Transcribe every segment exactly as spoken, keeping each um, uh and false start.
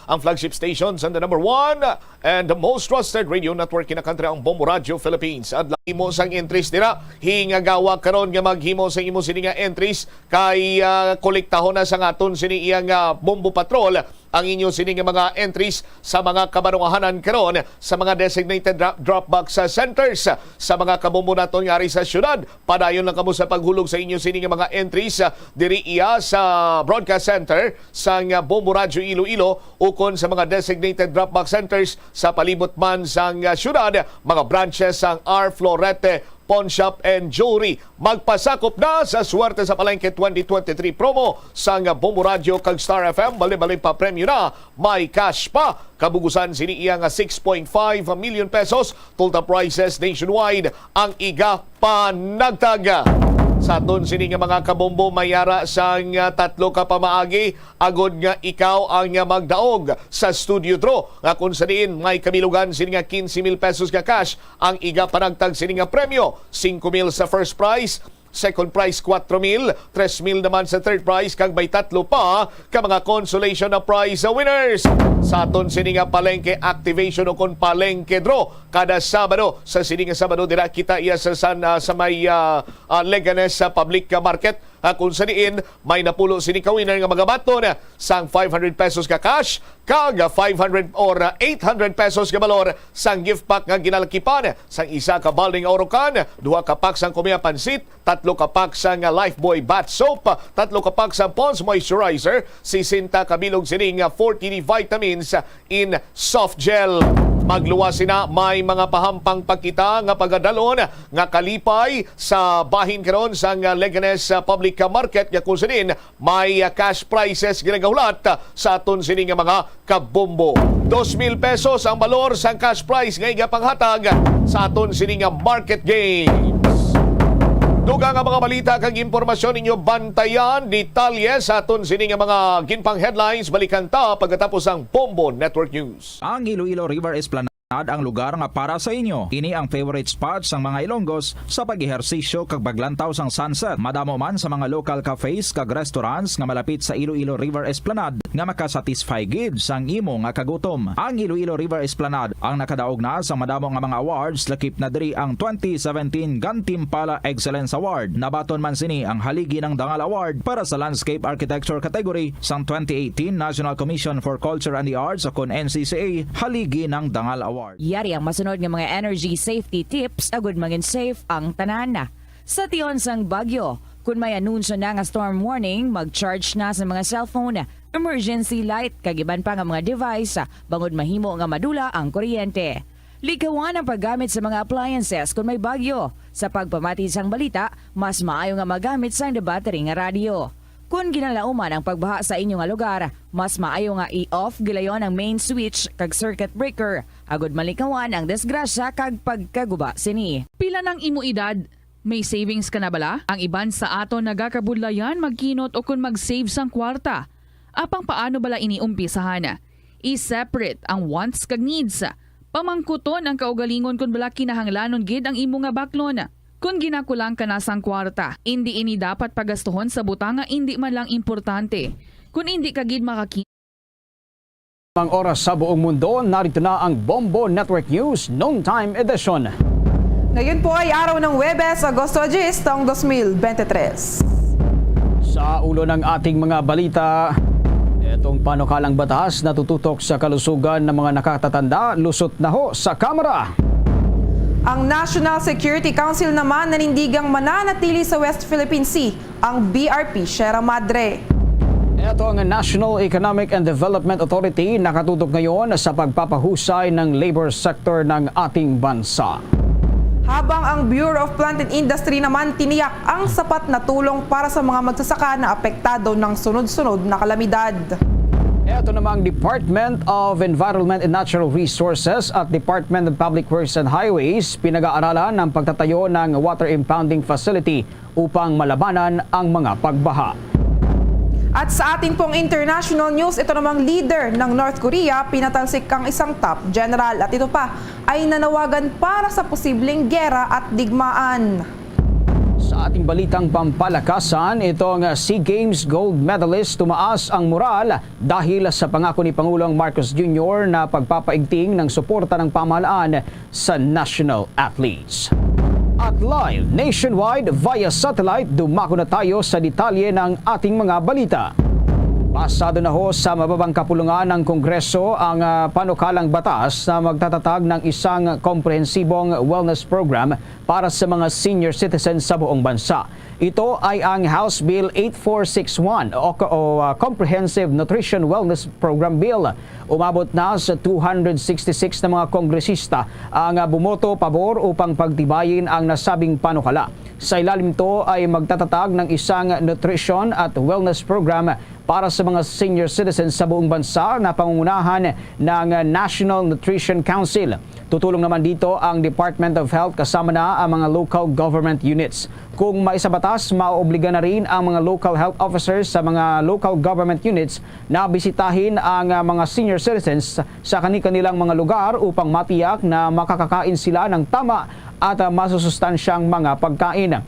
Ang flagship station sa the number one and the most trusted radio network in the country, ang Bombo Radio Philippines. Adlaw, himo sang entries dira. Hingagawa karon nga maghimo sa imo sini nga entries kay, ah, kolektahon na sa aton sini iyang, ah, Bombo Patrol ang inyo sini nga mga entries sa mga kabanwahanan karon sa mga designated dra-, drop box, ah, centers sa mga kabombo naton nga ari sa syudad. Padayon lang kamo sa paghulog sa inyo sini nga mga entries, ah, diri iya sa broadcast center sang, ah, Bombo Radyo Iloilo ukon sa mga designated drop box centers sa palibot man sang, ah, syudad, mga branches sang R Florete Pawn Shop and Jewelry. Magpasakop na sa Swerte sa Palengke twenty twenty-three promo sang Bombo Radyo kag Star F M. Bali-bali pa premyo na, may cash pa. Kabugusan sini iya nga six point five million pesos, total prizes nationwide ang iga panagtag. Sa aton sini nga mga kabombo, may ara sang, ah, tatlo ka pamaagi agod nga ikaw ang, ah, magdaog sa studio draw, nga kung sa diin may kabilugan sini nga quince mil pesos nga cash ang iga panagtag sini nga premyo. Singko mil sa first prize, second prize, kwatro mil, tres mil naman sa third prize, kag may tatlo pa ka mga consolation na prize sa winners. Sa aton sini nga palengke activation o kon palengke draw, kada Sabado, sa sini nga Sabado, dira kita iya sa San, ah, sa may, ah, ah, Leganes sa public, ah, market, ah, kung sa diin may napulo sini ka winner nga magabaton sang five hundred pesos ka cash, kag five hundred or, ah, eight hundred pesos nga balor sang gift pack nga ginalakipan sang isa ka balding orokan, duha ka pack sang Kumiya Pansit, tatlo ka pack sang, ah, Lifebuoy bath soap, tatlo ka pack sang Pond's Moisturizer, sesenta ka bilog sining, ah, forty D vitamins in soft gel. Magluwas sina, may mga pahampang pa kita nga pagadalon nga kalipay sa bahin karon sang, ah, Leganes, ah, Public Market, nga kung sinin may, ah, cash prizes ginagahulat, ah, sa aton sini nga mga kabombo. Dos mil pesos ang balor sang cash prize nga igapanghatag sa aton sini nga market games. Dugang ang mga balita kag impormasyon ninyo bantayan detalye sa aton sini nga mga ginpang headlines. Balikan ta pagkatapos ang Bombo Network News. Ang Iloilo River Esplanade ang lugar nga para sa inyo. Ini ang favorite spot sang mga Ilonggos sa pag-ehersisyo kag paglantaw sang sunset. Madamo man sa mga local cafes kag restaurants nga malapit sa Iloilo River Esplanade nga makasatisfy gid sang imo nga kagutom. Ang Iloilo River Esplanade ang nakadaog na sang madamo nga mga awards, lakip na diri ang twenty seventeen Gantimpala Excellence Award. Nabaton man sini ang Haligi ng Dangal Award para sa Landscape Architecture category sang twenty eighteen National Commission for Culture and the Arts o kon N C C A Haligi ng Dangal Award. Yari ang masunod nga mga energy safety tips agud mangin safe ang tanan. Sa tion sang bagyo, kun may anunsyo na nga storm warning, mag-charge na sa mga cellphone, emergency light, kag iban pa nga mga device, bangod mahimo nga madula ang kuryente. Likawan ang paggamit sa mga appliances kun may bagyo. Sa pagpamati sang balita, mas maayo nga magamit sang debattery nga radyo. Kun ginalauman ang pagbaha sa inyo nga lugar, mas maayo nga i-off gilayon ang main switch kag circuit breaker, agud malikawan ang disgrasya kag pagkaguba sini. Pila nang imo edad? May savings ka na bala? Ang iban sa aton nagakabudlayan magkinot o kon mag-save sang kwarta. Apang paano bala ini umpisahan? I-separate ang wants kag needs. Pamangkuton ang kaugalingon kon bala kinahanglanon gid ang imo nga baklon. Kon ginakulang ka na sang kwarta, indi ini dapat pagastuhon sa butang nga indi man lang importante. Kon indi ka gid makaki- Ang oras sa buong mundo, narito na ang Bombo Network News Noontime Edition. Ngayon po ay araw ng Huwebes, Agosto diyes, taong dos mil bente tres. Sa ulo ng ating mga balita, itong panukalang batas na tututok sa kalusugan ng mga nakatatanda, lusot na ho sa Kamara. Ang National Security Council naman nanindigang mananatili sa West Philippine Sea ang B R P Sierra Madre. Ito ang National Economic and Development Authority, nakatutok ngayon sa pagpapahusay ng labor sector ng ating bansa. Habang ang Bureau of Plant and Industry naman tiniyak ang sapat na tulong para sa mga magsasaka na apektado ng sunod-sunod na kalamidad. Ito namang Department of Environment and Natural Resources at Department of Public Works and Highways pinag-aaralan ang pagtatayo ng water impounding facility upang malabanan ang mga pagbaha. At sa ating pong international news, ito namang leader ng North Korea, pinatalsik ang isang top general at ito pa ay nanawagan para sa posibleng gera at digmaan. Sa Ating balitang pampalakasan, itong SEA Games gold medalist tumaas ang moral dahil sa pangako ni Pangulong Marcos Junior na pagpapaigting ng suporta ng pamahalaan sa national athletes. At live nationwide via satellite, dumako na tayo sa detalye ng ating mga balita. Pasado na ho sa mababang kapulungan ng Kongreso ang, ah, panukalang batas na magtatatag ng isang komprehensibong wellness program para sa mga senior citizens sa buong bansa. Ito ay ang House Bill eight four six one o, o, ah, Comprehensive Nutrition Wellness Program Bill. Umabot na sa two hundred sixty-six na mga kongresista ang, ah, bumoto pabor upang pagtibayin ang nasabing panukala. Sa ilalim to ay magtatatag ng isang nutrition at wellness program para sa mga senior citizens sa buong bansa na pangungunahan ng National Nutrition Council. Tutulong naman dito ang Department of Health kasama na ang mga local government units. Kung maisabatas, maoobliga na rin ang mga local health officers sa mga local government units na bisitahin ang, ah, mga senior citizens sa kani-kanilang mga lugar upang matiyak na makakakain sila ng tama at, ah, masusustansyang mga pagkain.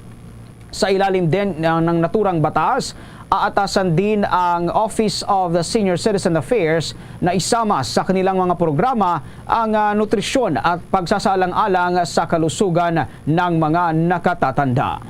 Sa ilalim din ng, ng naturang batas, aatasan din ang Office of the Senior Citizen Affairs na isama sa kanilang mga programa ang, ah, nutrisyon at pagsasaalang-alang sa kalusugan ng mga nakatatanda.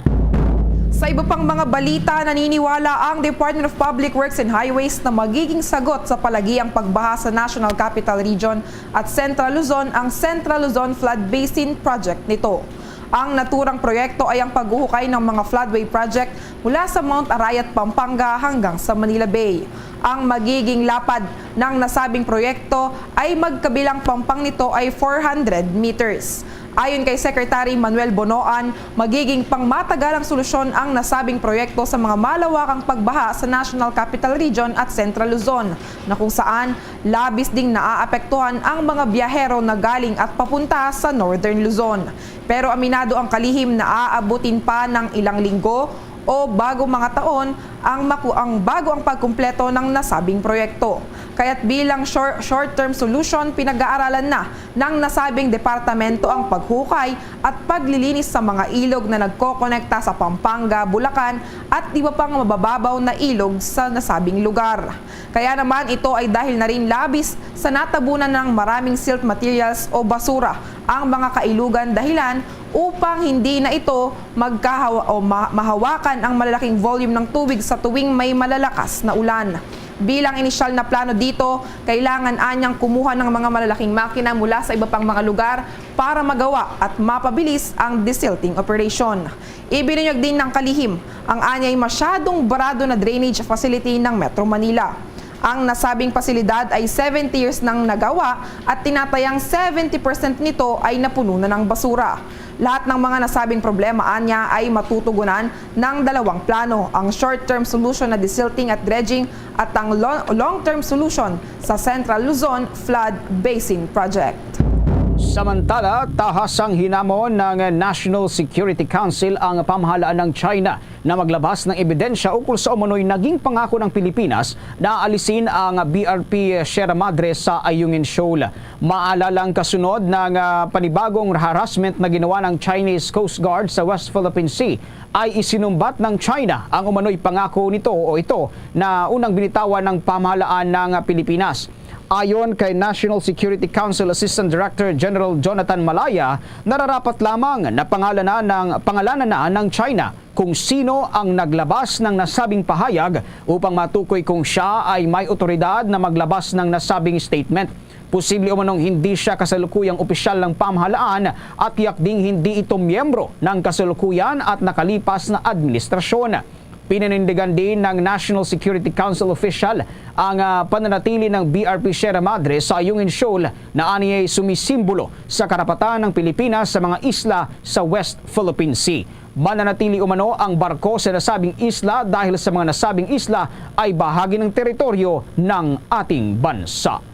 Sa iba pang mga balita, naniniwala ang Department of Public Works and Highways na magiging sagot sa palagiang pagbaha sa National Capital Region at Central Luzon ang Central Luzon Flood Basin Project nito. Ang naturang proyekto ay ang paghuhukay ng mga floodway project mula sa Mount Arayat, Pampanga hanggang sa Manila Bay. Ang magiging lapad ng nasabing proyekto ay magkabilang pampang nito ay four hundred meters. Ayon kay Secretary Manuel Bonoan, magiging pangmatagalang solusyon ang nasabing proyekto sa mga malawakang pagbaha sa National Capital Region at Central Luzon, na kung saan labis ding naaapektuhan ang mga biyahero na galing at papunta sa Northern Luzon. Pero aminado ang kalihim na aabutin pa ng ilang linggo o bago mga taon ang maku-, ang bago ang pagkumpleto ng nasabing proyekto. Kaya't bilang shor-, short-term solution, pinag-aaralan na ng nasabing departamento ang paghukay at paglilinis sa mga ilog na nagkokonekta sa Pampanga, Bulacan at iba pang mabababaw na ilog sa nasabing lugar. Kaya naman ito ay dahil na rin labis sa natabunan ng maraming silt materials o basura ang mga kailugan, dahilan upang hindi na ito magkahawa-, o ma-, mahawakan ang malalaking volume ng tubig sa tuwing may malalakas na ulan. Bilang inisyal na plano dito, kailangan anyang kumuha ng mga malalaking makina mula sa iba pang mga lugar para magawa at mapabilis ang desilting operation. Ibinunyag din ng kalihim ang anyay masyadong barado na drainage facility ng Metro Manila. Ang nasabing pasilidad ay seventy years nang nagawa at tinatayang seventy percent nito ay napuno na ng basura. Lahat ng mga nasabing problema anya ay matutugunan ng dalawang plano, ang short-term solution na desilting at dredging at ang lo-, long-term solution sa Central Luzon Flood Basin Project. Samantala, tahasang hinamon ng National Security Council ang pamahalaan ng China na maglabas ng ebidensya ukol sa umano'y naging pangako ng Pilipinas na alisin ang B R P Sierra Madre sa Ayungin Shoal. Maalalang kasunod ng, ah, panibagong harassment na ginawa ng Chinese Coast Guard sa West Philippine Sea, ay isinumbat ng China ang umano'y pangako nito o ito na unang binitawan ng pamahalaan ng Pilipinas. Ayon kay National Security Council Assistant Director General Jonathan Malaya, nararapat lamang na pangalanan ng, pangalanan na ng China kung sino ang naglabas ng nasabing pahayag upang matukoy kung siya ay may otoridad na maglabas ng nasabing statement. Posible umanong hindi siya kasalukuyang opisyal ng pamahalaan at tiyak ding hindi ito miyembro ng kasalukuyan at nakalipas na administrasyon. Pinanindigan din ng National Security Council official ang, ah, pananatili ng B R P Sierra Madre sa Ayungin Shoal na aniyay sumisimbolo sa karapatan ng Pilipinas sa mga isla sa West Philippine Sea. Mananatili umano ang barko sa nasabing isla dahil sa mga nasabing isla ay bahagi ng teritoryo ng ating bansa.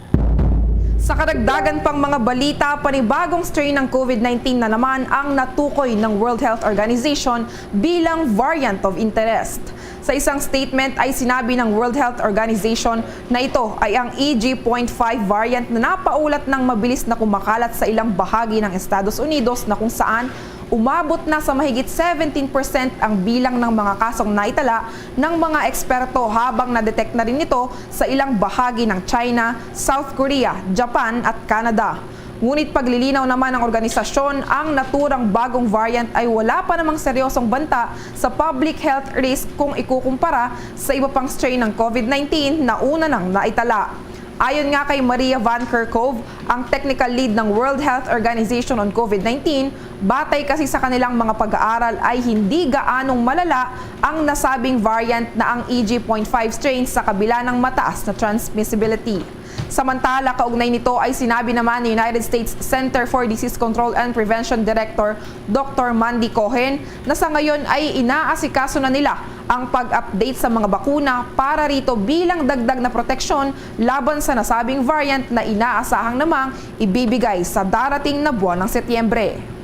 Sa kadagdagan pang mga balita, panibagong strain ng COVID nineteen na naman ang natukoy ng World Health Organization bilang variant of interest. Sa isang statement ay sinabi ng World Health Organization na ito ay ang E G point five variant na napaulat ng mabilis na kumakalat sa ilang bahagi ng Estados Unidos, na kung saan Umabot na sa mahigit seventeen percent ang bilang ng mga kasong naitala ng mga eksperto, habang na-detect na rin ito sa ilang bahagi ng China, South Korea, Japan at Canada. Ngunit paglilinaw naman ng organisasyon, ang naturang bagong variant ay wala pa namang seryosong banta sa public health risk kung ikukumpara sa iba pang strain ng COVID nineteen na una nang naitala. Ayon nga kay Maria Van Kerkhove, ang technical lead ng World Health Organization on COVID nineteen, batay kasi sa kanilang mga pag-aaral ay hindi gaanong malala ang nasabing variant na ang E G point five strain sa kabila ng mataas na transmissibility. Samantala, kaugnay nito ay sinabi naman ni United States Center for Disease Control and Prevention Director Doctor Mandy Cohen na sa ngayon ay inaasikaso na nila ang pag-update sa mga bakuna para rito bilang dagdag na proteksyon laban sa nasabing variant na inaasahang namang ibibigay sa darating na buwan ng Setyembre.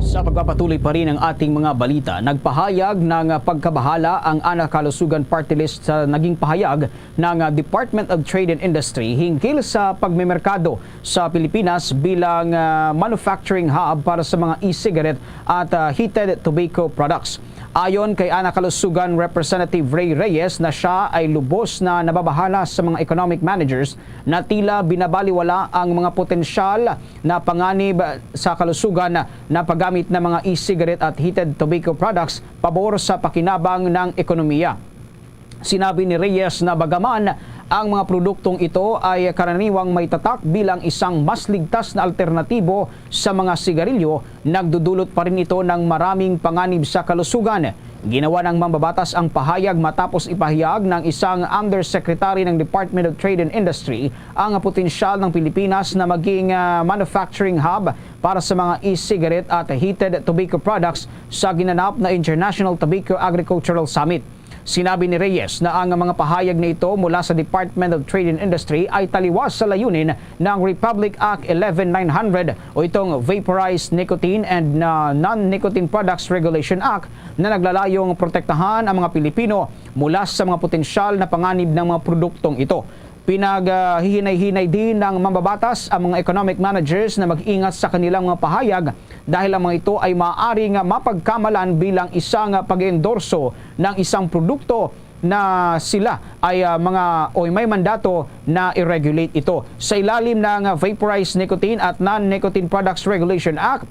Sa pagpapatuloy pa rin ang ating mga balita, nagpahayag ng pagkabahala ang Ana Kalusugan Party List sa naging pahayag ng Department of Trade and Industry hinggil sa pagmemerkado sa Pilipinas bilang, ah, manufacturing hub para sa mga e-cigarette at, ah, heated tobacco products. Ayon kay Ana Kalusugan Representative Ray Reyes na siya ay lubos na nababahala sa mga economic managers na tila binabaliwala ang mga potensyal na panganib sa kalusugan na paggamit ng mga e-cigarette at heated tobacco products pabor sa pakinabang ng ekonomiya. Sinabi ni Reyes na bagaman ang mga produktong ito ay karaniwang may tatak bilang isang mas ligtas na alternatibo sa mga sigarilyo, nagdudulot pa rin ito ng maraming panganib sa kalusugan. Ginawa ng mambabatas ang pahayag matapos ipahayag ng isang undersecretary ng Department of Trade and Industry ang potensyal ng Pilipinas na maging, ah, manufacturing hub para sa mga e-cigarette at heated tobacco products sa ginanap na International Tobacco Agricultural Summit. Sinabi ni Reyes na ang mga pahayag na ito mula sa Department of Trade and Industry ay taliwas sa layunin ng Republic Act eleven nine hundred o itong Vaporized Nicotine and, uh, Non-Nicotine Products Regulation Act na naglalayong protektahan ang mga Pilipino mula sa mga potensyal na panganib ng mga produktong ito. Pinaghihinay-hinay din ng mambabatas ang mga economic managers na mag-ingat sa kanilang mga pahayag dahil ang mga ito ay maaaring mapagkamalan bilang isang pag-endorso ng isang produkto na sila ay, ah, mga, o may mandato na i-regulate ito. Sa ilalim ng Vaporized Nicotine at Non-Nicotine Products Regulation Act,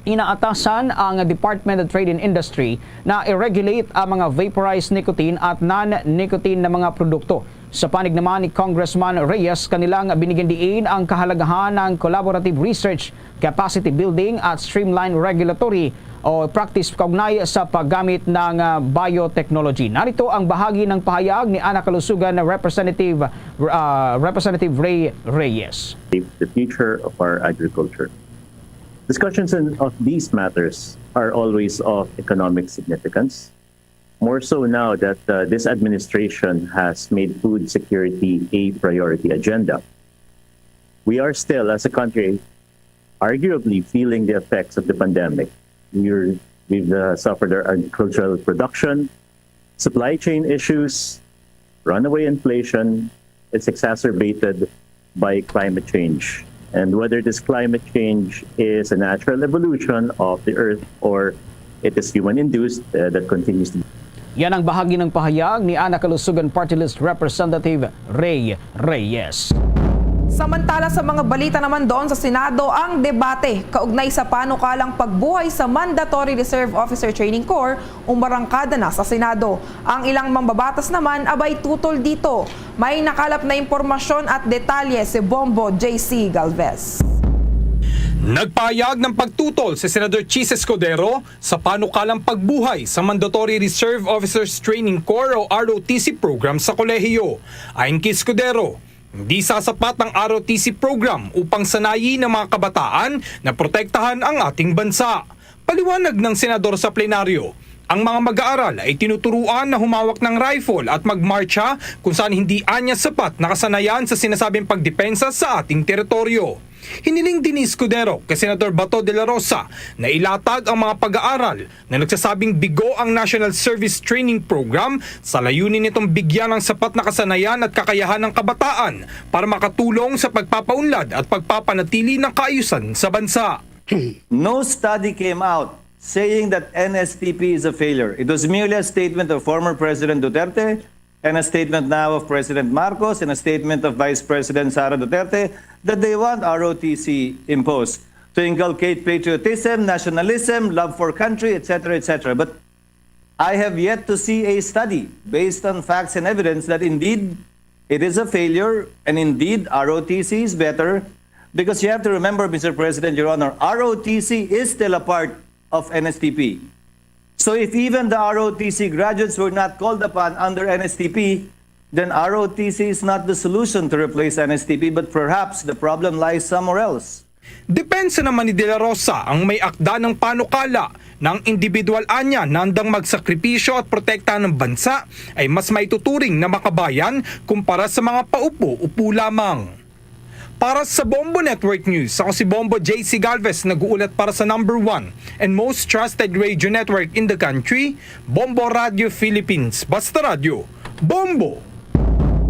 inaatasan ang Department of Trade and Industry na i-regulate ang mga vaporized nicotine at non-nicotine na mga produkto. Sa panig naman ni Congressman Reyes, kanilang binigyan diin ang kahalagahan ng collaborative research, capacity building at streamlined regulatory o practice kaugnay sa paggamit ng, ah, biotechnology. Narito ang bahagi ng pahayag ni Ana Kalusugan Representative, ah, Representative Ray Reyes. The future of our agriculture. Discussions in, of these matters are always of economic significance, more so now that, uh, this administration has made food security a priority agenda. We are still, as a country, arguably feeling the effects of the pandemic. We're, we've, uh, suffered our agricultural production, supply chain issues, runaway inflation. It's exacerbated by climate change. And whether this climate change is a natural evolution of the earth or it is human-induced, uh, that continues to. Yan ang bahagi ng pahayag ni Ana Kalusugan Party List Representative Ray Reyes. Samantala, sa mga balita naman doon sa Senado, ang debate kaugnay sa panukalang pagbuhay sa Mandatory Reserve Officer Training Corps umarangkada na sa Senado. Ang ilang mambabatas naman abay tutol dito. May nakalap na impormasyon at detalye si Bombo J C Galvez. Nagpahayag ng pagtutol si Senador Chiz Escudero sa panukalang pagbuhay sa Mandatory Reserve Officers Training Corps o R O T C program sa kolehiyo. Ayon kay Escudero, hindi sasapat ang R O T C program upang sanayi ng mga kabataan na protektahan ang ating bansa. Paliwanag ng senador sa plenaryo, ang mga mag-aaral ay tinuturuan na humawak ng rifle at magmartsa kung saan hindi anya sapat na kasanayan sa sinasabing pagdepensa sa ating teritoryo. Hiniling din ni Escudero kay Senador Bato de la Rosa na ilatag ang mga pag-aaral na nagsasabing bigo ang National Service Training Program sa layunin nitong bigyan ng sapat na kasanayan at kakayahan ng kabataan para makatulong sa pagpapaunlad at pagpapanatili ng kaayusan sa bansa. No study came out saying that N S T P is a failure. It was merely a statement of former President Duterte and a statement now of President Marcos and a statement of Vice President Sara Duterte that they want R O T C imposed to inculcate patriotism, nationalism, love for country, et cetera, et cetera. But I have yet to see a study based on facts and evidence that indeed it is a failure and indeed R O T C is better, because you have to remember, Mister President, Your Honor, R O T C is still a part of N S T P. So if even the R O T C graduates were not called upon under N S T P, then R O T C is not the solution to replace N S T P, but perhaps the problem lies somewhere else. Depensa naman ni De La Rosa ang may akda ng panukala na ang individual anya na handang magsakripisyo at protektahan ng bansa ay mas maituturing na makabayan kumpara sa mga paupo-upo lamang. Para sa Bombo Network News, ako si Bombo J C Galvez, nag-uulat para sa number one and most trusted radio network in the country, Bombo Radio Philippines. Basta Radyo, Bombo!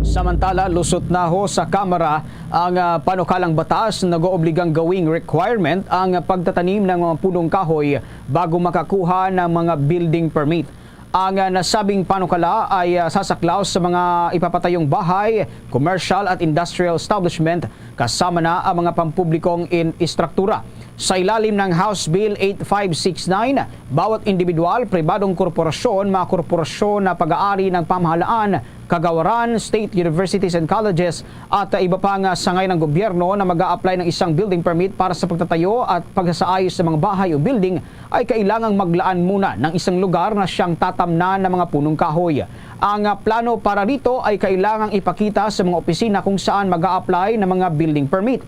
Samantala, lusot na ho sa Kamara ang, ah, panukalang batas na nag-oobligang gawing requirement ang pagtatanim ng mga punong kahoy bago makakuha ng mga building permit. Ang, ah, nasabing panukala ay, ah, sasaklaw sa mga ipapatayong bahay, commercial at industrial establishment, kasama na ang mga pampublikong in-, istruktura. Sa ilalim ng House Bill eight five six nine, bawat individual, pribadong korporasyon, mga korporasyon na pag-aari ng pamahalaan, kagawaran, state universities and colleges, at iba pa nga sangay ng gobyerno na mag-a-apply ng isang building permit para sa pagtatayo at pagsasaayos sa mga bahay o building ay kailangang maglaan muna ng isang lugar na siyang tatamnan ng mga punong kahoy. Ang, ah, plano para rito ay kailangang ipakita sa mga opisina kung saan mag-a-apply ng mga building permit.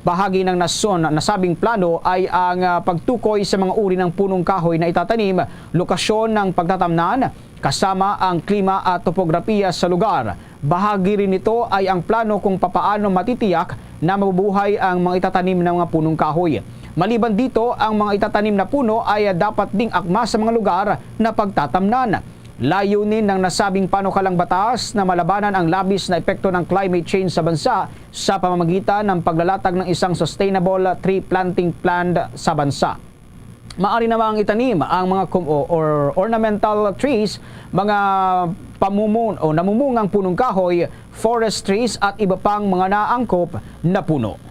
Bahagi ng nason-, nasabing plano ay ang, ah, pagtukoy sa mga uri ng punong kahoy na itatanim, lokasyon ng pagtatamnan, kasama ang klima at topograpiya sa lugar. Bahagi rin nito ay ang plano kung papaano matitiyak na mabubuhay ang mga itatanim na mga punong kahoy. Maliban dito, ang mga itatanim na puno ay dapat ding akma sa mga lugar na pagtatamnan. Layunin ng nasabing panukalang batas na malabanan ang labis na epekto ng climate change sa bansa sa pamamagitan ng paglalatag ng isang sustainable tree planting plan sa bansa. Maari namang itanim ang mga kum-, o, or ornamental trees, mga pamumun-, o namumungang punong kahoy, forest trees, at iba pang mga naangkop na puno.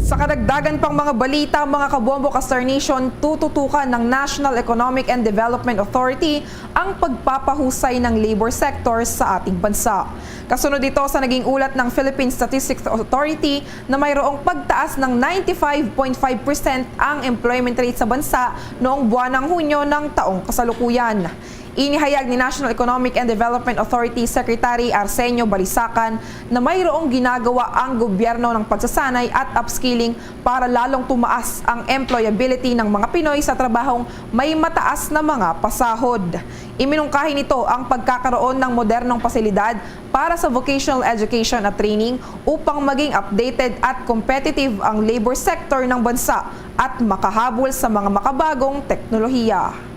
Sa kadagdagan pang mga balita, mga kabombo ka Star Nation, tututukan ng National Economic and Development Authority ang pagpapahusay ng labor sector sa ating bansa. Kasunod ito sa naging ulat ng Philippine Statistics Authority na mayroong pagtaas ng ninety-five point five percent ang employment rate sa bansa noong buwan ng Hunyo ng taong kasalukuyan. Inihayag ni National Economic and Development Authority Secretary Arsenio Balisacan na mayroong ginagawa ang gobyerno ng pagsasanay at upskilling para lalong tumaas ang employability ng mga Pinoy sa trabahong may mataas na mga pasahod. Iminungkahi nito ang pagkakaroon ng modernong pasilidad para sa vocational education at training upang maging updated at competitive ang labor sector ng bansa at makahabol sa mga makabagong teknolohiya.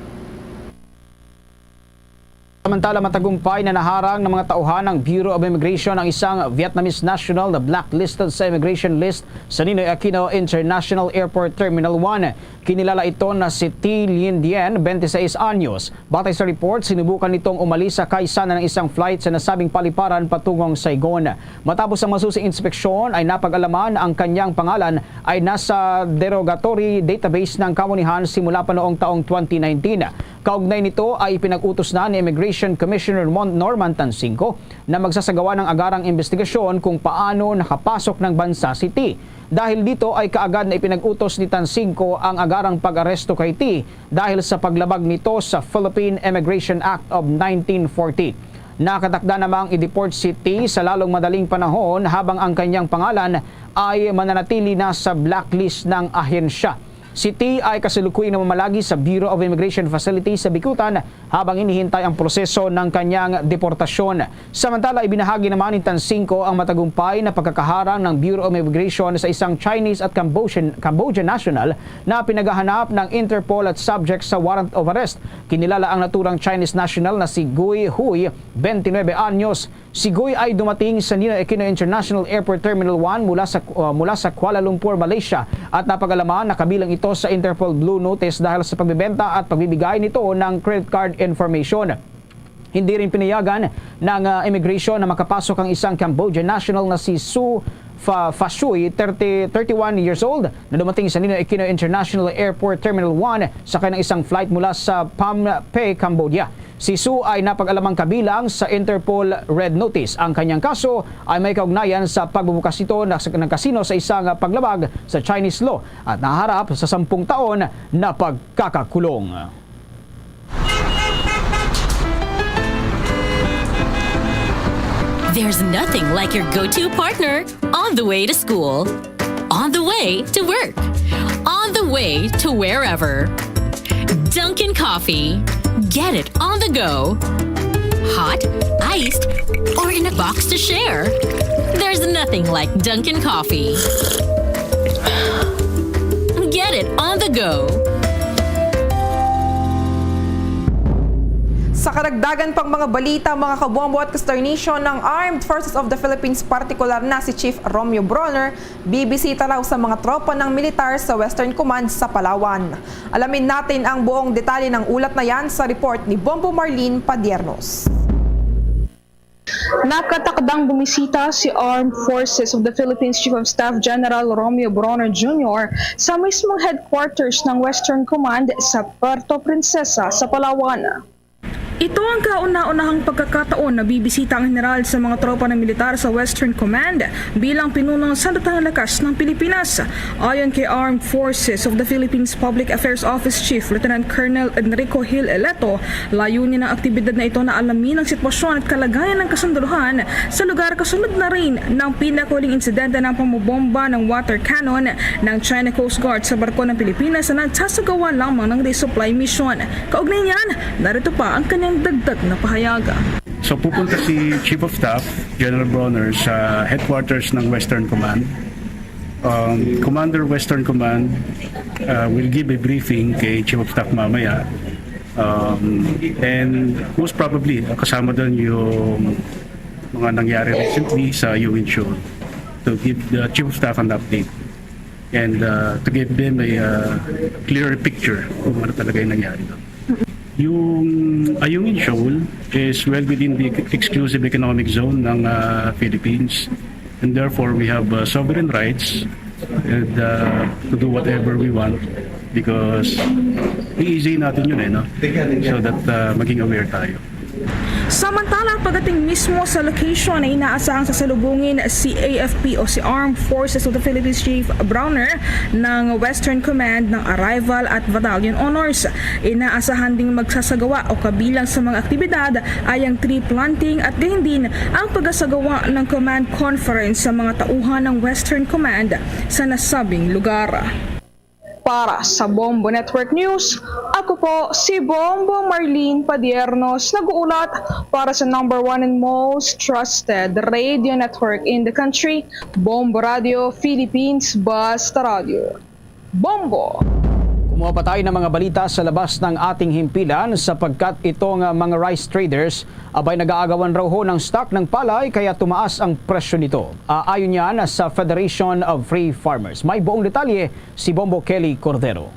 Samantala, matagumpay na naharang ng mga tauhan ng Bureau of Immigration ang isang Vietnamese national na blacklisted sa immigration list sa Ninoy Aquino International Airport Terminal one. Kinilala ito na si Thi Lien Dien, twenty-six anyos. Batay sa report, sinubukan nitong umalis sa kaisa na ng isang flight sa nasabing paliparan patungong Saigon. Matapos ang masusing inspeksyon, ay napag-alaman ang kanyang pangalan ay nasa derogatory database ng kamunihan simula pa noong taong twenty nineteen. Kaugnay nito ay ipinag-utos na ni Immigration Commissioner Mon-, Norman Tansingco na magsasagawa ng agarang investigasyon kung paano nakapasok ng bansa si Thi. Dahil dito ay kaagad na ipinag-utos ni Tansingco ang agarang pag-aresto kay Thi dahil sa paglabag nito sa Philippine Immigration Act of nineteen forty. Nakatakda namang i-deport si Thi sa lalong madaling panahon habang ang kanyang pangalan ay mananatili na sa blacklist ng ahensya. Si Thi ay kasalukuyan namamalagi sa Bureau of Immigration Facility sa Bicutan habang hinihintay ang proseso ng kanyang deportasyon. Samantala, ibinahagi naman ni Tansingco ang matagumpay na pagkakaharang ng Bureau of Immigration sa isang Chinese at Cambodian, Cambodian national na pinaghahanap ng Interpol at subject sa warrant of arrest. Kinilala ang naturang Chinese national na si Gui Hui, twenty-nine anyos, Si Gui ay dumating sa Ninoy Aquino International Airport Terminal one mula sa, uh, mula sa Kuala Lumpur, Malaysia, at napag-alaman na kabilang ito sa Interpol Blue Notice dahil sa pagbebenta at pagbibigay nito ng credit card information. Hindi rin pinayagan ng, uh, immigration na makapasok ang isang Cambodian national na si Su Fa Fashui, thirty, thirty-one years old, na dumating sa Ninoy Aquino International Airport Terminal one sakay ng isang flight mula sa Phnom Penh, Cambodia. Si Su ay napag-alamang kabilang sa Interpol Red Notice. Ang kanyang kaso ay may kaugnayan sa pagbubukas nito na, ng kasino sa isang paglabag sa Chinese law at naharap sa sampung taon na pagkakakulong. There's nothing like your go-to partner on the way to school, on the way to work, on the way to wherever. Dunkin' Coffee. Get it on the go. Hot, iced, or in a box to share. There's nothing like Dunkin' Coffee. Get it on the go. Sa karagdagan pang mga balita, mga kabombo at consternation, ng Armed Forces of the Philippines, partikular na si Chief Romeo Brawner, bibisita raw sa mga tropa ng militar sa Western Command sa Palawan. Alamin natin ang buong detalye ng ulat na yan sa report ni Bombo Marlene Padiernos. Nakatakdang bumisita si Armed Forces of the Philippines Chief of Staff General Romeo Brawner Junior sa mismong headquarters ng Western Command sa Puerto Princesa sa Palawan. Ito ang kauna-unahang pagkakataon na bibisita ang general sa mga tropa ng militar sa Western Command bilang pinuno ng Sandatahang Lakas ng Pilipinas. Ayon kay Armed Forces of the Philippines Public Affairs Office Chief Lieutenant Colonel Enrico Hill Eleto, layunin ng aktibidad na ito na alamin ang sitwasyon at kalagayan ng kasundaluhan sa lugar kasunod na rin ng pinakahuling insidente ng pamobomba ng water cannon ng China Coast Guard sa barko ng Pilipinas na nagsasagawa lamang ng resupply mission. Kaugnay niyan, narito pa ang kanyang dagdag na pahayag. So pupunta si Chief of Staff, General Brawner, sa headquarters ng Western Command. Um, Commander Western Command uh, will give a briefing kay Chief of Staff mamaya. Um, and most probably, uh, kasama doon yung mga nangyari recently sa Ayungin Shoal to give the Chief of Staff an update and uh, to give them a uh, clearer picture kung ano talaga yung nangyari doon. Yung Ayungin Shoal is well within the exclusive economic zone ng uh, Philippines, and therefore we have uh, sovereign rights and uh, to do whatever we want because i-easy natin yun eh, no? So that uh, maging aware tayo. Samantala, pagdating mismo sa location na inaasahang sasalubungin si A F P o si Armed Forces of the Philippines Chief Brawner ng Western Command ng Arrival at Battalion Honors. Inaasahan ding magsasagawa o kabilang sa mga aktibidad ay ang tree planting at gayon din ang pagasagawa ng command conference sa mga tauhan ng Western Command sa nasabing lugar. Para sa Bombo Network News, ako po si Bombo Marlene Padiernos, nag-uulat para sa number one and most trusted radio network in the country, Bombo Radio Philippines, Basta Radio. Bombo! Kumuha pa tayo ng mga balita sa labas ng ating himpilan sapagkat itong uh, mga rice traders abay nag-aagawan raw ho ng stock ng palay kaya tumaas ang presyo nito. Uh, ayon yan sa Federation of Free Farmers. May buong detalye si Bombo Kelly Cordero.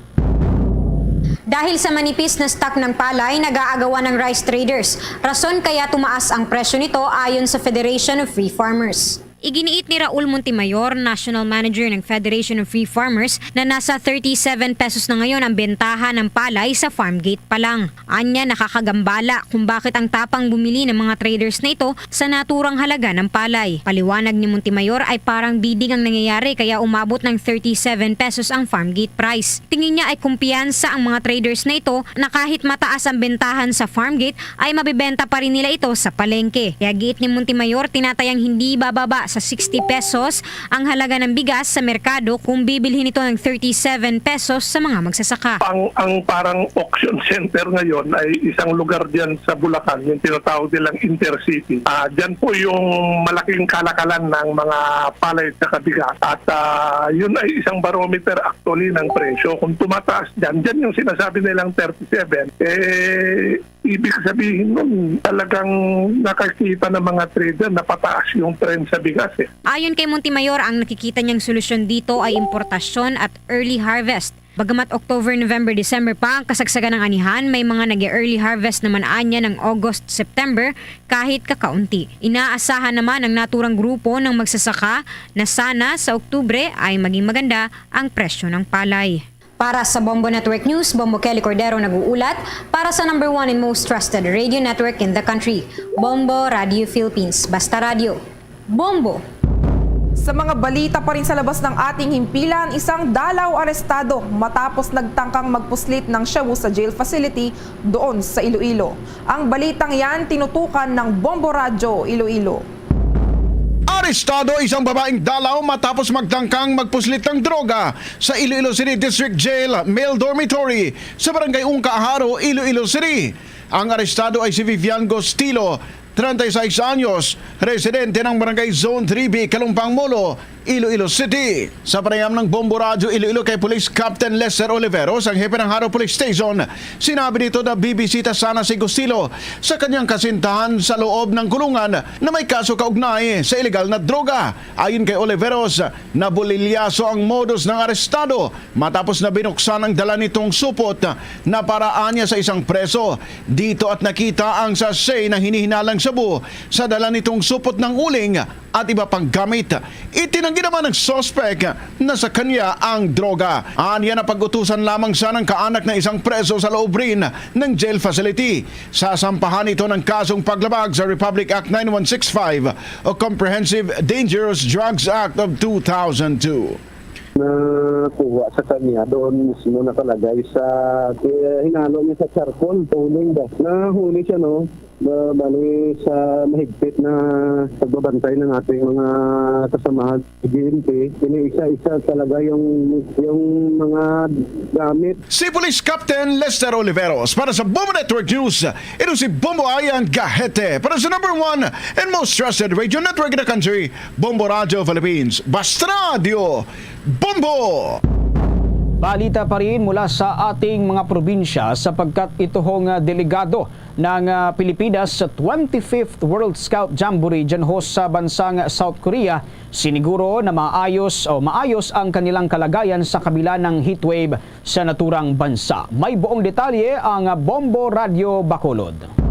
Dahil sa manipis na stock ng palay, nag-aagawan ng rice traders. Rason kaya tumaas ang presyo nito ayon sa Federation of Free Farmers. Iginiit ni Raul Montemayor, National Manager ng Federation of Free Farmers, na nasa thirty-seven pesos na ngayon ang bentahan ng palay sa farm gate pa lang. Anya, nakakagambala kung bakit ang tapang bumili ng mga traders na ito sa naturang halaga ng palay. Paliwanag ni Montemayor ay parang bidding ang nangyayari kaya umabot ng thirty-seven pesos ang farm gate price. Tingin niya ay kumpiyansa ang mga traders na ito na kahit mataas ang bentahan sa farm gate ay mabibenta pa rin nila ito sa palengke. Kaya giit ni Montemayor, tinatayang hindi bababa Sa sixty pesos ang halaga ng bigas sa merkado kung bibilhin ito ng thirty-seven pesos sa mga magsasaka. Ang, ang parang auction center ngayon ay isang lugar diyan sa Bulacan, yung tinatawag nilang Intercity. Ah, diyan po yung malaking kalakalan ng mga palay at saka bigas. At, ah, yun ay isang barometer actually ng presyo. Kung tumataas diyan, diyan yung sinasabi nilang thirty-seven, eh, ibig sabihin nun, talagang nakakita ng mga trader na pataas yung trend sa bigas, eh. Ayon kay Montemayor, ang nakikita niyang solusyon dito ay importasyon at early harvest. Bagamat October, November, December pa ang kasagsagan ng anihan, may mga nag-early harvest naman anya ng August, September, kahit kakaunti. Inaasahan naman ng naturang grupo ng magsasaka na sana sa Oktubre ay maging maganda ang presyo ng palay. Para sa Bombo Network News, Bombo Kelly Cordero nag-uulat para sa number one and most trusted radio network in the country, Bombo Radio Philippines. Basta Radio, Bombo! Sa mga balita pa rin sa labas ng ating himpilan, isang dalaw arestado matapos nagtangkang magpuslit ng shabu sa jail facility doon sa Iloilo. Ang balitang yan tinutukan ng Bombo Radyo Iloilo. Arestado isang babaeng dalaw matapos magtangkang magpuslit ng droga sa Iloilo City District Jail Male Dormitory sa Barangay Ungca, Jaro, Iloilo City. Ang arestado ay si Vivian Gostilo, treinta y seis anyos, residente ng Barangay Zone three B, Kalumpang Molo, Iloilo City. Sa panayam ng Bombo Radyo Iloilo kay Police Captain Lester Oliveros, ang hepe ng Jaro Police Station, sinabi nito na bibisita sana si Gustilo sa kanyang kasintahan sa loob ng kulungan na may kaso kaugnay sa iligal na droga. Ayon kay Oliveros, nabulilyaso ang modus ng arestado matapos na binuksan ang dala nitong supot na paraan niya sa isang preso. Dito at nakita ang sachet na hinihinalang shabu sa dala nitong supot ng uling at iba pang gamit. Itinanggi naman ng suspek na sa kanya ang droga. Anya na pag-utusan lamang siya ng kaanak na isang preso sa loob rin ng jail facility. Sasampahan ito ng kasong paglabag sa Republic Act nine one six five o Comprehensive Dangerous Drugs Act of two thousand two. Nakuha sa kanya, doon mismo nakalagay sa, eh, hinalo niya sa charcoal, uling ba? Nahuli siya, no? Ba-, bali sa mahigpit na pagbabantay ng ating mga kasamahan sa G M P, ini isa-isa talaga yung, yung mga gamit. Si Police Captain Lester Oliveros para sa Bombo Network News. Ito si Bombo Ayan Gahete para sa number one and most trusted radio network in the country, Bombo Radio Philippines. Basta Radio Bombo! Balita pa rin mula sa ating mga probinsya, sapagkat ito hong, ah, delegado ng, ah, Pilipinas sa twenty-fifth World Scout Jamboree dyan ho sa bansang South Korea, siniguro na maayos o maayos ang kanilang kalagayan sa kabila ng heatwave sa naturang bansa. May buong detalye ang Bombo Radyo Bacolod.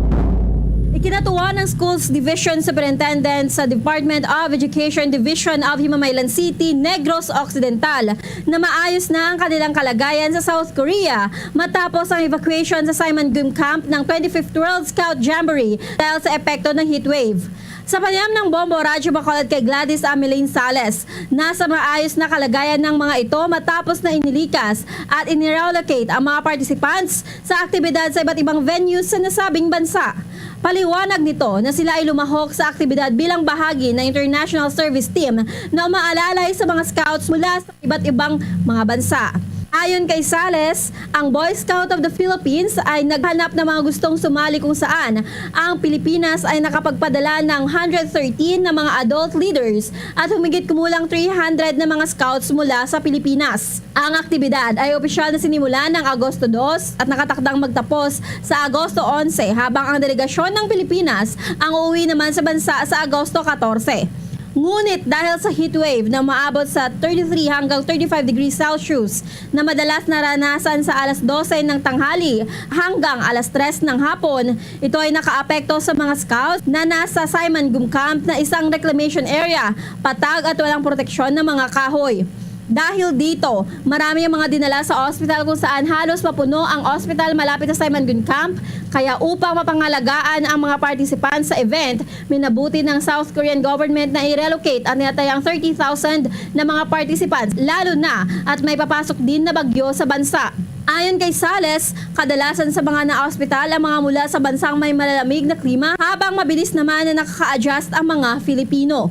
Ikinatuwa ng Schools Division Superintendent sa Department of Education Division of Himamaylan City, Negros Occidental, na maayos na ang kanilang kalagayan sa South Korea matapos ang evacuation sa Simon Gum Camp ng twenty-fifth World Scout Jamboree dahil sa epekto ng heatwave. Sa panayam ng Bombo Radyo Bacolod kay Gladys Ameline Sales, nasa maayos na kalagayan ng mga ito matapos na inilikas at inirelocate ang mga participants sa aktibidad sa iba't ibang venues sa nasabing bansa. Paliwanag nito na sila ay lumahok sa aktibidad bilang bahagi ng International Service Team na umaalalay sa mga scouts mula sa iba't ibang mga bansa. Ayon kay Sales, ang Boy Scout of the Philippines ay naghanap ng mga gustong sumali kung saan ang Pilipinas ay nakapagpadala ng one hundred thirteen na mga adult leaders at humigit kumulang three hundred na mga scouts mula sa Pilipinas. Ang aktibidad ay opisyal na sinimulan ng Agosto dos at nakatakdang magtapos sa Agosto onse, habang ang delegasyon ng Pilipinas ang uuwi naman sa bansa sa Agosto katorse. Ngunit dahil sa heatwave na umaabot sa thirty-three hanggang thirty-five degrees Celsius na madalas naranasan sa alas dose ng tanghali hanggang alas tres ng hapon, ito ay nakaapekto sa mga scouts na nasa Simon Gum Camp na isang reclamation area, patag at walang proteksyon ng mga kahoy. Dahil dito, marami ang mga dinala sa ospital kung saan halos mapuno ang ospital malapit sa Simon Gum Camp, kaya upang mapangalagaan ang mga participants sa event, minabuti ng South Korean government na i-relocate ang tinatayang thirty thousand na mga participants, lalo na at may papasok din na bagyo sa bansa. Ayon kay Sales, kadalasan sa mga naospital ang mga mula sa bansang may malalamig na klima, habang mabilis naman na nakaka-adjust ang mga Filipino.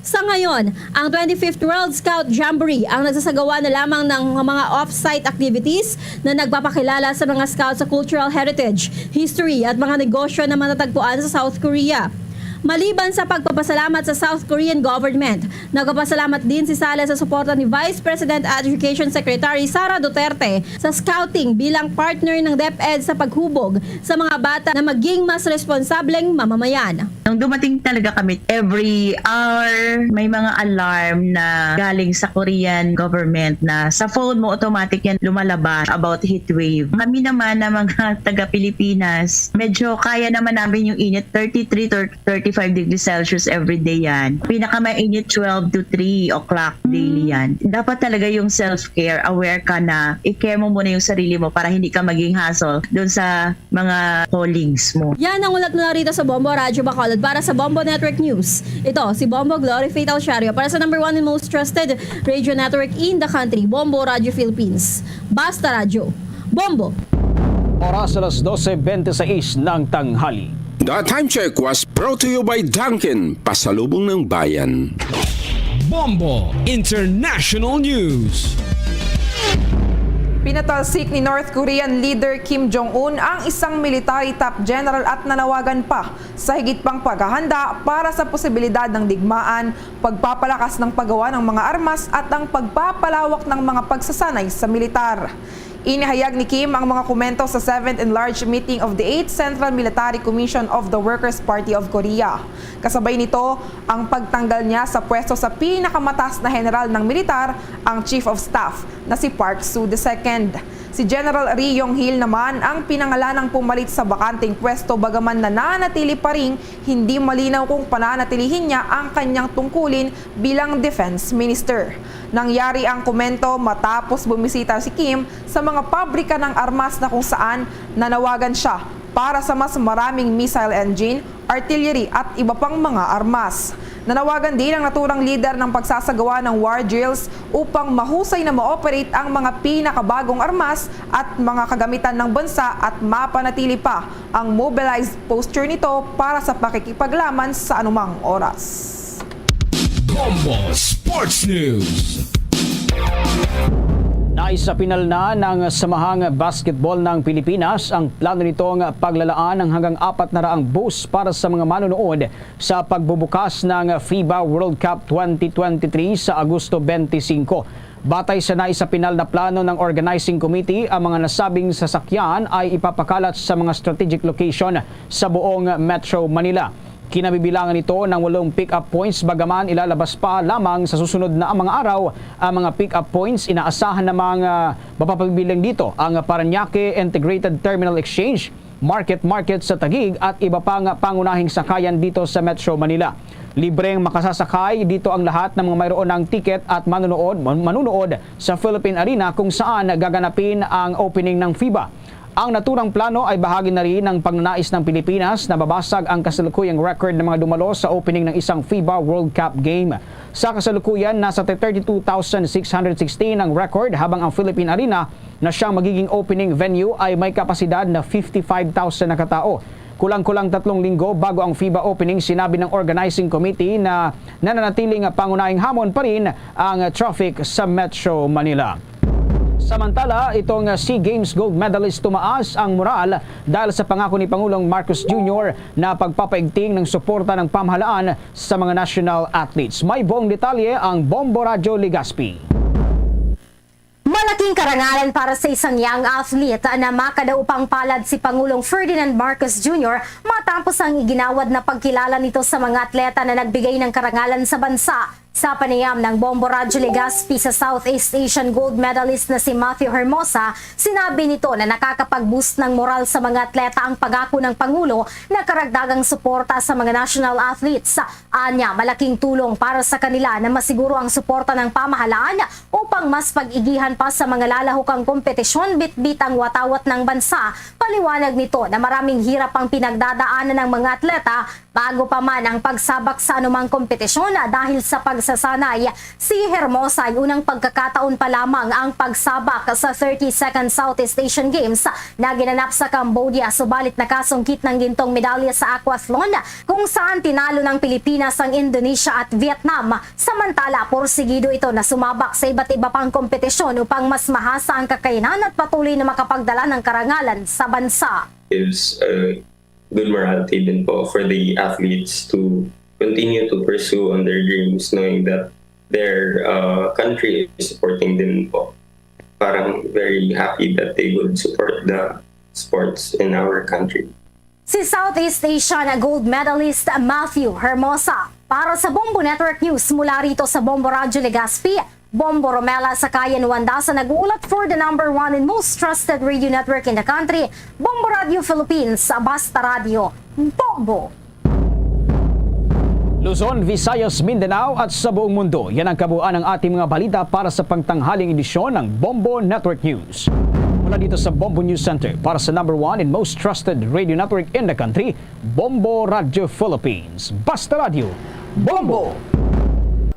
Sa ngayon, ang twenty-fifth World Scout Jamboree ang nagsasagawa na lamang ng mga off-site activities na nagpapakilala sa mga Scout sa cultural heritage, history at mga negosyo na matatagpuan sa South Korea. Maliban sa pagpapasalamat sa South Korean government, nagpapasalamat din si Saleh sa suporta ni Vice President at Education Secretary Sara Duterte sa scouting bilang partner ng DepEd sa paghubog sa mga bata na maging mas responsableng mamamayan. Nung dumating talaga kami, every hour may mga alarm na galing sa Korean government na sa phone mo, automatic yan lumalabas about heat wave. Kami naman na mga taga Pilipinas, medyo kaya naman namin yung init, thirty-three to thirty-five degrees Celsius every day yan. Pinakamainit, twelve to three o'clock daily yan. Dapat talaga yung self-care, aware ka na, i-care mo muna yung sarili mo para hindi ka maging hassle doon sa mga colleagues mo. Yan ang ulat mula rito sa Bombo Radyo Bacolod. Para sa Bombo Network News, ito si Bombo Glory Faith Alciario para sa number one and most trusted radio network in the country, Bombo Radyo Philippines. Basta Radyo, Bombo! Oras alas dose bente seis ng tanghali. The time check was brought to you by Dunkin, pasalubong ng bayan. Bombo International News. Pinatalsik ni North Korean leader Kim Jong-un ang isang military top general at nanawagan pa sa higit pang paghahanda para sa posibilidad ng digmaan, pagpapalakas ng paggawa ng mga armas at ang pagpapalawak ng mga pagsasanay sa militar. Inihayag ni Kim ang mga komento sa seventh Enlarged Meeting of the Eighth Central Military Commission of the Workers' Party of Korea. Kasabay nito ang pagtanggal niya sa pwesto sa pinakamataas na general ng militar, ang Chief of Staff na si Park Soo the second. Si General Ri Yong Hil naman ang pinangalanang pumalit sa bakanteng pwesto, bagaman nananatili pa ring hindi malinaw kung pananatilihin niya ang kanyang tungkulin bilang defense minister. Nangyari ang komento matapos bumisita si Kim sa mga pabrika ng armas na kung saan nanawagan siya para sa mas maraming missile engine, artillery at iba pang mga armas. Nanawagan din ang naturang lider ng pagsasagawa ng war drills upang mahusay na ma-operate ang mga pinakabagong armas at mga kagamitan ng bansa at mapanatili pa ang mobilized posture nito para sa pakikipaglaban sa anumang oras. Bombo Sports News. Naisapinal na ng Samahang Basketball ng Pilipinas ang plano nitong paglalaan ng hanggang apat na raang booth para sa mga manonood sa pagbubukas ng FIBA World Cup twenty twenty-three sa Agosto twenty-five. Batay sa naisapinal na plano ng Organizing Committee, ang mga nasabing sasakyan ay ipapakalat sa mga strategic location sa buong Metro Manila. Kinabibilangan ito ng walong pick-up points, bagaman ilalabas pa lamang sa susunod na mga araw ang mga pick-up points. Inaasahan namang, ah, mapapabiling dito ang Parañaque Integrated Terminal Exchange, Market Market sa Taguig at iba pang pangunahing sakayan dito sa Metro Manila. Libreng makasasakay dito ang lahat ng mga mayroon ng ticket at manunood, manunood sa Philippine Arena, kung saan gaganapin ang opening ng FIBA. Ang naturang plano ay bahagi na rin ng pagnanais ng Pilipinas na mabasag ang kasalukuyang record ng mga dumalo sa opening ng isang FIBA World Cup game. Sa kasalukuyan, nasa thirty-two thousand six hundred sixteen ang record, habang ang Philippine Arena na siyang magiging opening venue ay may kapasidad na fifty-five thousand na katao. Kulang-kulang tatlong linggo bago ang FIBA opening, sinabi ng Organizing Committee na nananatiling pangunahing hamon pa rin ang traffic sa Metro Manila. Samantala, itong SEA Games gold medalist tumaas ang moral dahil sa pangako ni Pangulong Marcos Junior na pagpapaigting ng suporta ng pamahalaan sa mga national athletes. May buong detalye ang Bombo Radyo Legazpi. Malaking karangalan para sa isang young athlete na makadaupang palad si Pangulong Ferdinand Marcos Junior matapos ang iginawad na pagkilala nito sa mga atleta na nagbigay ng karangalan sa bansa. Sa panayam ng Bombo Radyo Legazpi sa Southeast Asian gold medalist na si Matthew Hermosa, sinabi nito na nakakapag-boost ng moral sa mga atleta ang pangako ng Pangulo na karagdagang suporta sa mga national athletes. Anya, malaking tulong para sa kanila na masiguro ang suporta ng pamahalaan upang mas pag-igihan pa sa mga lalahokang kompetisyon bitbit ang watawat ng bansa. Paliwanag nito na maraming hirap ang pinagdadaanan ng mga atleta bago pa man ang pagsabak sa anumang kompetisyon dahil sa pag Sa Sanay, si Hermosa ay unang pagkakataon pa lamang ang pagsabak sa thirty-second Southeast Asian Games na ginanap sa Cambodia, subalit nakasungkit ng gintong medalya sa aquathlon, kung saan tinalo ng Pilipinas ang Indonesia at Vietnam. Samantala, porsigido ito na sumabak sa iba't iba pang kompetisyon upang mas mahasa ang kakayanan at patuloy na makapagdala ng karangalan sa bansa. Gives a good morality din po for the athletes to continue to pursue on their dreams, knowing that their uh, country is supporting them po. Parang very happy that they would support the sports in our country. Si Southeast Asian gold medalist Matthew Hermosa. Para sa Bombo Network News, mula rito sa Bombo Radyo Legazpi, Bombo Romela Sakayan Wandasa nag-uulat for the number one and most trusted radio network in the country, Bombo Radio Philippines, Basta Radio, Bombo! Luzon, Visayas, Mindanao at sa buong mundo, yan ang kabuuan ng ating mga balita para sa pangtanghaling edisyon ng Bombo Network News. Mula dito sa Bombo News Center, para sa number one and most trusted radio network in the country, Bombo Radio Philippines. Basta Radio, Bombo!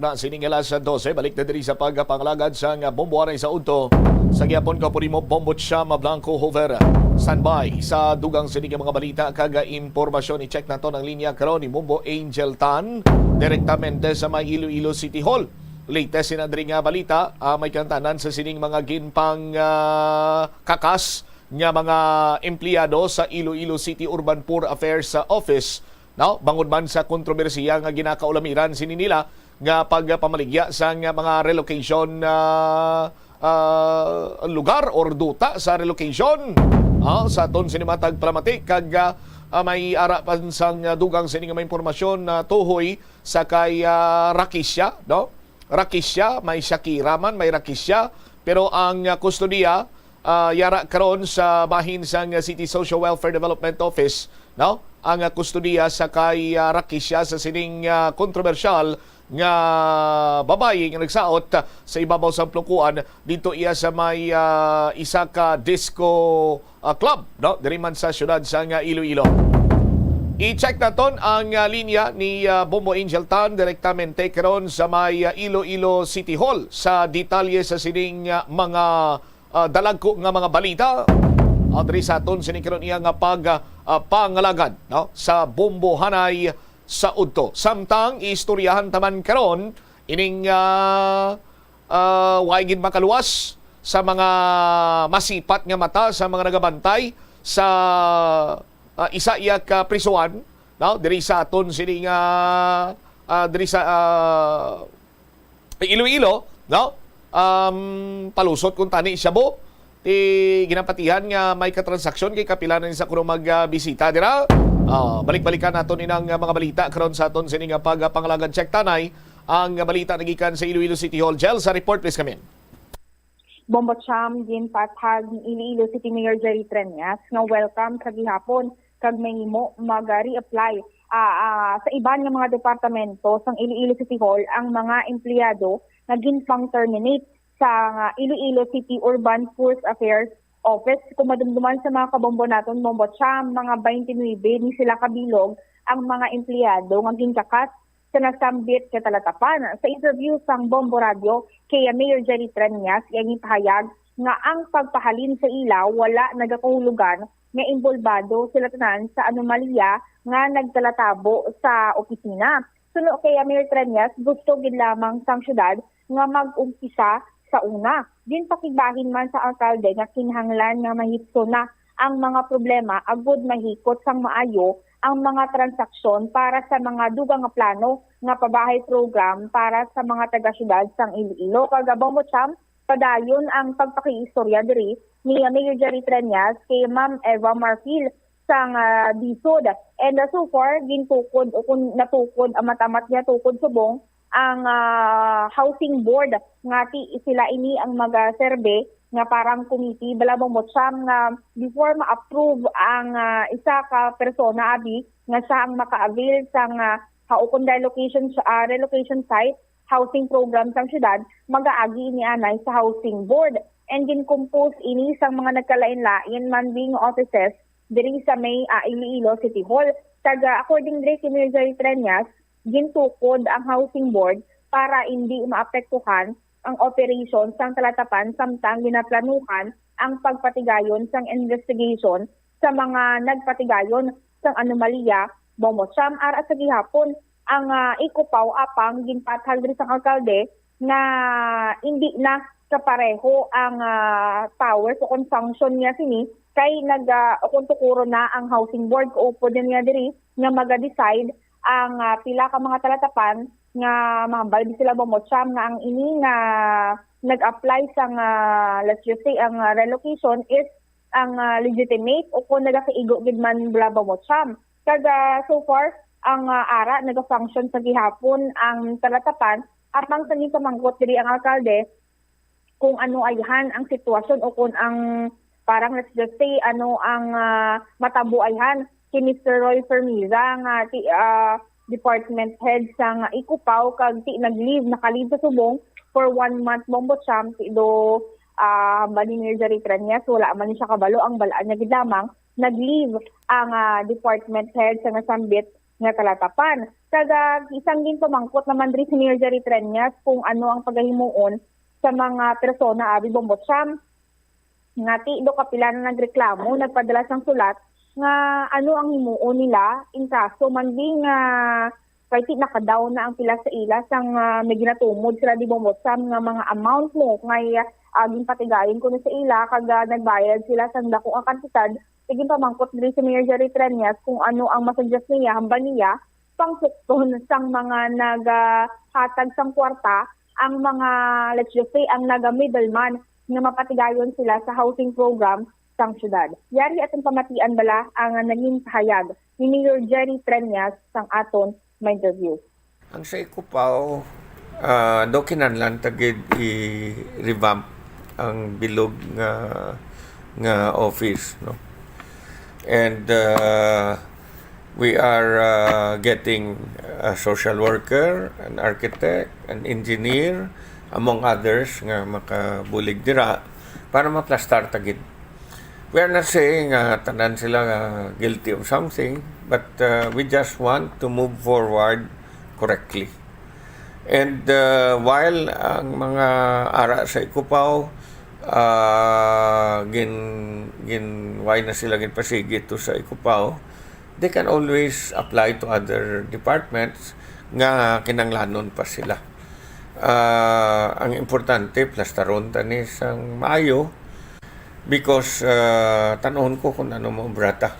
Na sining alas dose, balik na diri sa pagpangalagad sang Bombo anay sa udto. Sa gihapon ko, puri mo, Bombo Cham Blanco Hover. Standby sa dugang sining mga balita kag impormasyon. I-check naton ang linya karon ni Bombo Angel Tan, direktamente sa may Iloilo City Hall. Latest sina diri nga balita, ah, may kantanan sa sining mga ginpang, ah, kakas nga mga empleyado sa Iloilo City Urban Poor Affairs, ah, Office, no? Bangod man sa kontrobersiya nga ginakaulamiran sini nila nga pagpamaligya sang mga relocation, ah, ah, lugar or duta sa relocation, ah, sa aton sini matag palamati kag, ah, ah, may ara pa sang dugang sini nga mga impormasyon na tuhoy sa kay, ah, Rakisha, no? Rakisha, may Shakira man, may Rakisha, pero ang, ah, kustodiya, ah, yara karon sa bahin sang City Social Welfare Development Office, no? Ang, ah, kustodiya sa kay, ah, Rakisha sa sining, ah, kontrobersyal nga babayi nga nagsaot, ah, sa ibabaw sang plungkuan didto iya sa may, ah, isa ka disco, ah, club, no? Diri man sa siyudad sang Iloilo. I-check naton ang, ah, linya ni, ah, Bombo Angel Tan direktamente karon sa may, ah, Iloilo City Hall sa detalye sa sining, ah, mga, ah, dalagko nga mga balita. Ah, diri sa aton sini karon iya nga pag, ah, ah, pangalagad, no, sa Bombo anay sa udto. Samtang iistoryahan ta man karon ining, ah, ah, way gid makaluwas sa mga masipat nga mata sa mga nagabantay sa, ah, isa iya ka prisuhan, no? Diri sa aton sini nga, ah, diri sa, ah, Iloilo, no? Um, palusot kung tani siya, bo. Ti ginapatihan nga may katransaksyon kay kapila na ni sa kuno magbisita dira. Ah, balik-balikan naton inang mga balita karon sa aton sini nga pagpangalagad. Check tanay ang balita nagikan sa Iloilo City Hall. Jel, sa report, please come in. Bombo Cham, ginpatag ni Iloilo City Mayor Jerry Treñas nga welcome sa gihapon kag mahimo mag-reapply, ah, ah, sa iban nga mga departamento sang Iloilo City Hall ang mga empleyado nga ginpang-terminate sa, ah, Iloilo City Urban Force Affairs Office. Kung madumduman sa mga kabombo naton, Bombo Cham, mga twenty-nine ni sila kabilog ang mga empleyado nga ginkakat sa nasambit nga talatapan. Sa interview sang Bombo Radio kay Mayor Jerry Treñas, iya ginpahayag nga ang pagpahalin sa ila wala nagakahulugan nga inbolbado sila tanan sa anomalya nga nagtalatabo sa opisina. Suno kay Mayor Treñas, gusto gid lamang sang syudad nga mag-umpisa sa una. Ginpakigbahin man sa alkalde nga kinahanglan nga mahitso na ang mga problema agud mahikot sang maayo ang mga transaksyon para sa mga dugang nga plano nga pabahay program para sa mga taga-syudad sang Iloilo. Kag, Bombo Cham, padayon ang pagpakiistorya diri ni Mayor Jerry Treñas kay Ma'am Eva Marfil sang, ah, DSUD. And, ah, so far, gintukod o kung natukod, amat-amat niya tukod subong ang, ah, housing board nga ti sila ini ang magaserbe nga parang committee. Bala, Bombo Cham, nga before ma-approve ang, ah, isa ka persona, abi, nga siya ang maka-avail sang, ah, ha, o kung relocation, ah, relocation site, housing program sang syudad, magaagi ini anay sa housing board. And gin-compose ini sang mga nagkalain-lain man wing offices diri sa may, ah, Iloilo City Hall. Kag, ah, according diri kay Mayor Jerry Treñas, gintukod ang housing board para hindi maapektuhan ang operation sang Talatapan samtang ginaplanuhan ang pagpatigayon sang investigation sa mga nagpatigayon sang anomalya, Bongbong Sam. Ara sa gihapon, ang, ah, Ecopao apang ginpathag diri sang alkalde nga indi na kapareho ang, ah, powers o kon function niya sini kay nag, ah, ukon tukuron na ang Housing Board. Kaupod na niya diri nga maga-decide ang, ah, pila ka mga Talatapan nga mahambal gid sila, Bongbong Sam, nga ang ini nga nag-apply sang, ah, let's just say, ang, ah, relocation is ang, ah, legitimate o kung nagakaigo gid man bala, Bongbong Sam. Kag, ah, so far, ang, ah, ara nagafunction sa gihapon ang Talatapan, apang sa ginpamangkot diri ang alkalde kung ano ayhan ang sitwasyon o kung ang, parang, let's just say, ano ang, ah, matabo ayhan kay Mister Roy Fermiza nga ti-, ah, department head sang Ecopao, kag ti nag-leave, naka-leave sa subong for one month, Bongbong Sam, ti do, ah, hambal ni Mayor Jerry Treñas, wala man ni siya kabalo. Ang balaan niya gid lamang, nag-leave ang, ah, department head sa nasambit nga Talatapan. Kag, ah, isang ginpamangkot naman diri si Mayor Jerry Treñas kung ano ang pagahimuon sa mga persona abi, Bongbong Sam, nga ti do kapila na nagreklamo, nagpadala sang sulat nga ano ang himuon nila in kaso man di nga kay ti nakadaw na ang pila sa ila sang, ah, may ginatumod sila, di, Bongbong Sam, nga mga amount mo kay, ah, ginpatigayon kuno sa ila kag, ah, nagbayad sila sang dako nga kantidad. Sige, pamangkot diri si Mayor Jerry Treñas kung ano ang masuggest niya, hambal niya, pangsukton sang mga nagahatag sang kwarta, ang mga, let's just say, ang naga-middleman nga mapatigayon sila sa housing program sang syudad. Yari aton pamatian bala ang naging pahayag ni Mayor Jerry Treñas sang aton ma-interview. Ang sa Ecopao, ah, do kinahanglan ta gid i-revamp ang bilog nga, nga office, no? And, ah, we are, ah, getting a social worker, an architect, an engineer, among others nga makabulig dira para maplastar ta gid. We are not saying nga tanan sila nga guilty of something, but, uh, we just want to move forward correctly. And, uh, while ang mga ara sa Ecopao, uh, gin-, gin-, why na sila ginpasigi to sa Ecopao, they can always apply to other departments nga kinanglanon pa sila. Ah, ang importante, plastaron ta ni sang maayo because, ah, tan-on ko kung ano maobra ta.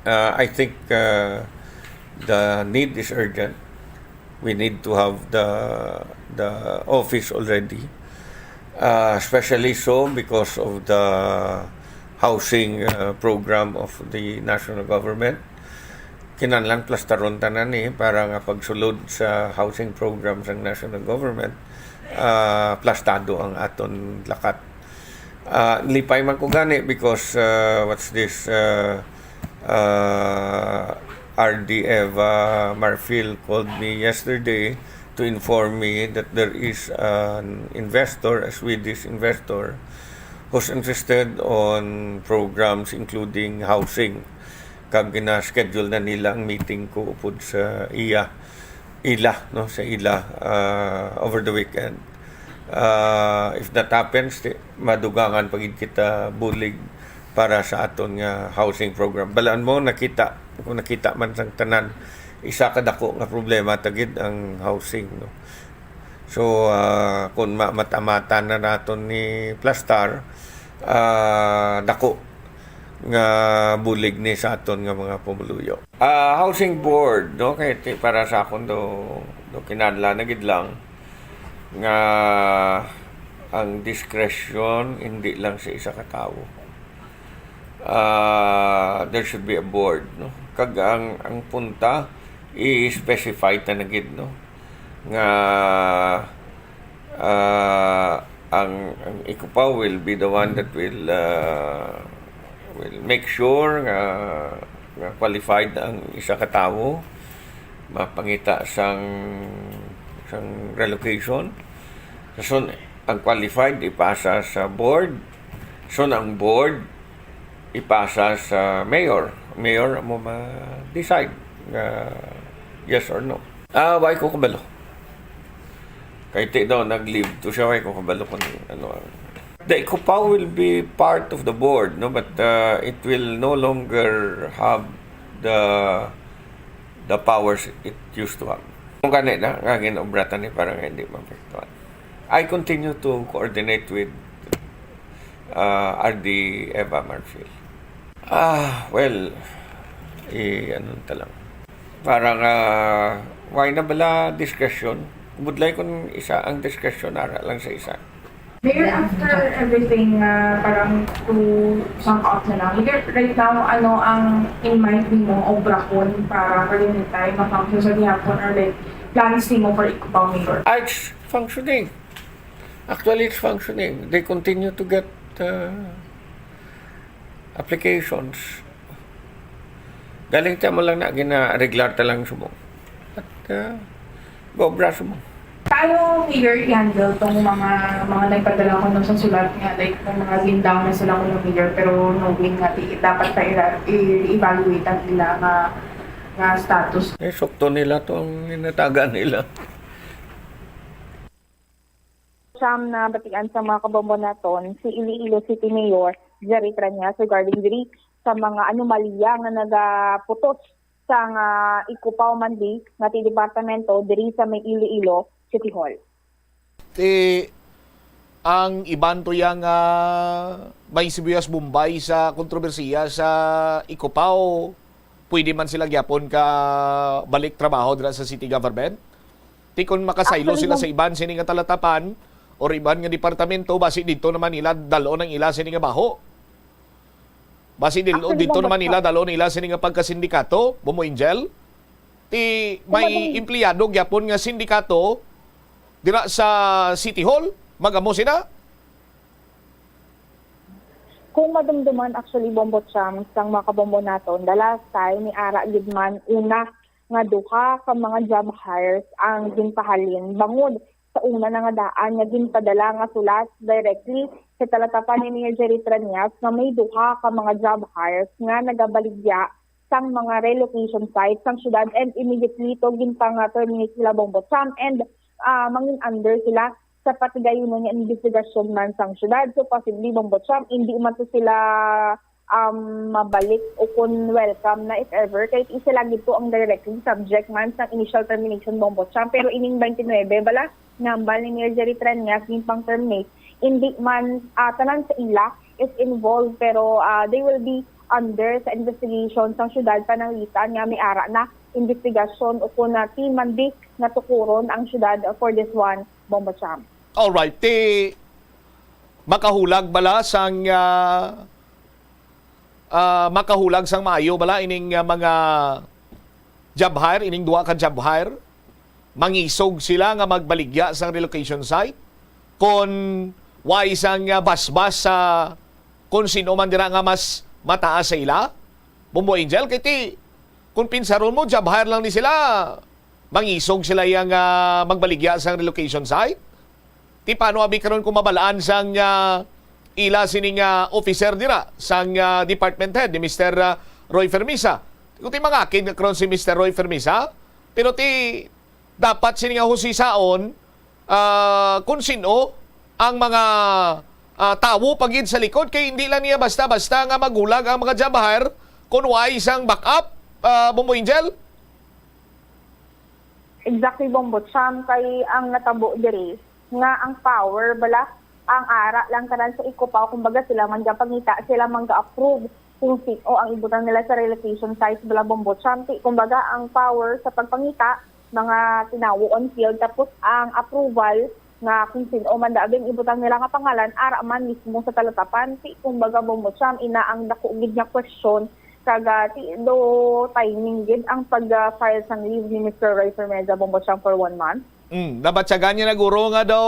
Ah, I think, ah, the need is urgent. We need to have the, the office already. Ah, especially so because of the housing, ah, program of the national government. Kinahanglan plastaron tanan ni para nga pagsulod sa housing program sang national government, ah, plastado ang aton lakat. Ah, lipay man ko gani because, ah, what's this, ah, ah, R D Eva Marfil called me yesterday to inform me that there is an investor, a Swedish investor, who's interested on programs including housing. Kag gina-schedule na nila ang meeting ko upod sa iya, ila, no, sa ila, ah, over the weekend. Ah, if that happens, ti-, madugangan pa gid kita bulig para sa aton nga housing program. Balaan mo, nakita, kung nakita man sang tanan, isa ka dako nga problema ta gid ang housing, no. So, ah, kung ma-, mata-mata na naton ni plastar, ah, dako nga bulig ni sa aton nga mga pumuluyo. Ah, housing board, no, kay ti-, para sa akon do, do kinahanglan na gid lang nga ang discretion hindi lang sa isa ka tawo. Ah, there should be a board, no? Kag ang, ang punta, i-specify ta na gid, no, nga, ah, ang, ang Ecopao will be the one that will, ah, will make sure nga, nga qualified ang isa ka tawo mapangita sang, sang relocation. Dason, ang qualified ipasa sa board. Dason, ang board ipasa sa mayor. Mayor amo ma-decide nga yes or no. Ah, why ko kabalo? Kay ti daw nag-leave to siya, way ko kabalo kung ano. The Ecopao will be part of the board, no, but uh, it will no longer have the the powers it used to have. Kung gani na nga ginobratan ni para nga hindi maapektuhan. I continue to coordinate with uh, R D Eva Marfil. Ah, well, eh, ano ta lang. Para nga, why na bala discussion? Budlay kung isa ang discussion, ara lang sa isa. Mayor, after everything, uh, parang to sum up na lang, Mayor, right now, ano ang in mind nimo o brahon para for the meantime, ma-function sa gihapon or like plans nimo for Ecopao, Mayor? Ah, it's functioning. Actually, it's functioning. They continue to get uh, applications. Galing ta mo lang na gina-regular ta lang subong. At uh, gobra subong. Paano, Mayor, i-handle tong mga mga nagpadala kuno sa sulat nga like kung mga lindown na sila kuno, Mayor, pero knowing nga di, dapat pa i-, i-evaluate ang ila nga nga status? Eh, sukto nila to ang inatagan nila. Siyam na batian sa mga kabombo naton, si Iloilo City Mayor Jerry Treñas regarding diri sa mga anomalya nga nagaputos sa nga Ecopao Mandi nga ti departamento diri sa may Iloilo City Hall. Ti ang iban to yang ah, may sibuyas Bombay sa kontrobersiya sa Ecopao, pwede man sila gyapon ka balik trabaho dira sa city government. Ti kung makasaylo Actually, sila ma'am. Sa iban sini nga talatapan or iban nga departamento, basi dito naman nila dalon ang ila sini nga baho. Basi dil, Actually, dito ma'am, naman basta- nila dalon nila sini nga pagkasindikato, Bombo Angel. Ti may Kumbaga- empleyado gyapon nga sindikato dira sa City Hall, magamo sina. Kung madumduman, actually, Bombo Cham, sang mga kabombo naton, the last time, ni ara gid man una nga duha ka mga job hires ang ginpahalin bangod sa una na nga daan nga ginpadala nga sulat directly sa talatapan ni Mayor Jerry Treñas nga may duha ka mga job hires nga nagabaligya sang mga relocation sites sang syudad and immediately to ginpang-terminate sila, Bombo Cham, and ah, mangin under sila sa patigayonon nga investigasyon man sang syudad. So, possibly, Bombo Cham, hindi man to sila um, mabalik o kung welcome na if ever. Kay isa lagi to ang directly subject man sa initial termination, Bombo Cham. Pero ining twenty-nine bala, nambal ni Mayor Jerry Treñas, ginpang-terminate, hindi man ah, tanan sa ila is involved, pero ah, they will be under sa investigation sang syudad pananglitan nga may ara na investigasyon o kung na team man di nga tukuron ang syudad for this one, Bombo Cham. Alright, ti makahulag bala sang ah, ah, makahulag sang maayo bala ining ah, mga job hire, ining duha ka job hire? Mangisog sila nga magbaligya sang relocation site kon way sang ah, basbas sa kon sino man dira nga mas mataas sa ila? Bombo Angel, kay ti kung pinsaron mo, job hire lang ni sila. Mangisog sila yang ah, magbaligya sang relocation site. Ti paano abi karon kung mabalaan sang ah, ila sini nga officer dira sang ah, department head ni Mister ah, Roy Fermisa? Kung ti mangakid na karon si Mister Roy Fermisa, pero ti dapat sini nga husisaon ah, kung sino ang mga ah, tawo pa gid sa likod, kay hindi lang niya basta-basta nga maghulag ang mga job hire kung way sang backup, ah, Bombo Angel. Exactly, Bombo Cham, kay ang natabo diri nga ang power bala ang ara lang tanan sa Ecopao, kumbaga sila man gapangita, sila man ga-approve kung sino ang ibutang nila sa relocation sites bala, Bombo Cham. Ti, kumbaga ang power sa pagpangita mga tinawo on field, tapos ang approval nga kung sino man daw ang ibutang nila nga pangalan ara man mismo sa talatapan. Ti, kumbaga, Bombo Cham, ina ang dako gid nga question. Kag ah, ti do timing gid ang pag-file sang leave ni Mister Roy Fermeza, Bombo Cham, for one month? Mm, nabatyagan niya na guro nga daw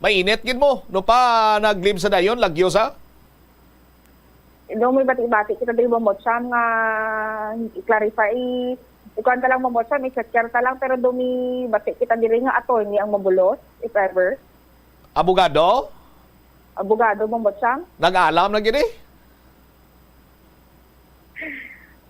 mainit gid mo no pa nag-leave sa dayon, lagyo sa? Do may bati-bati kita diri, Bombo Cham, nga i-clarify, i-, ikuan ta lang, Bombo Cham, i-check ta lang, pero do may bati kita diri nga attorney ang mabulos, if ever. Abogado? Abogado, Bombo Cham. Nag-alam na gid eh.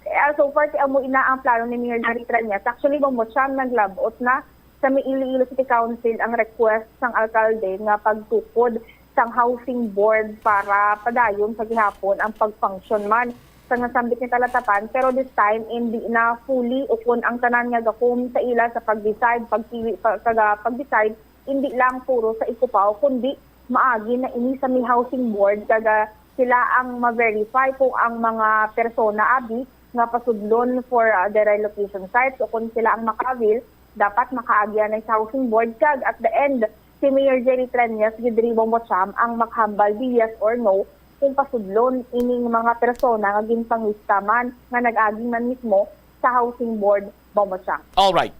Eh, so far, ti amo ina ang plano ni Mayor Larry Treñas. Actually, Bombo Cham, naglabot na sa may Iloilo City Council ang request sang alkalde nga pagtukod sang housing board para padayon sa gihapon ang pag-function man sa nasambit nga talatapan, pero this time, hindi na fully ukon ang tanan nga gakom sa ila sa pag-decide, pagpili, pa-, kaga pag-decide, hindi lang puro sa Ikupaw, kundi maagi na ini sa may housing board, kaga sila ang ma-verify kung ang mga persona abi nga pasudlon for, ah, the relocation sites o kung sila ang maka-avail, dapat makaagi anay sa housing board, kag at the end, si Mayor Jerry Treñas gid diri, Bombo Cham, ang makahambal di yes or no kung pasudlon ining mga persona nga ginpangista man nga nag-agi man mismo sa housing board, Bombo Cham. All right.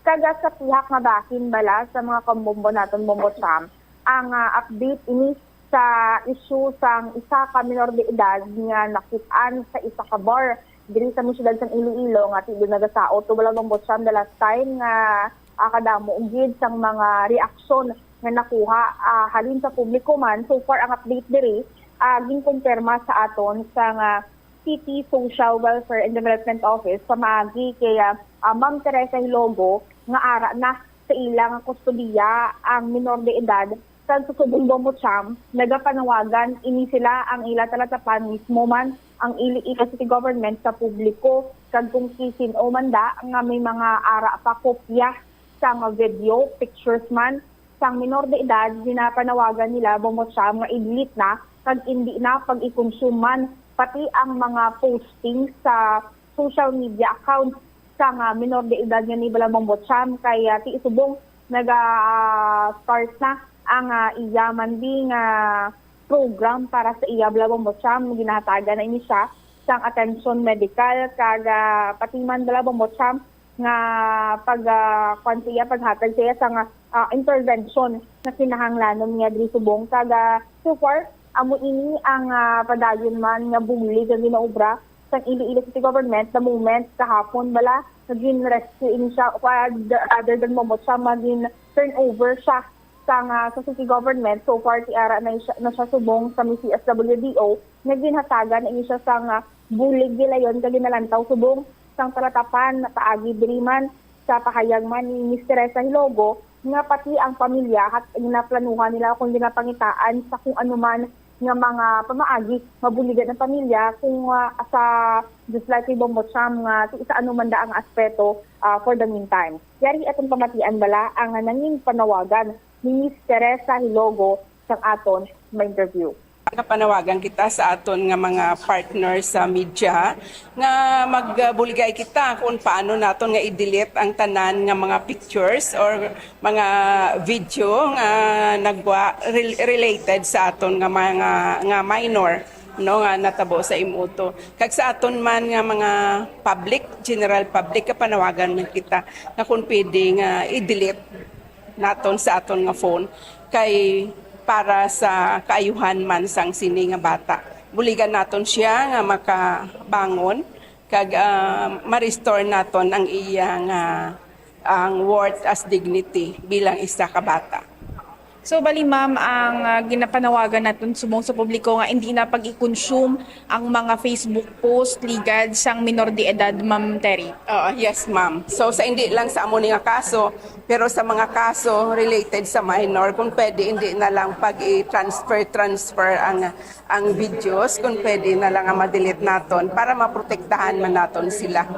Kaga sa pihak nga bahin bala sa mga kambombo naton, Bombo Cham, ang, ah, update ini sa issue sang isa ka minor de edad nga nakit-an sa isa ka bar diri sa may siyudad sang Iloilo nga ti-, doon nagasaot to bala, Bombo Cham, the last time nga, ah, kadamo gid sang mga reaksyon nga nakuha, ah, halin sa publiko man. So far, ang update diri, ah, ginkonfirma sa aton sang, ah, City Social Welfare and Development Office pamaagi kay, ah, ah, Ma'am Teresa Hilogo nga ara na sa ila nga kustodiya ang minor de edad. Kag sa subong, Bombo Cham, nagapanawagan ini sila ang ila talatapan, mismo man ang Iloilo City Government, sa publiko, kag kung kisin-o man da nga may mga ara pa kopya sang video, pictures man sang minor de edad, ginapanawagan nila, Bombo Cham, nga i-delete na kag indi na pag-i-consume man pati ang mga posting sa social media account sang, ah, minor de edad nga ni bala, Bombo Cham, kay, ah, ti subong naga-start na ang, ah, iya man di nga program para sa iya bala, Bombo Cham. Ginahatagan na ini siya sang attention medical kag, ah, pati man bala, Bombo Cham, nga pag, ah, kwan sa iya, paghatag sa iya sang, ah, intervention na kinahanglanon niya diri subong. Kag, ah, so far, amo ini ang, ah, padayon man nga bulig nga ginaobra sang Iloilo City Government. The moment, kahapon bala, naging rescue ini siya, or other than, Bombo Cham, maging turnover siya sang, ah, sa city government. So far, ti ara na siya, na siya subong sa may C S W D O, nga ginhatagan na ini siya sang, ah, bulig gilayon kag ginalantaw subong sang talatapan. Paagi diri man, sa pahayag man ni Miss Teresa Hilogo, nga pati ang pamilya hat ginaplanuhan nila kung ginapangitaan sa kung ano man nga mga pamaagi mabuligan ang pamilya kung, ah, sa just like kay Bombo Cham nga ti-, sa ano man da ang aspeto, ah, for the meantime. Yari atong pamatian bala ang nanging panawagan ni Miss Teresa Hilogo sang aton ma-interview. Kapanawagan kita sa aton nga mga partner sa media nga magbuligay kita kung paano naton nga i-delete ang tanan nga mga pictures or mga video nga nagwa rel- related sa aton nga mga nga minor, no, nga natabo sa M O two. Kag sa aton man nga mga public, general public, kapanawagan man kita nga kung pwede nga i-delete naton sa aton nga phone kay para sa kaayuhan man sang sini nga bata. Buligan naton siya nga makabangon kag, ah, ma-restore naton ang iya nga, ang worth as dignity bilang isa ka bata. So, bali, ma'am, ang, ah, ginapanawagan naton subong sa publiko nga hindi na pag-i-consume ang mga Facebook post ligad sang minor de edad, Ma'am Terry. Oo, yes, ma'am. So, sa hindi lang sa amo ni nga kaso, pero sa mga kaso related sa minor, kung pwede, hindi na lang pag-i-transfer, transfer ang, ang videos, kung pwede na lang nga ma-delete naton para maprotektahan man naton sila.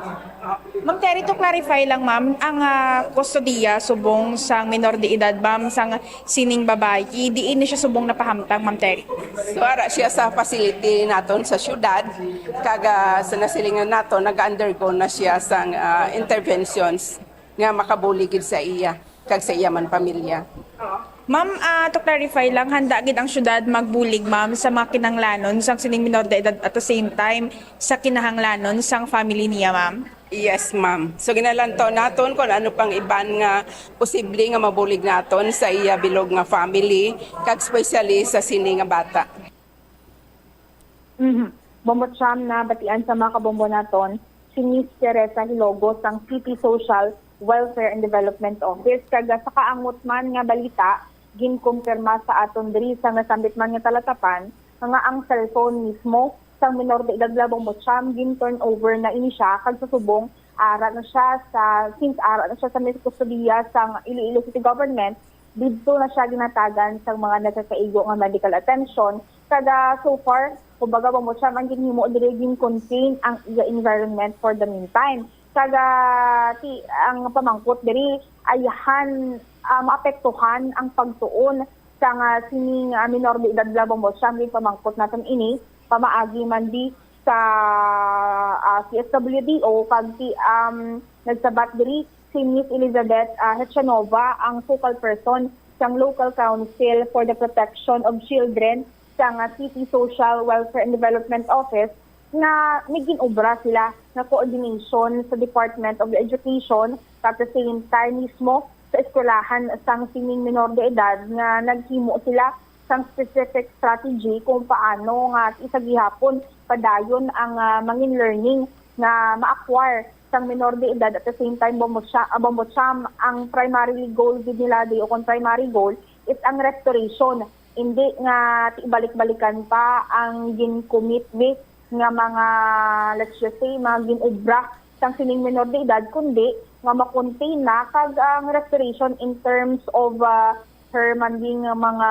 Ma'am Terry, to clarify lang, ma'am, ang, ah, kustodiya subong sang minor de edad, ma'am, sang sining babayi, diin ni siya subong napahamtang, Ma'am Terry? So, ara siya sa facility naton sa syudad, kag, ah, sa nasilingan naton, nag-undergo na siya sang, ah, interventions nga makabulig gid sa iya kag sa iya man pamilya. Ma'am, ah, to clarify lang, handa gid ang syudad magbulig, ma'am, sa mga kinahanglanon sang sining minor de edad, at the same time sa kinahanglanon sang family niya, ma'am? Yes, ma'am. So, ginalantaw naton kung ano pang iban nga posible nga mabulig naton sa iya bilog nga family, kag especially sa sini nga bata. Mhm. Bombo Cham, nabatian sa mga kabombo naton si Miss Teresa Hilogo sang City Social Welfare and Development Office. Kag sa kaangot man nga balita, ginkumpirma sa aton diri sa nasambit man nga talatapan nga ang cellphone mismo sang minor de edad, Bombo Cham, gin-turn over na ini siya, kag sa subong ara na siya sa, since ara na siya sa may kustodiya sang Iloilo City Government, didto na siya ginatagan sang mga nagakaigo nga medical attention. Kag, ah, so far, kumbaga, Bombo Cham, ang ginhimo diri, gin-contain ang iya environment for the meantime. Kag, ah, ti, ang pamangkot diri, ayahan, ah, maapektuhan ang pagtuon sang, ah, sining, ah, minor de edad bala, Bombo Cham, ginpamangkot naton ini, pamaagi man di sa, ah, C S W D O, kag ti, um, nagsabat diri si Miss Elizabeth, ah, Hechanova, ang focal person sang Local Council for the Protection of Children sang, ah, City Social Welfare and Development Office, nga may gin-obra sila nga coordination sa Department of Education, at the same time mismo sa eskwelahan sang sining minor de edad, nga naghimo sila sang specific strategy kung paano nga isa gihapon padayon ang, ah, mangin learning nga ma-acquire sang minor de edad. At the same time, Bombo Cha-, ah, Bombo Cham, ang primary goal gid nila di, o kung primary goal, is ang restoration. Hindi nga ti-, balik-balikan pa ang gin-commit di nga mga, let's just say, mga gin-obra sang sining minor de edad, kundi nga ma-contain na kag ang restoration in terms of, ah, her man di nga mga,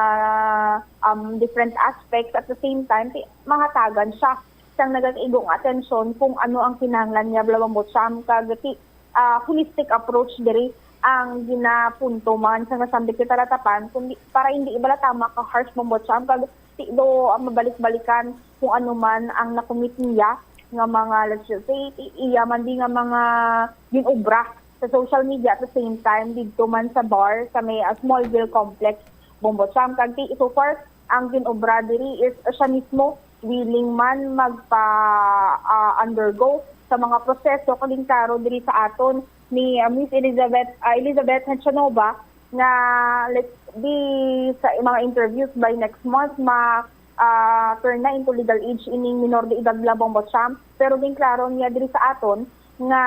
um, different aspects. At the same time, ti-, mangatagan siya sang nagakaigo nga atensyon kung ano ang kinahanglan niya bala, Bombo Cham, kag ti, ah, holistic approach diri ang ginapunto man sa nasambit ni Talatapan, kundi para hindi bala ta maka-harsh, Bombo Cham, kag ti do, ah, mabalik-balikan kung ano man ang nakumit niya nga mga, let's just say, i-, iya man di nga mga gin-obra sa social media, at the same time didto man sa bar sa may, ah, Smallville Complex, Bombo Cham. Kag ti, so far, ang gin-obra diri is, ah, siya mismo willing man magpa, ah, undergo sa mga proseso. Kag klaro diri sa aton ni, ah, Miss Elizabeth, ah, Elizabeth Hechanova, nga let's be sa mga interviews by next month, ma, ah, turn na into legal age ining minor de edad bala, Bombo Cham. Pero ginklaro niya diri sa aton nga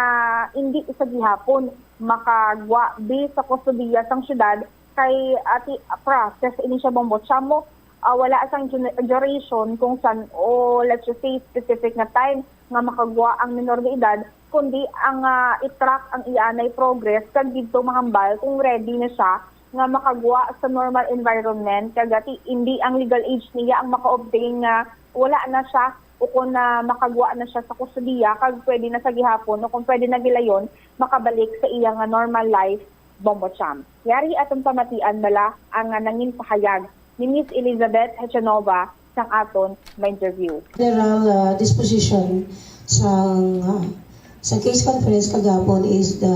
hindi isa gihapon makagwa bi sa kustodiya sang syudad kay, ah, ti, process ini siya, Bombo Cham, mo, ah, wala sang dura-, duration kung san, o let's just say, specific nga time nga makagwa ang minor de edad, kundi ang, ah, i-track ang iyanay progress kag didto mahambal kung ready na siya nga makagwa sa normal environment. Kag ti, hindi ang legal age niya ang maka-obtain nga wala na siya, o kung na makagwa na siya sa kustodiya kag pwede na sa gihapon, o kung pwede na gilayon, makabalik sa iya nga normal life, Bombo Cham. Yari aton pamatian bala ang, ah, nangin pahayag ni Miss Elizabeth Hechanova sang aton ma-interview. General, ah, disposition sang, ah, sa case conference kagapon is the,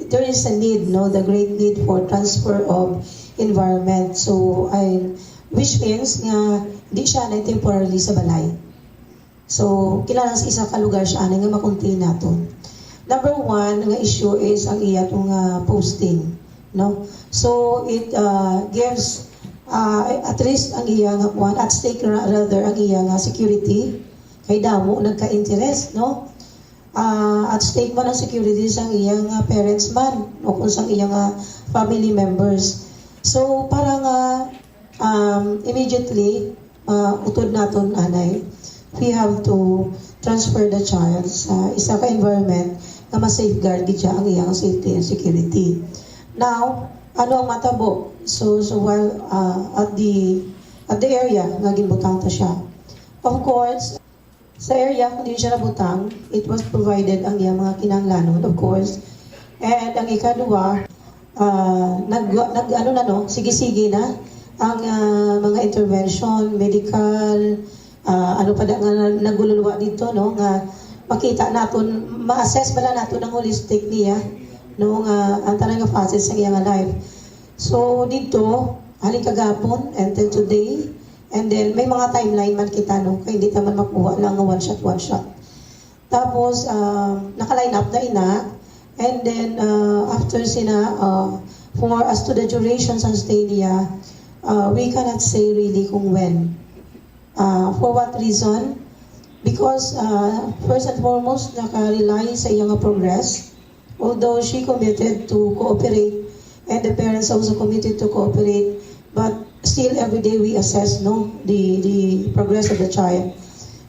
there is a need, no, the great need for transfer of environment. So, I, which means nga di siya na temporarily sa balay. So, kinahanglan sa isa ka lugar siya anay nga ma-contain naton. Number one nga issue is ang iya tong, ah, posting, no? So, it, ah, gives, ah, at risk ang iya nga kuan, at stake ra-, rather ang iya nga security, kay damo nagka-interest, no? Ah, at stake man ang security sang iya nga parents man o kung sang iya nga family members. So, para nga, um, immediately, ah, utod naton anay, we have to transfer the child sa isa ka environment nga ma-safeguard gid siya ang iyang safety and security. Now, ano ang matabo? So, so while, ah, at the, at the area nga ginbutang ta siya. Of course, sa area kung diin siya nabutang, it was provided ang iyang mga kinahanglanon, of course. And ang ikaduha, ah, nag, nag, ano na, no, sige-sige na ang, ah, mga intervention, medical, ah, ano pa da nga nagululuwa dito, no, nga makita naton, ma-assess bala naton ang holistic niya, no, nga ang tanan nga facets sa iya nga life. So, dito, halin kagapon, and then today, and then may mga timeline man kita, no, kay hindi ta man makuha lang nga one shot, one shot. Tapos, ah, naka-line up na ina. And then, ah, after sina, ah, for as to the duration sa stay niya, ah, we cannot say really kung when. Ah, for what reason? Because, ah, first and foremost, naka-rely sa iya nga progress. Although she committed to cooperate, and the parents also committed to cooperate, but still every day we assess, no, the, the progress of the child.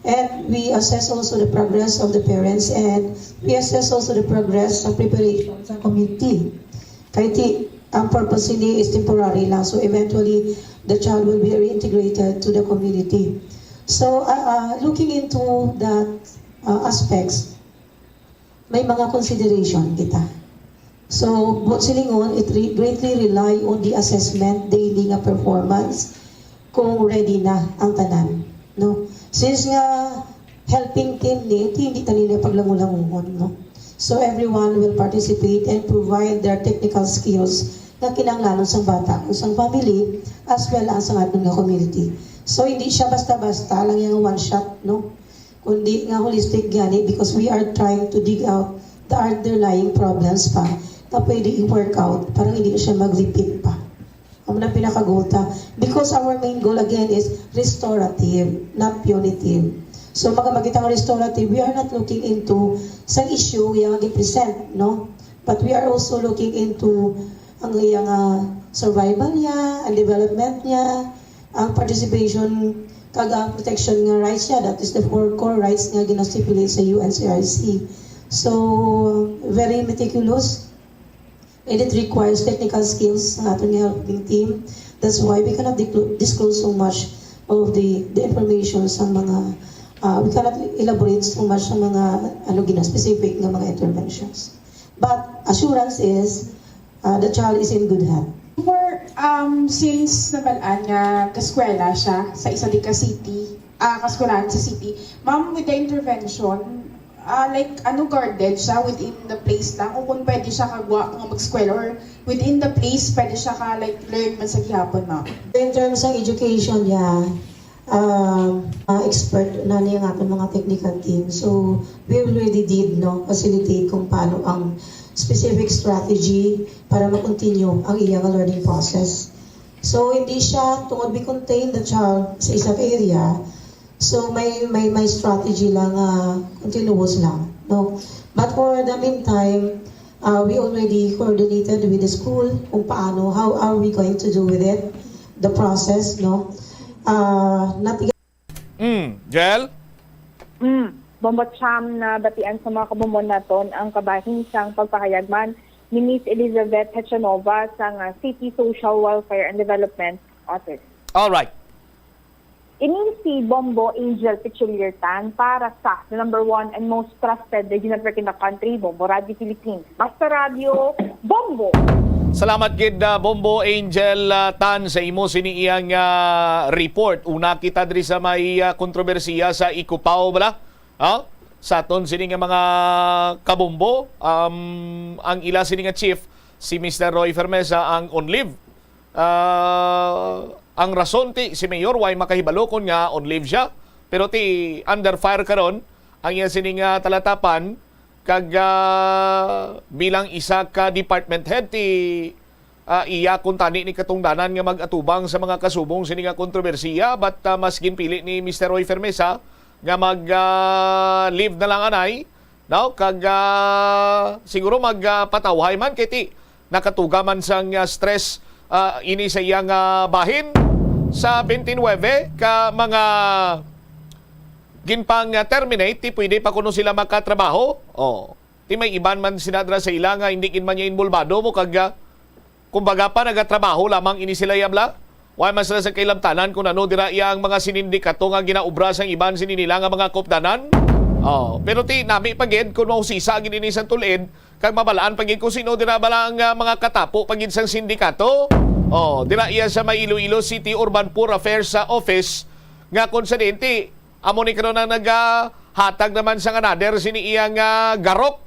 And we assess also the progress of the parents, and we assess also the progress sa preparation sa community. Kay ti, ang purpose ini is temporary lang. So eventually, the child will be reintegrated to the community. So uh, uh, looking into that uh, aspects, may mga consideration kita. So, buot silingon, it re- greatly rely on the assessment daily nga performance kung ready na ang tanan, no? Since nga helping team ni, ti hindi ta nila paglangulanguhon, no? So everyone will participate and provide their technical skills nga kinahanglanon sang bata o sang family, as well as sang aton nga community. So hindi siya basta-basta lang yung one shot, no? Kundi nga holistic gani, because we are trying to dig out the underlying problems pa na pwede i-work out para hindi siya mag-repeat pa. Ang na pinakaguta. Because our main goal again is restorative, not punitive. So, maga makita nga restorative, we are not looking into sa issue nga gi-present, no? But we are also looking into ang iyang ah, survival niya, ang development niya, ang participation kag ang protection nga rights niya, that is the four core rights nga gina-stipulate sa U N C R C. So, very meticulous, and it requires technical skills sa aton nga helping team. That's why we cannot diclo- disclose so much of the, the information sa mga, uh, we cannot elaborate so much sa mga ano gina specific nga mga interventions. But assurance is, uh, the child is in good hand. For, um, since nabalaan nga kaskwela siya sa isa di ka city, ah, kaskwelahan sa city, ma'am, with the intervention, ah, like, ano, guarded siya within the place lang? O kung pwede siya kagwa nga mag-eskwela or within the place, pwede siya ka, like, learn man sa gihapon, ma'am? In terms ng education niya, um, uh, expert na niya nga mga technical team. So, we already did, no, facilitate kung paano ang specific strategy para ma-continue ang iyang learning process. So, hindi siya, tungod we contain the child sa isa ka area, so may may may strategy lang uh, continuous lang, no? But for the meantime, uh, we already coordinated with the school kung paano, how are we going to do with it, the process, no? Uh, not Mm, Jel? Mm, Bombo Cham, nabatian sa mga kabumon naton ang kabahin sang pagpahayag man ni Miss Elizabeth Hechanova sang ah, City Social Welfare and Development Office. Alright. Ini si Bombo Angel Pichulier Tan para sa the number one and most trusted radio network in the country, Bombo Radio Philippines. Basta Radio, Bombo! Salamat gid uh, Bombo Angel uh, Tan sa imo sini iyang uh, report. Una kita diri sa may uh, kontrobersiya sa Ikupao bala. Ha? Sa aton sini nga mga kabombo, um, ang ila sini nga chief, si Mister Roy Fermesa ang on leave. Uh, ang rason ti si Mayor way makahibalo kon nga on leave siya. Pero ti under fire karon ang iya sini nga talatapan kag uh, bilang isa ka department head ti uh, iya kuntani ni katungdanan nga mag-atubang sa mga kasubong sini nga kontrobersiya, but uh, mas ginpili ni Mister Roy Fermesa nga mag uh, leave na lang anay, no? Kag uh, siguro mag uh, patawhay man kay ti nakatuga man sang uh, stress uh, ini sa iyang uh, bahin sa twenty-nine ka mga ginpang uh, terminate ti pwede pa kuno sila makatrabaho. Oh. Ti may iban man sinadra sa ila nga hindi gid man niya inbolbado mo kag ah, kumbaga pa nagatrabaho lamang ini sila yabla. Wa man sila sa kailabtanan kung ano dira iya ang mga sinindikato nga ginaobra sang iban sini nila nga mga kopdanan. Oh, pero ti nami pa gid kung mausisa gid ini sa tulid kag mabalaan pa gid kung sino dira bala ang ah, mga katapo pa gid sang sindikato. Oh, dira iya sa may Iloilo City Urban Poor Affairs sa office nga kung sa dinti amo ni karon ang nagahatag naman sang another sini iya nga garok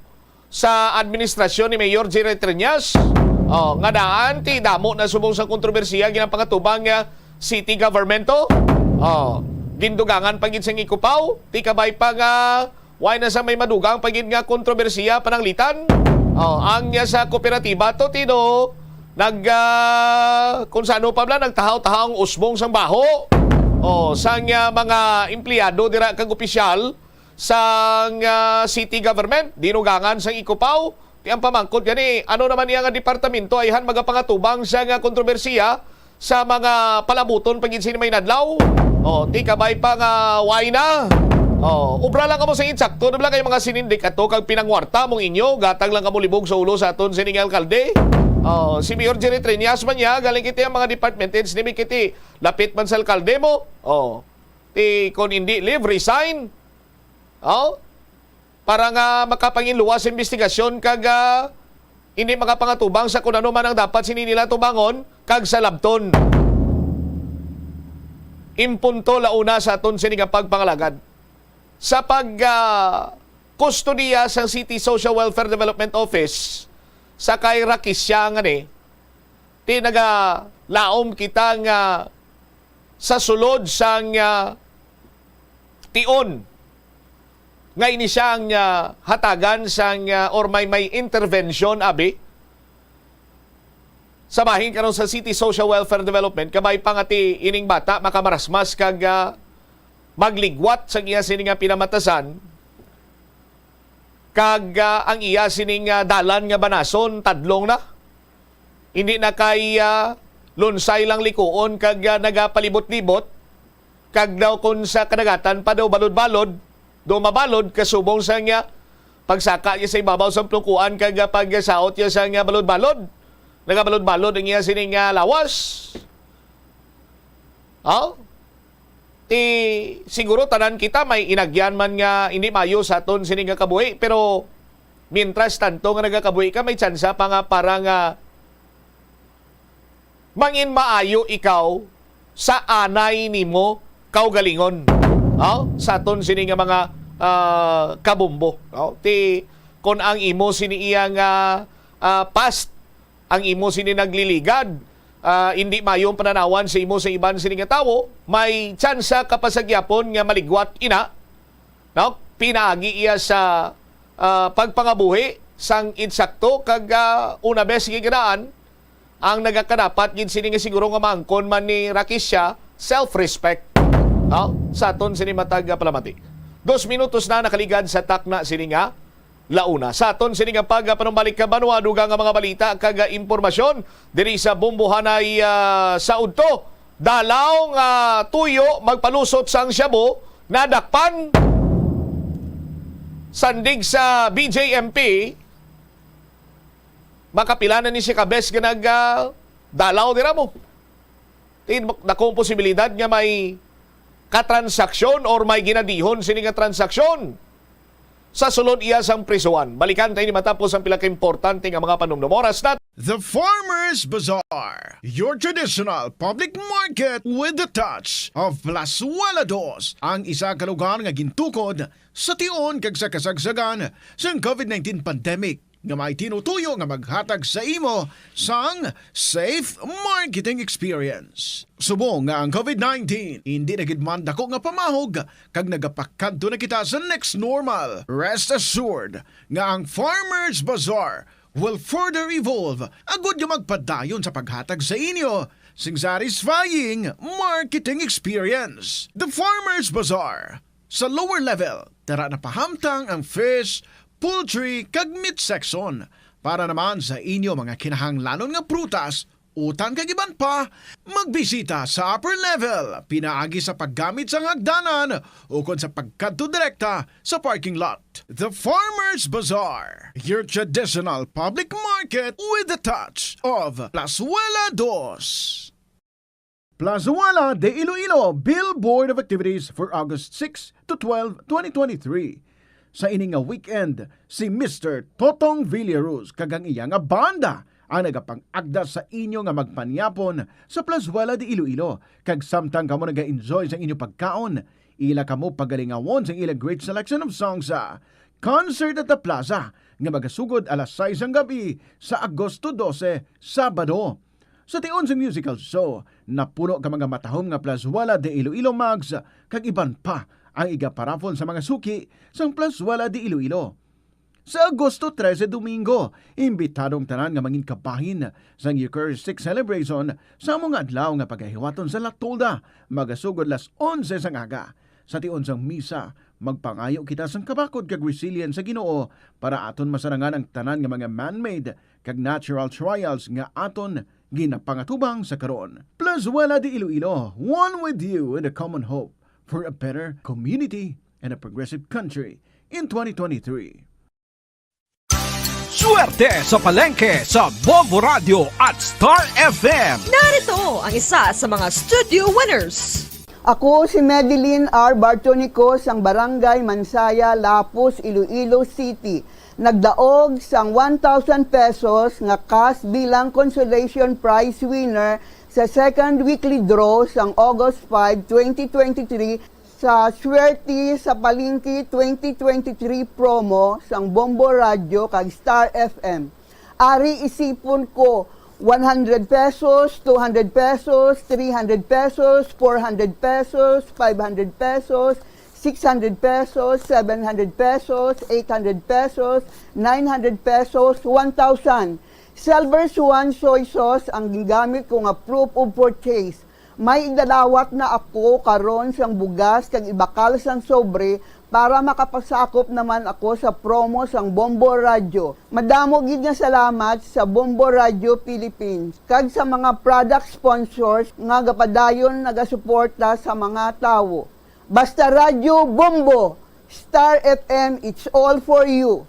sa administrasyon ni Mayor Jerry Treñas. Oh, nga daan ti damo na subong sa kontrobersiya ginapakatubang nga city government to. Oh, gindugangan pa gid sang ikupaw, ti kabay pa nga way na sa may madugang pa gid nga kontrobersiya pananglitan. Oh, ang niya sa kooperatiba to tino nag uh, kung sano pa bla nagtahaw-tahaw ang usbong sang baho. Oh, sang uh, mga empleyado dira kag opisyal sang ah, city government, dinugangan sang Ikupaw. Ti ang pamangkot gani, ano naman iya nga departamento ayhan magapangatubang sa nga kontrobersiya sa mga palabuton pa gid sini may nadlaw? O, ti kabay pa nga way na. Oh, ubra lang kamo sa insakto, di ba, kay mga sinindik ato kag pinangwarta mong inyo, gatag lang kamo libog sa ulo sa aton sining alkalde. Oh, si Mayor Jerry Treñas man niya, galing kita ang mga department heads ni Mikiti, lapit man sa alkalde mo. Oh, ti kon hindi leave, resign. Oh, para nga makapanginluwas sa investigasyon kag, ah, hindi makapangatubang sa kun ano man ang dapat sini nila tubangon kag sa labton. Impunto launa sa aton sini nga pagpangalagad. Sa pag, ah, kustodiya sang City Social Welfare Development Office sa kay Rakisya nga ni, ti nagalaom kita nga sa sulod sang, ah, tion nga ini siya ang, ah, hatagan sang, ah, or may, may intervention, abi, sa bahin karon sa City Social Welfare Development, kabay pa nga ti ining bata makamarasmas kag, ah, magligwat sa iya sini nga pinamatasan, kag, ah, ang iya sining, ah, dalan nga banason tadlong na. Hindi na kay, ah, lunsay lang likuon kag, ah, nagapalibot-libot, kag daw kon sa kadagatan pa daw balod-balod, daw mabalod kasubong sa niya pagsaka niya sa ibabaw sang plungkuan kag, ah, pagsaot niya sa nga balod-balod. Nagabalod-balod ang iya sining, ah, lawas. Oh? Ti, siguro tanan kita may inagyan man nga hindi maayo sa aton sini nga kabuhi, pero mientras tanto nga nagakabuhi ka, may tsansa pa nga para nga mangin maayo ikaw sa anay nimo kaugalingon. Oh? Sa aton sini nga mga, ah, kabombo. Oh? Ti, kon ang imo sini iya nga, ah, past ang imo sini nagliligad, ah, hindi maayong pananawan sa imo sa iban sini nga tawo, may tsansa ka pa sa gyapon nga maligwat ina, no? Pinaagi iya sa, ah, pagpangabuhi sang insakto kag, ah, una bes gigadaan ang nagakadapat gid sini nga siguro nga maangkon man ni Rakisya, self-respect, no? Sa aton sini matag, ah, palamati. Dos minutos na nakaligad sa takna sini nga launa. Sa aton sini nga pagpanumbalik ka banwa, dugang nga mga balita kag, ah, impormasyon diri sa Bumbuhanay, ah, sa udto. Dalaw nga tuyo magpalusot sang shabu nadakpan. Sandig sa B J M P, makapila na ni siya ka bes nga nag, ah, dalaw dira mo. Tin-, dakong posibilidad nga may katransaksyon or may ginadihon sini nga transaksyon sa sulod iya sang prisuhan. Balikan tayo ni matapos ang pila ka importante nga mga panumdum. Oras na. The Farmers Bazaar, your traditional public market with the touch of Plazuela Dos, ang isa ka lugar nga gintukod sa tion kag sa kasagsagan sang covid nineteen pandemic, nga may tinutuyo nga maghatag sa imo sang safe marketing experience. Subong nga ang covid nineteen indi na gid man dako nga pamahog kag nagapakadto na kita sa next normal, rest assured nga ang Farmers Bazaar will further evolve agud nga magpadayon sa paghatag sa inyo sing satisfying marketing experience. The Farmers Bazaar, sa lower level, tara na pahamtang ang fish, poultry, kag meat section. Para naman sa inyo mga kinahanglanon nga prutas, utan kag iban pa, magbisita sa upper level, pinaagi sa paggamit sang hagdanan ukon sa pagkadto direkta sa parking lot. The Farmers Bazaar, your traditional public market with the touch of Plazuela Dos. Plazuela de Iloilo Billboard of Activities for August six to twelve, twenty twenty-three. Sa ini nga weekend, si Mister Totong Villaruz kag ang iya nga banda ang nagapang-agda sa inyo nga magpanyapon sa Plazuela de Iloilo, kag samtang kamo naga-enjoy sa inyo pagkaon, ila kamo pagalingawon sa ilang great selection of songs sa Concert at the Plaza nga magasugod alas sais sang gabi sa Agosto dose, Sabado. Sa tion sang musical show, napuno ka mga matahom nga Plazuela de Iloilo mugs kag iban pa ang igaparapol sa mga suki sang Plazuela de Iloilo. Sa Agosto trese, Domingo, imbitado ang tanan nga mangin kabahin sang Eucharistic Celebration sa amo nga adlaw nga pagahiwaton sa La Tolda, magasugod las onse sang aga. Sa tion sang misa, magpangayo kita sang kabakod kag resilience sa Ginoo para aton masarangan ang tanan nga mga man-made kag natural trials nga aton ginapangatubang sa karon. Plazuela de Iloilo, one with you in the common hope for a better community and a progressive country in twenty twenty-three. Swerte sa palengke sa Bombo Radio at Star F M. Narito ang isa sa mga studio winners. Ako si Medellin R. Bartonico sang Barangay Mansaya, Lapus, Iloilo City. Nagdaog sang one thousand pesos nga cash bilang consolation prize winner sa second weekly draw sang August five, twenty twenty-three sa Swerte sa Palengke twenty twenty-three promo sang Bombo Radyo kag Star F M. Ari isipon ko, one hundred pesos, two hundred pesos, three hundred pesos, four hundred pesos, five hundred pesos, six hundred pesos, seven hundred pesos, eight hundred pesos, nine hundred pesos, one thousand. Silver Swan soy sauce ang gingamit ko nga proof of purchase. May idadawat na ako karon sang bugas kag ibakal sang sobre para makapasakop naman ako sa promo sang Bombo Radyo. Madamo gid nga salamat sa Bombo Radyo Philippines kag sa mga product sponsors nga gapadayon nagasuporta sa mga tawo. Basta Radyo Bombo, Star F M, it's all for you.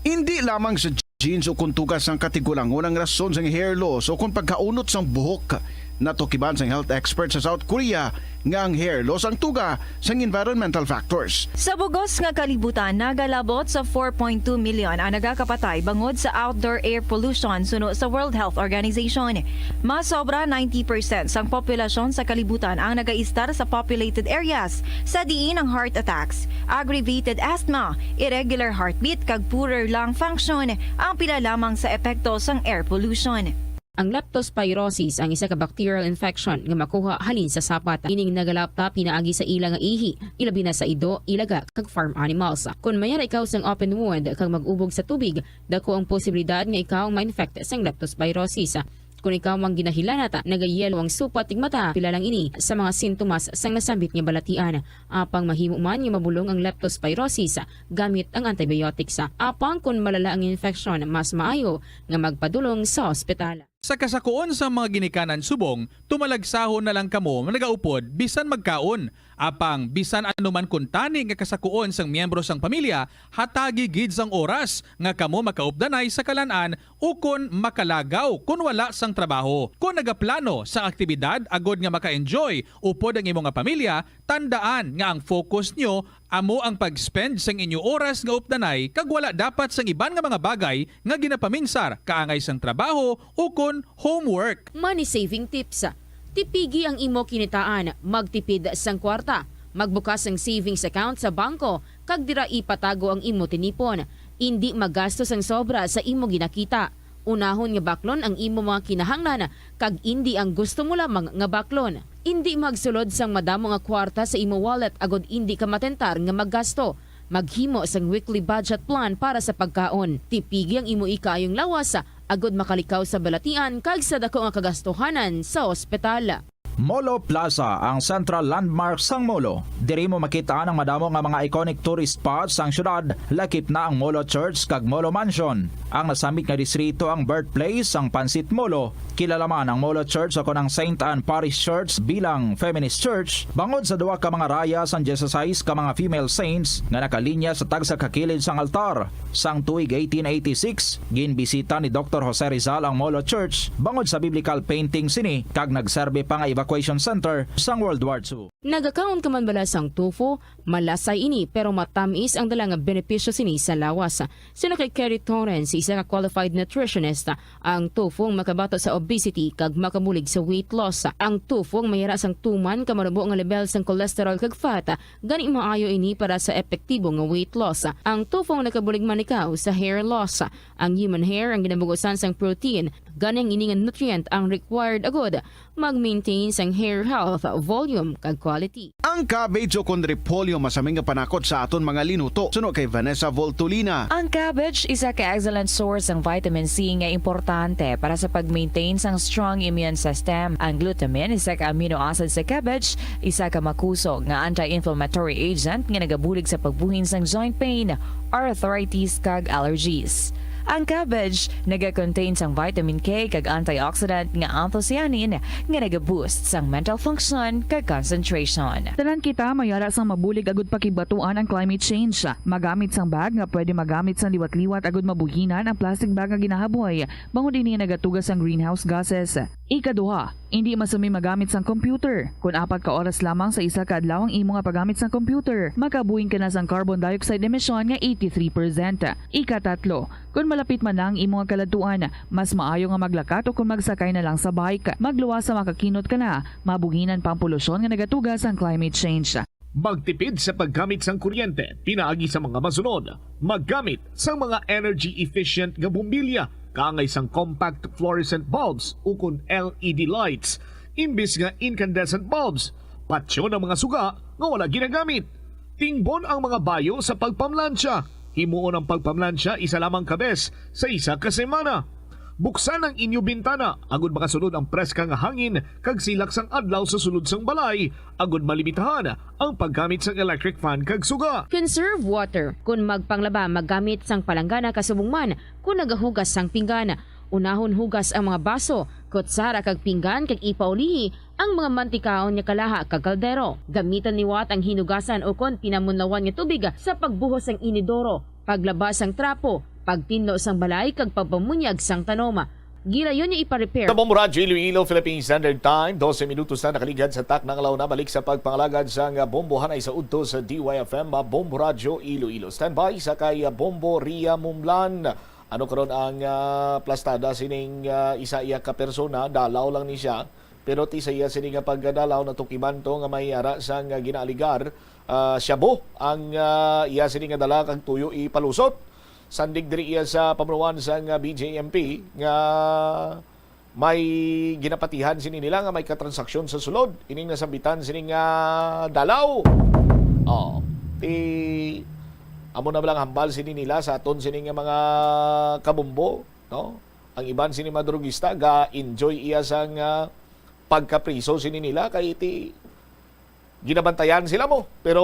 Indi lamang sa genes o kon tugas sang katigulangon ang rason sang hair loss o kon pagkaunot sang buhok. Natukiban sang health expert sa South Korea nga ang hair loss ang tuga sang environmental factors. Sa bugos nga kalibutan, nagalabot sa four point two million ang nagakapatay bangod sa outdoor air pollution suno sa World Health Organization. Mas sobra ninety percent sang populasyon sa kalibutan ang nagaistar sa populated areas, sa diin ang heart attacks, aggravated asthma, irregular heartbeat, kag poorer lung function ang pila lamang sa epekto sang air pollution. Ang leptospirosis ang isa ka bacterial infection nga makuha halin sa sapat. Ining nagalapta pinaagi sa ila nga ihi, ilabi na sa ido, ilaga, kag farm animals. Kon mayara ikaw sang open wound kag mag-ubog sa tubig, dako ang posibilidad nga ikaw ma-infect sang leptospirosis. Kon ikaw ang ginahilanat, nagayelo ang supat ug mata, pila lang ini sa mga sintomas sang nasambit nga balatian. Apang mahimo man nga mabulong ang leptospirosis gamit ang antibiotics. Apang kon malala ang infeksyon, mas maayo nga magpadulong sa ospital. Sa kasakuon sang mga ginikanan subong, tumalagsahon na lang kamo nagaupod bisan magkaon. Apang bisan ano man kuntani nga kasakuon sang miyembro sang pamilya, hatagi gid sang oras nga kamo makaupdanay sa kalan-an ukon makalagaw kon wala sang trabaho. Kon nagaplano sang aktibidad agod nga maka-enjoy upod ang imo nga pamilya, tandaan nga ang focus nyo amo ang pag-spend sang inyo oras nga updanay kag wala dapat sang iban nga mga bagay nga ginapaminsar kaangay sang trabaho ukon homework. Money saving tips. Tipigi ang imo kinitaan, magtipid sang kwarta, magbukas sang savings account sa bangko, kag dira ipatago ang imo tinipon. Indi magasto sang sobra sa imo ginakita. Unahon nga baklon ang imo mga kinahanglan kag indi ang gusto mo lamang nga baklon. Indi magsulod sang madamo nga kwarta sa imo wallet agod indi ka matentar nga maggasto. Maghimo sang weekly budget plan para sa pagkaon. Tipigi ang imo ikaayong lawas agod makalikaw sa balatian kag sa dako nga kagastuhanan sa ospital. Molo Plaza, ang central landmark sang Molo. Diri mo makit-an ang madamo nga mga iconic tourist spots sang syudad, lakip na ang Molo Church kag Molo Mansion. Ang nasambit nga distrito ang birthplace sang Pansit Molo. Kilala man ang Molo Church o kon ang Saint Anne Parish Church bilang feminist church bangod sa duha ka mga raya sang dieciséis ka mga female saints nga nakalinya sa tagsa ka kilid sang altar. Sang tuig eighteen eighty-six, ginbisita ni Doktor Jose Rizal ang Molo Church bangod sa biblical painting sini kag nagserbi pa nga evacuation center sang World War Two. Nagakaon ka man bala sang tofu? Malasay ini, pero matamis ang dala nga benepisyo sini sa lawas. Suno kay Kerry Torrens, isa ka qualified nutritionist, ang tofu ang makabato sa obesity kag makabulig sa weight loss. Ang tofu ang mayara sang tuman ka manubo nga level sang cholesterol kag fat, gani maayo ini para sa epektibo nga weight loss. Ang tofu ang nakabulig man ikaw sa hair loss. Ang human hair ang ginabugusan sang protein, gani ang ini nga nutrient ang required agud mag-maintain sang hair health, volume, kag quality. Ang cabbage o kon repolyo masami nga panakot sa aton mga linuto, suno kay Vanessa Voltolina. Ang cabbage isa ka excellent source sang vitamin C nga importante para sa pag-maintain sang strong immune system. Ang glutamine, isa ka amino acid sa cabbage, isa ka makusog nga anti-inflammatory agent nga nagabulig sa pagbuhin sang joint pain, arthritis, kag allergies. Ang cabbage nagakontain sang vitamin K kag antioxidant nga anthocyanin nga nagaboost sang mental function kag concentration. Tanan kita may ara sang mabulig agud pakigbatuan ang climate change. Magamit sang bag nga pwede magamit sang liwat-liwat agud mabuhinan ang plastic bag nga ginahaboy, bangod ini nagatuga sang greenhouse gases. Ikaduha, indi masumi magamit sang computer. Kon apat ka oras lamang sa isa ka adlaw ang imo nga paggamit sang computer, makabuhing ka na sang carbon dioxide emission nga eighty-three percent. Ikatatlo, kon malapit man na ang imo nga kaladtuan, mas maayo nga maglakat o kon magsakay na lang sa bike. Magluwas sa makakinot ka na, mabuhinan pa ang polusyon nga nagatuga sang climate change. Magtipid sa paggamit sang kuryente pinaagi sa mga masunod: maggamit sang mga energy efficient nga bombilya kaangay sang compact fluorescent bulbs ukon L E D lights imbis nga incandescent bulbs. Patyon ang mga suga nga wala ginagamit. Tingbon ang mga bayo sa pagpamlansya. Himuon ang pagpamlansya isa lamang ka bes sa isa ka semana. Buksan ang inyo bintana agud makasulod ang preska nga hangin kag silak sang adlaw sa sulod sang balay, agud malimitahan ang paggamit sang electric fan kag suga. Conserve water. Kon magpanglaba, maggamit sang palanggana kasubong man kon nagahugas sang pinggan. Unahon hugas ang mga baso, kutsara kag pinggan kag ipaulihi ang mga mantikaon nga kalaha kag kaldero. Gamitan liwat ang hinugasan ukon pinamunlawan nga tubig sa pagbuhos sang inidoro, paglaba sang trapo, pagtinlo sang balay kag pagpamunyag sang tanom. Gilayon nga ipa-repair. Sa Bombo Radyo Iloilo, Philippine Standard Time, dose minutos na nakaligad sa takna nga launa. Balik sa pagpangalagad sang bombohanay sa udto sa D Y F M, Bombo Radyo Iloilo. Standby sa kay Bombo Ria Mumlan. Ano karon ang, ah, plastada sining, ah, isa iya ka persona? Dalaw lang ni siya. Pero ti sa iya sini nga pagdalaw, natukiban to nga may ara sang, ah, ginaaligar, ah, shabu ang, ah, iya sini nga dala kag tuyo ipalusot. Sandig diri iya sa pamunuan sang, ah, B J M P nga may ginapatihan sini nila nga may katransaksyon sa sulod ining nasambitan sini nga dalaw. Oh, ti amo na lang hambal sini nila sa aton sini nga mga kabombo, no? Ang iban sini mga drugista ga-enjoy iya sang, ah, pagkapriso sini nila kay ti ginabantayan sila mo. Pero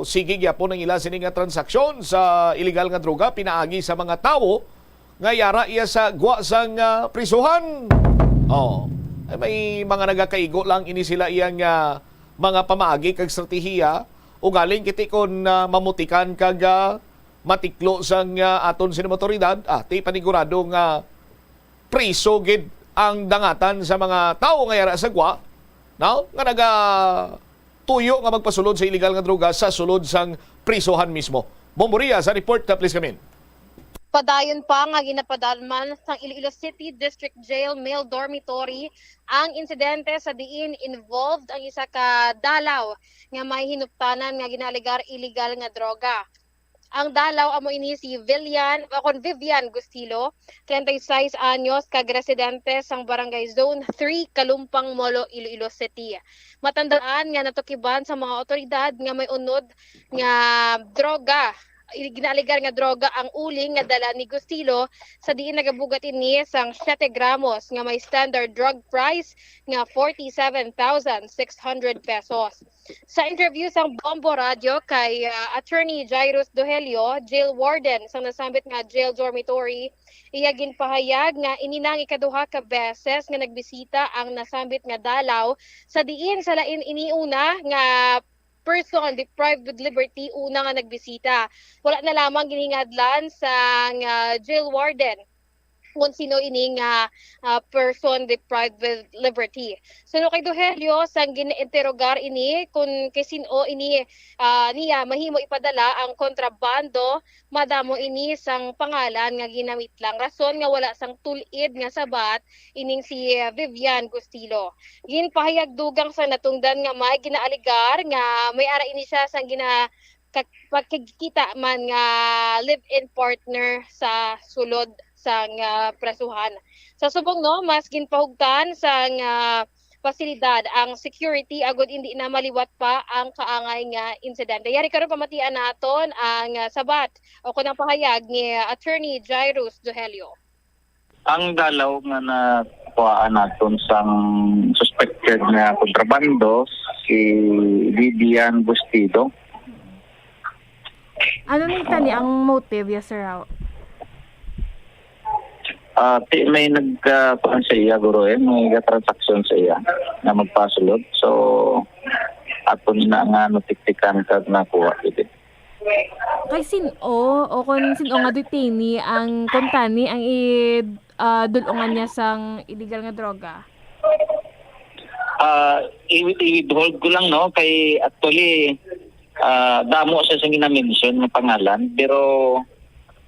sige gyapon ang ila sini nga transaksyon sa iligal nga droga pinaagi sa mga tawo nga yara iya sa gwa sang, ah, prisuhan. Oh, ay, may mga nagakaigo lang ini sila iya nga mga pamaagi kag estratehiya. Ugaling kiti kon, ah, mamutikan kag, ah, matiklo sang, ah, aton sini mga otoridad, ah, ti panigurado nga priso gid ang dangatan sa mga tawo nga yara sa gwa, no? Nga nagatuyo nga magpasulod sa iligal nga droga sa sulod sang prisohan mismo. Bombo Ria sa report, uh, please come in. Padayon pa nga ginapadalman sang Iloilo City District Jail male dormitory ang insidente sa diin involved ang isa ka dalaw nga may hinuptanan nga ginaalegar iligal nga droga. Ang dalaw amo ini si Villian, o kon Vivian Gustilo, treinta y seis anyos, kag residente sang Barangay Zone three, Kalumpang, Molo, Iloilo City. Matandaan nga natukiban sa mga otoridad nga may unod nga droga, i-, ginaalegar nga droga ang uling nga dala ni Gustilo, sa diin nagabugat ini sang siete gramos nga may standard drug price nga forty-seven thousand six hundred pesos. Sa interview sang Bombo Radyo kay, ah, Attorney Jairus Dohelio, jail warden sang nasambit nga jail dormitory, iya ginpahayag nga ini na ang ikaduha ka beses nga nagbisita ang nasambit nga dalaw, sa diin sa lain ini una nga person deprived with liberty una nga nagbisita. Wala na lamang giningadlan sang, ah, jail warden kon sino ini nga, ah, person deprived with liberty. Suno kay Dohelio, sang gin-interogar ini kung kay sin-o ini, ah, niya mahimo ipadala ang kontrabando, madamo ini sang pangalan nga ginamit lang. Rason nga wala sang tul-id nga sabat ining si, ah, Vivian Gustilo. Ginpahayag dugang sa natungdan nga may ginaaligar nga may ara ini siya sang gina-, ka-, pagkikita man nga live-in partner sa sulod sang, ah, presuhan. Sa subong, no, mas ginpahugtan sang, ah, pasilidad ang security agud indi na maliwat pa ang kaangay nga insidente. Yari karon pamatian naton ang, ah, sabat o kon ang pahayag ni Attorney Jairus Dohelio. Ang dalaw nga nakuhaan naton sang suspected nga kontrabando, si Vivian Bustido. Ano ni tani ang motive, yes, sir? How? Ah, ti may nag, ah, kuwan sa iya, guro, eh, may transaction sa iya na magpasulod. So, ato na nga natiktikan kag nakuha, gid. Kay sin-o, o kon sin-o nga detainee ang kuntani ang i-, ah, dul-ungan niya sang illegal nga droga? Ah, i-, i-withhold ko lang, no, kay actually, ah, damo siya sa gina-mention nga pangalan, pero,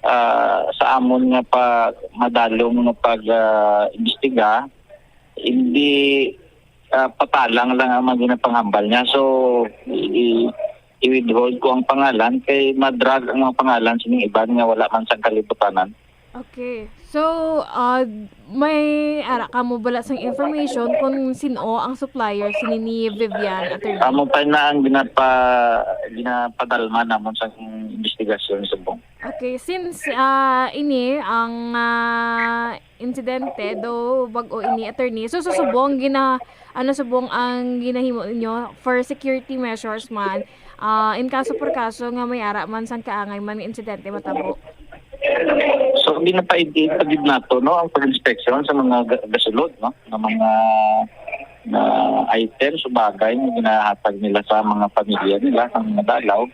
ah, sa amon nga pa madalom nga pag, ah, imbestiga, hindi, ah, patalang lang ang mga ginapanghambal niya. So, i-, i-, i-withhold ko ang pangalan kay ma-drag ang mga pangalan sining iban nga wala man sang kalibutanan. Okay. So, ah, may ara ka mo bala sang information kung sin-o ang supplier sini ni Vivian, attorney? Amo pa na ang ginapa-, ginapadalma namon sa investigasyon subong. Okay, since, ah, ini ang, ah, insidente, do bag-o ini, attorney. So, so subong gina-, ano, subong ang ginahimo ninyo for security measures man, ah, in kaso por kaso nga may ara man sang kaangay man nga insidente matabo? So, ginapaid-id pa gid nato, no, ang pag-inspection sa mga ga-, gasulod, no, nga mga, nga items o bagay nga ginahatag nila sa mga pamilya nila, sa mga dalaw.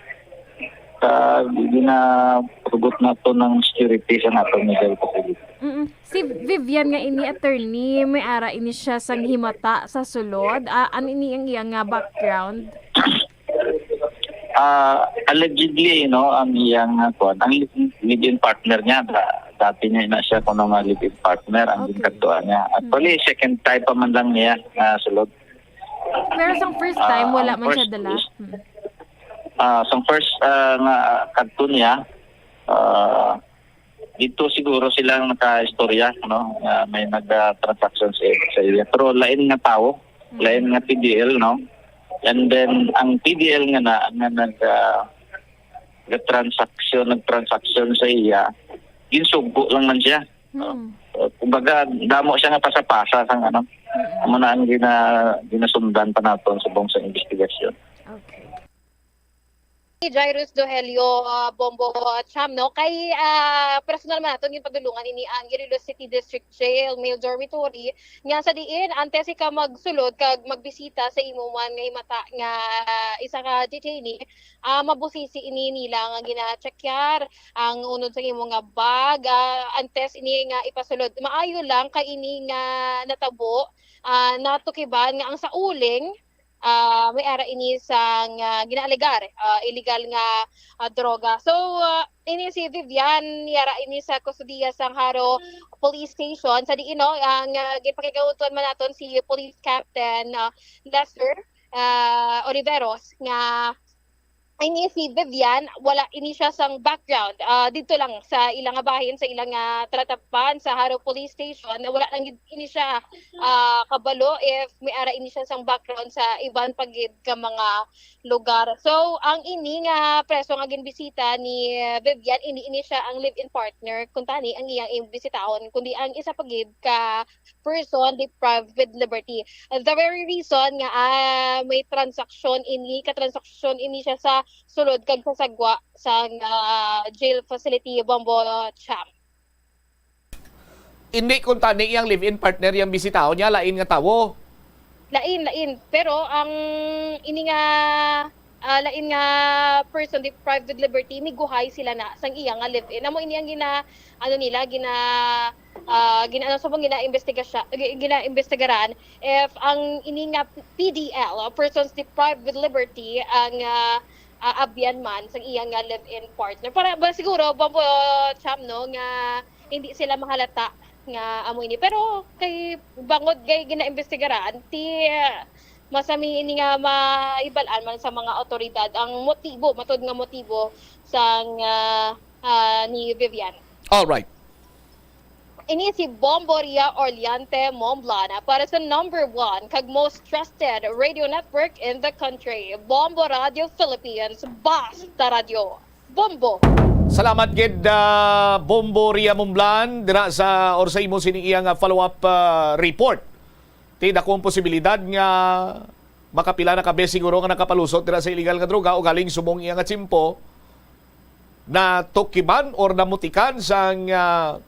Sa ginatugot nato ng security sa nato nga jail facility. Mm-mm. Si Vivian nga ini, attorney, may ara ini siya sang himata sa sulod. Ah, ano ini ang iya nga background? Ah, allegedly, no, ang iyang, ah, kuwan, ang live-in partner niya, da-, dati niya na siya kuno nga live-in partner ang Okay. ginkaduan niya. Actually, Hmm. second time pa man lang niya nga sulod. Pero sang first time, Ah, wala ang man siya first dala? is, Hmm. ah, sang first, ah, nga kadto niya, ah, dito siguro sila nakaistorya, no, nga may nag, ah, transaction sa, sa iya. Pero lain nga tawo, Mm. lain nga P D L, no? And then, ang P D L nga na, nga nag, ah, nag-transaction, nag-transaction sa iya, ginsugo lang man siya. No? Mm. Uh, kumbaga, damo siya nga pasa-pasa sang ano. Mm. Amo na ang gina-, ginasundan pa naton subong sa investigasyon. Okay. Si Jairus Dohelio, ah, Bombo, ah, Cham, no? Kay, ah, personal man naton ginpadulungan ini ang Iloilo City District Jail, male dormitory, nga sa diin, antes ika magsulod kag magbisita sa imo man nga himata nga isa ka detainee, ah, mabusisi ini nila nga gina-checkar ang unod sa imo nga bag, ah, antes ini nga ipasulod. Maayo lang kay ini nga natabo, ah, natukiban nga ang sa uling, ah, may ara ini sang, ah, ginaalegar, ah, illegal nga, ah, droga. So, ah, ini si Vivian, yara ini sa kustodiya sang Jaro Police Station. Sa diin, no, ang, ah, ginpakigauton man naton si Police Captain, ah, Lester, ah, Oliveros, nga ini si Vivian, wala ini siya sang background. Ah, didto lang sa ila nga bahin, sa ila nga talatapan, sa Jaro Police Station, wala lang gid ini siya, ah, kabalo if may ara ini siya sang background sa iban pa gid ka mga lugar. So, ang ini nga preso nga ginbisita ni Vivian, hindi ini siya ang live-in partner, kuntani ang iyang imbisitahon, kundi ang isa pa gid ka person deprived with liberty. The very reason nga, ah, may transaksyon ini, ka-transaksyon ini siya sa sulod kag sa sagwa sang, ah, jail facility, Bombo, Cham. Hindi kuntani iyang live-in partner yang bisitahon niya, lain nga tawo. Lain, lain. Pero ang ini nga, ah, lain nga person deprived with liberty, miguhay sila na sang iya nga live-in. Amo ini ang gina-, ano nila, gina-, ah, gina-, ano sa mong gina-investiga siya, gi-, gina-investigaran if ang ini nga P D L, o persons deprived with liberty, ang, ah, ah, abyan man sang iya nga live-in partner. Para ba siguro, Bombo, Cham, no, nga hindi sila mahalata nga amo ini. Pero kay bangod kay ginaimbestigaran, ti, ah, masami ini nga maibalaan man sa mga awtoridad ang motibo, matod nga motibo sang, ah, ah, ni Vivian. All right. Ini si Bombo Ria Orleante Momblan para sa number one kag most trusted radio network in the country, Bombo Radio Philippines, Basta Radio. Bombo. Salamat gid, ah, Bombo Ria Momblan, dira sa, or sa imo sini iya nga follow-up, ah, report. Ti dako ang posibilidad nga makapila na ka beses siguro nga nakapalusot dira sa illegal nga droga o galing subong iya nga tiyempo natukiban or namutikan sang, ah,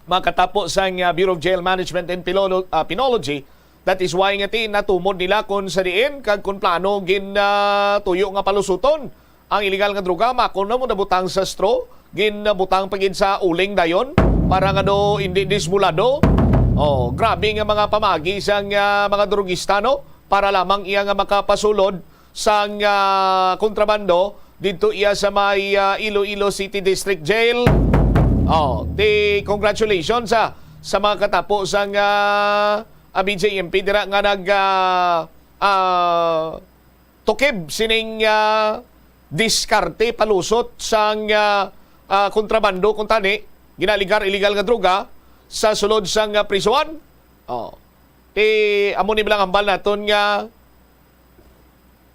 Makatapo sang, ah, Bureau of Jail Management and Pilolo-, ah, Penology. That is why nga ti natumod nila kon sa diin kag kon plano gin, ah, tuyo nga palusuton ang iligal nga droga, makon na mo nabutang sa straw, gin, ah, butang pa gid sa uling dayon para nga do indi dismulado. Oh, grabe nga mga pamagi sang, ah, mga drugista, no? Para lamang iya nga makapasulod sang, ah, kontrabando didto iya sa may, ah, Iloilo City District Jail. Oh, ti congratulations, ah, sa mga katapo sang, ah, ah, B J M P dira nga nag, ah, ah, tukib sining, ah, diskarte palusot sang, ah, ah, kontrabando, kung tani, ginaaligar iligal nga droga sa sulod sang, ah, prisuhan. Oh. Ti amo ni bilang hambal naton nga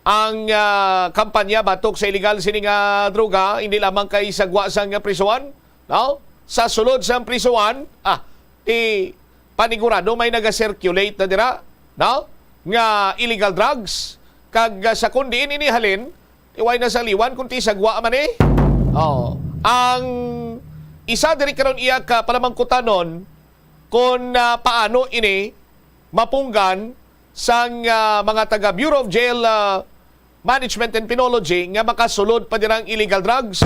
ang, ah, kampanya batok sa iligal sini nga droga, hindi lamang kay sa gwa sang prisuhan, no? Sa sulod sang prisuhan, ah, ti panigurado may naga-circulate na dira, no? Nga illegal drugs, kag, ah, sa kon diin ini halin, ti way na sa liwan kun ti sa gwa man, eh. Oh, ang isa diri karon iya ka palamangkutanon, kon, ah, paano ini mapunggan sang, ah, mga taga Bureau of Jail, ah, Management and Penology nga makasulod pa dirang illegal drugs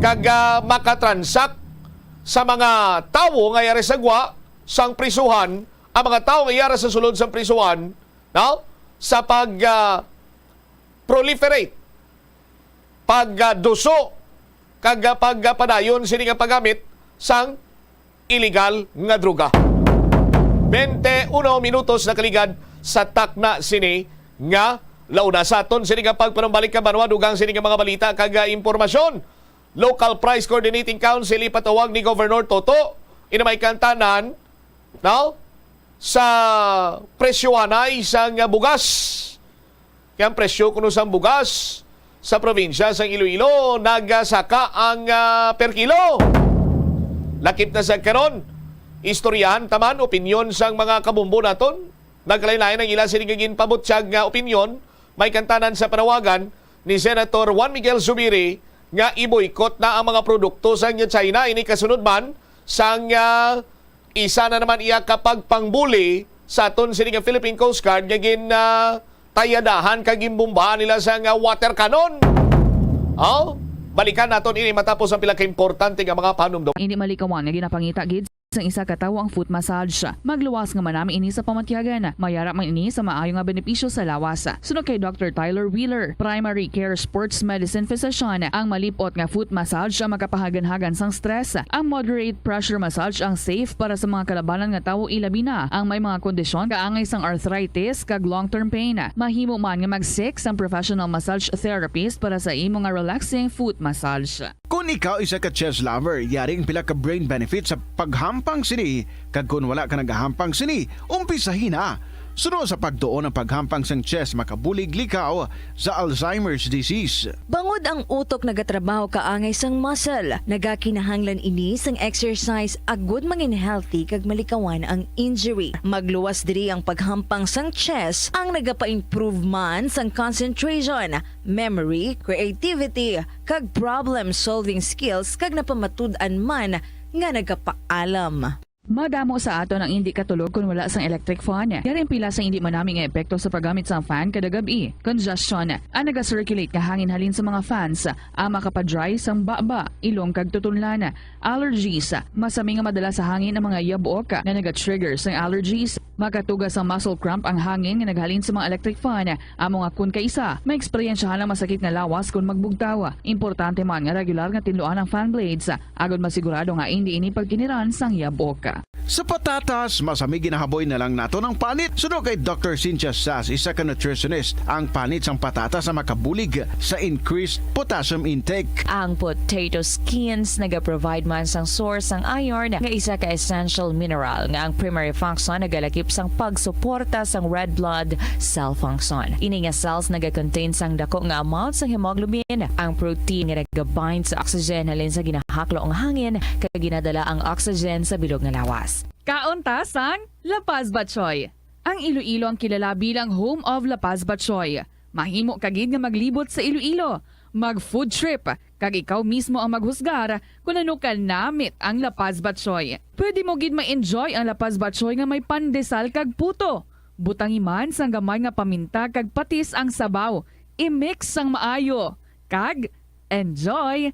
kag, ah, makatransak sa mga tawo nga yara sa gwa sang prisuhan, ang mga tawo nga yara sa sulod sang prisuhan, no? Sa pag, ah, proliferate, pagduso, kag pagpadayon sini nga paggamit sang iligal nga droga. Twenty-uno minutos nakaligad sa takna sini nga launa. Sa aton sini nga pagpanumbalik ka banwa, dugang sini nga mga balita kag impormasyon. Local Price Coordinating Council ipatawag ni Governor Toto. Ina may kantanan, no? Sa presyohanay sang bugas. Kaya ang presyo kuno sang bugas sa probinsya sang Iloilo nagasaka ang, ah, per kilo. Lakip na sa karon, istoryahan taman opinyon sang mga kabumbo naton. Nagkalain-lain ang ila sini nga ginpabutyag nga opinyon, may kantanan sa panawagan ni Senator Juan Miguel Zubiri nga i-boycott na ang mga produkto sa China. Ini kasunod man sang, ah, isa na naman iya ka pagpangbuli sa aton sini nga Philippine Coast Guard nga gin, ah, tayadahan kag ginbombahan nila sa nga water cannon. Oh, balikan naton ini matapos ang pila ka importante nga mga panumdom. Indi malikawan nga ginapangita gid sang isa ka tawo ang foot massage. Magluwas nga manami ini sa pamatyagan. Mayara man ini sa maayo nga benepisyo sa lawas. Suno kay Doctor Tyler Wheeler, primary care sports medicine physician, ang malip-ot nga foot massage ang makapahaganhagan sang stress. Ang moderate pressure massage ang safe para sa mga kalabanan nga tawo, ilabi na ang may mga kondisyon kaangay sang arthritis kag long-term pain. Mahimo man nga mag-seek sang professional massage therapist para sa imo nga relaxing foot massage. Kon ikaw isa ka chess lover, yari ang pila ka brain benefits sa paghampang sini, kag kon wala ka nagahampang sini, umpisahi na. Suno sa pagtuon ang paghampang sang chess makabulig likaw sa Alzheimer's disease. Bangod ang utok nagatrabaho kaangay sang muscle, nagakinahanglan ini sang exercise agud mangin healthy kag malikawan ang injury. Magluwas diri ang paghampang sang chess ang nagapa-improve man sang concentration, memory, creativity, kag problem-solving skills, kag napamatud-an man nga nagapaalam. Madamo sa aton ang indi katulog kon wala sang electric fan. Yari ang pila sa indi manami nga epekto sa paggamit sang fan kada gab-i. Congestion, ang naga-circulate nga hangin halin sa mga fans, ang makapa-dry sang baba, ilong kag tutunlan. Allergies, masami nga madala sa hangin ang mga yabuok nga naga-trigger sang allergies. Makatuga sang muscle cramp ang hangin nga naghalin sa mga electric fan. Amo nga kon kaisa, maeksperiensyahan ang masakit nga lawas kon magbugtaw. Importante man nga regular nga tinluan ang fan blades, agod masigurado nga indi ini pagkiniran sang yabok. Sa patatas, masami ginahaboy na lang naton ang panit. Suno kay Doctor Cynthia Sass, isa ka nutritionist, ang panit sang patatas ang makabulig sa increased potassium intake. Ang potato skins naga-provide man sang source sang iron nga isa ka essential mineral nga ang primary function nagalakip sang pagsuporta sang red blood cell function. Ini nga cells naga-contain sang dako nga amount sang hemoglobin, ang protein nga naga-bind sa oxygen halin sa ginahaklo nga hangin kag ginadala ang oxygen sa bilog nga lawas. Kaon ta sang La Paz Batchoy. Ang Iloilo ang kilala bilang home of La Paz Batchoy. Mahimo ka gid nga maglibot sa Iloilo, mag food trip, Kag ikaw mismo ang maghusgar kon ano ka namit ang La Paz Batchoy. Pwede mo gid ma-enjoy ang La Paz Batchoy nga may pandesal kag puto. Butangi man sang gamay nga paminta kag patis ang sabaw. I-mix sang maayo. Kag enjoy!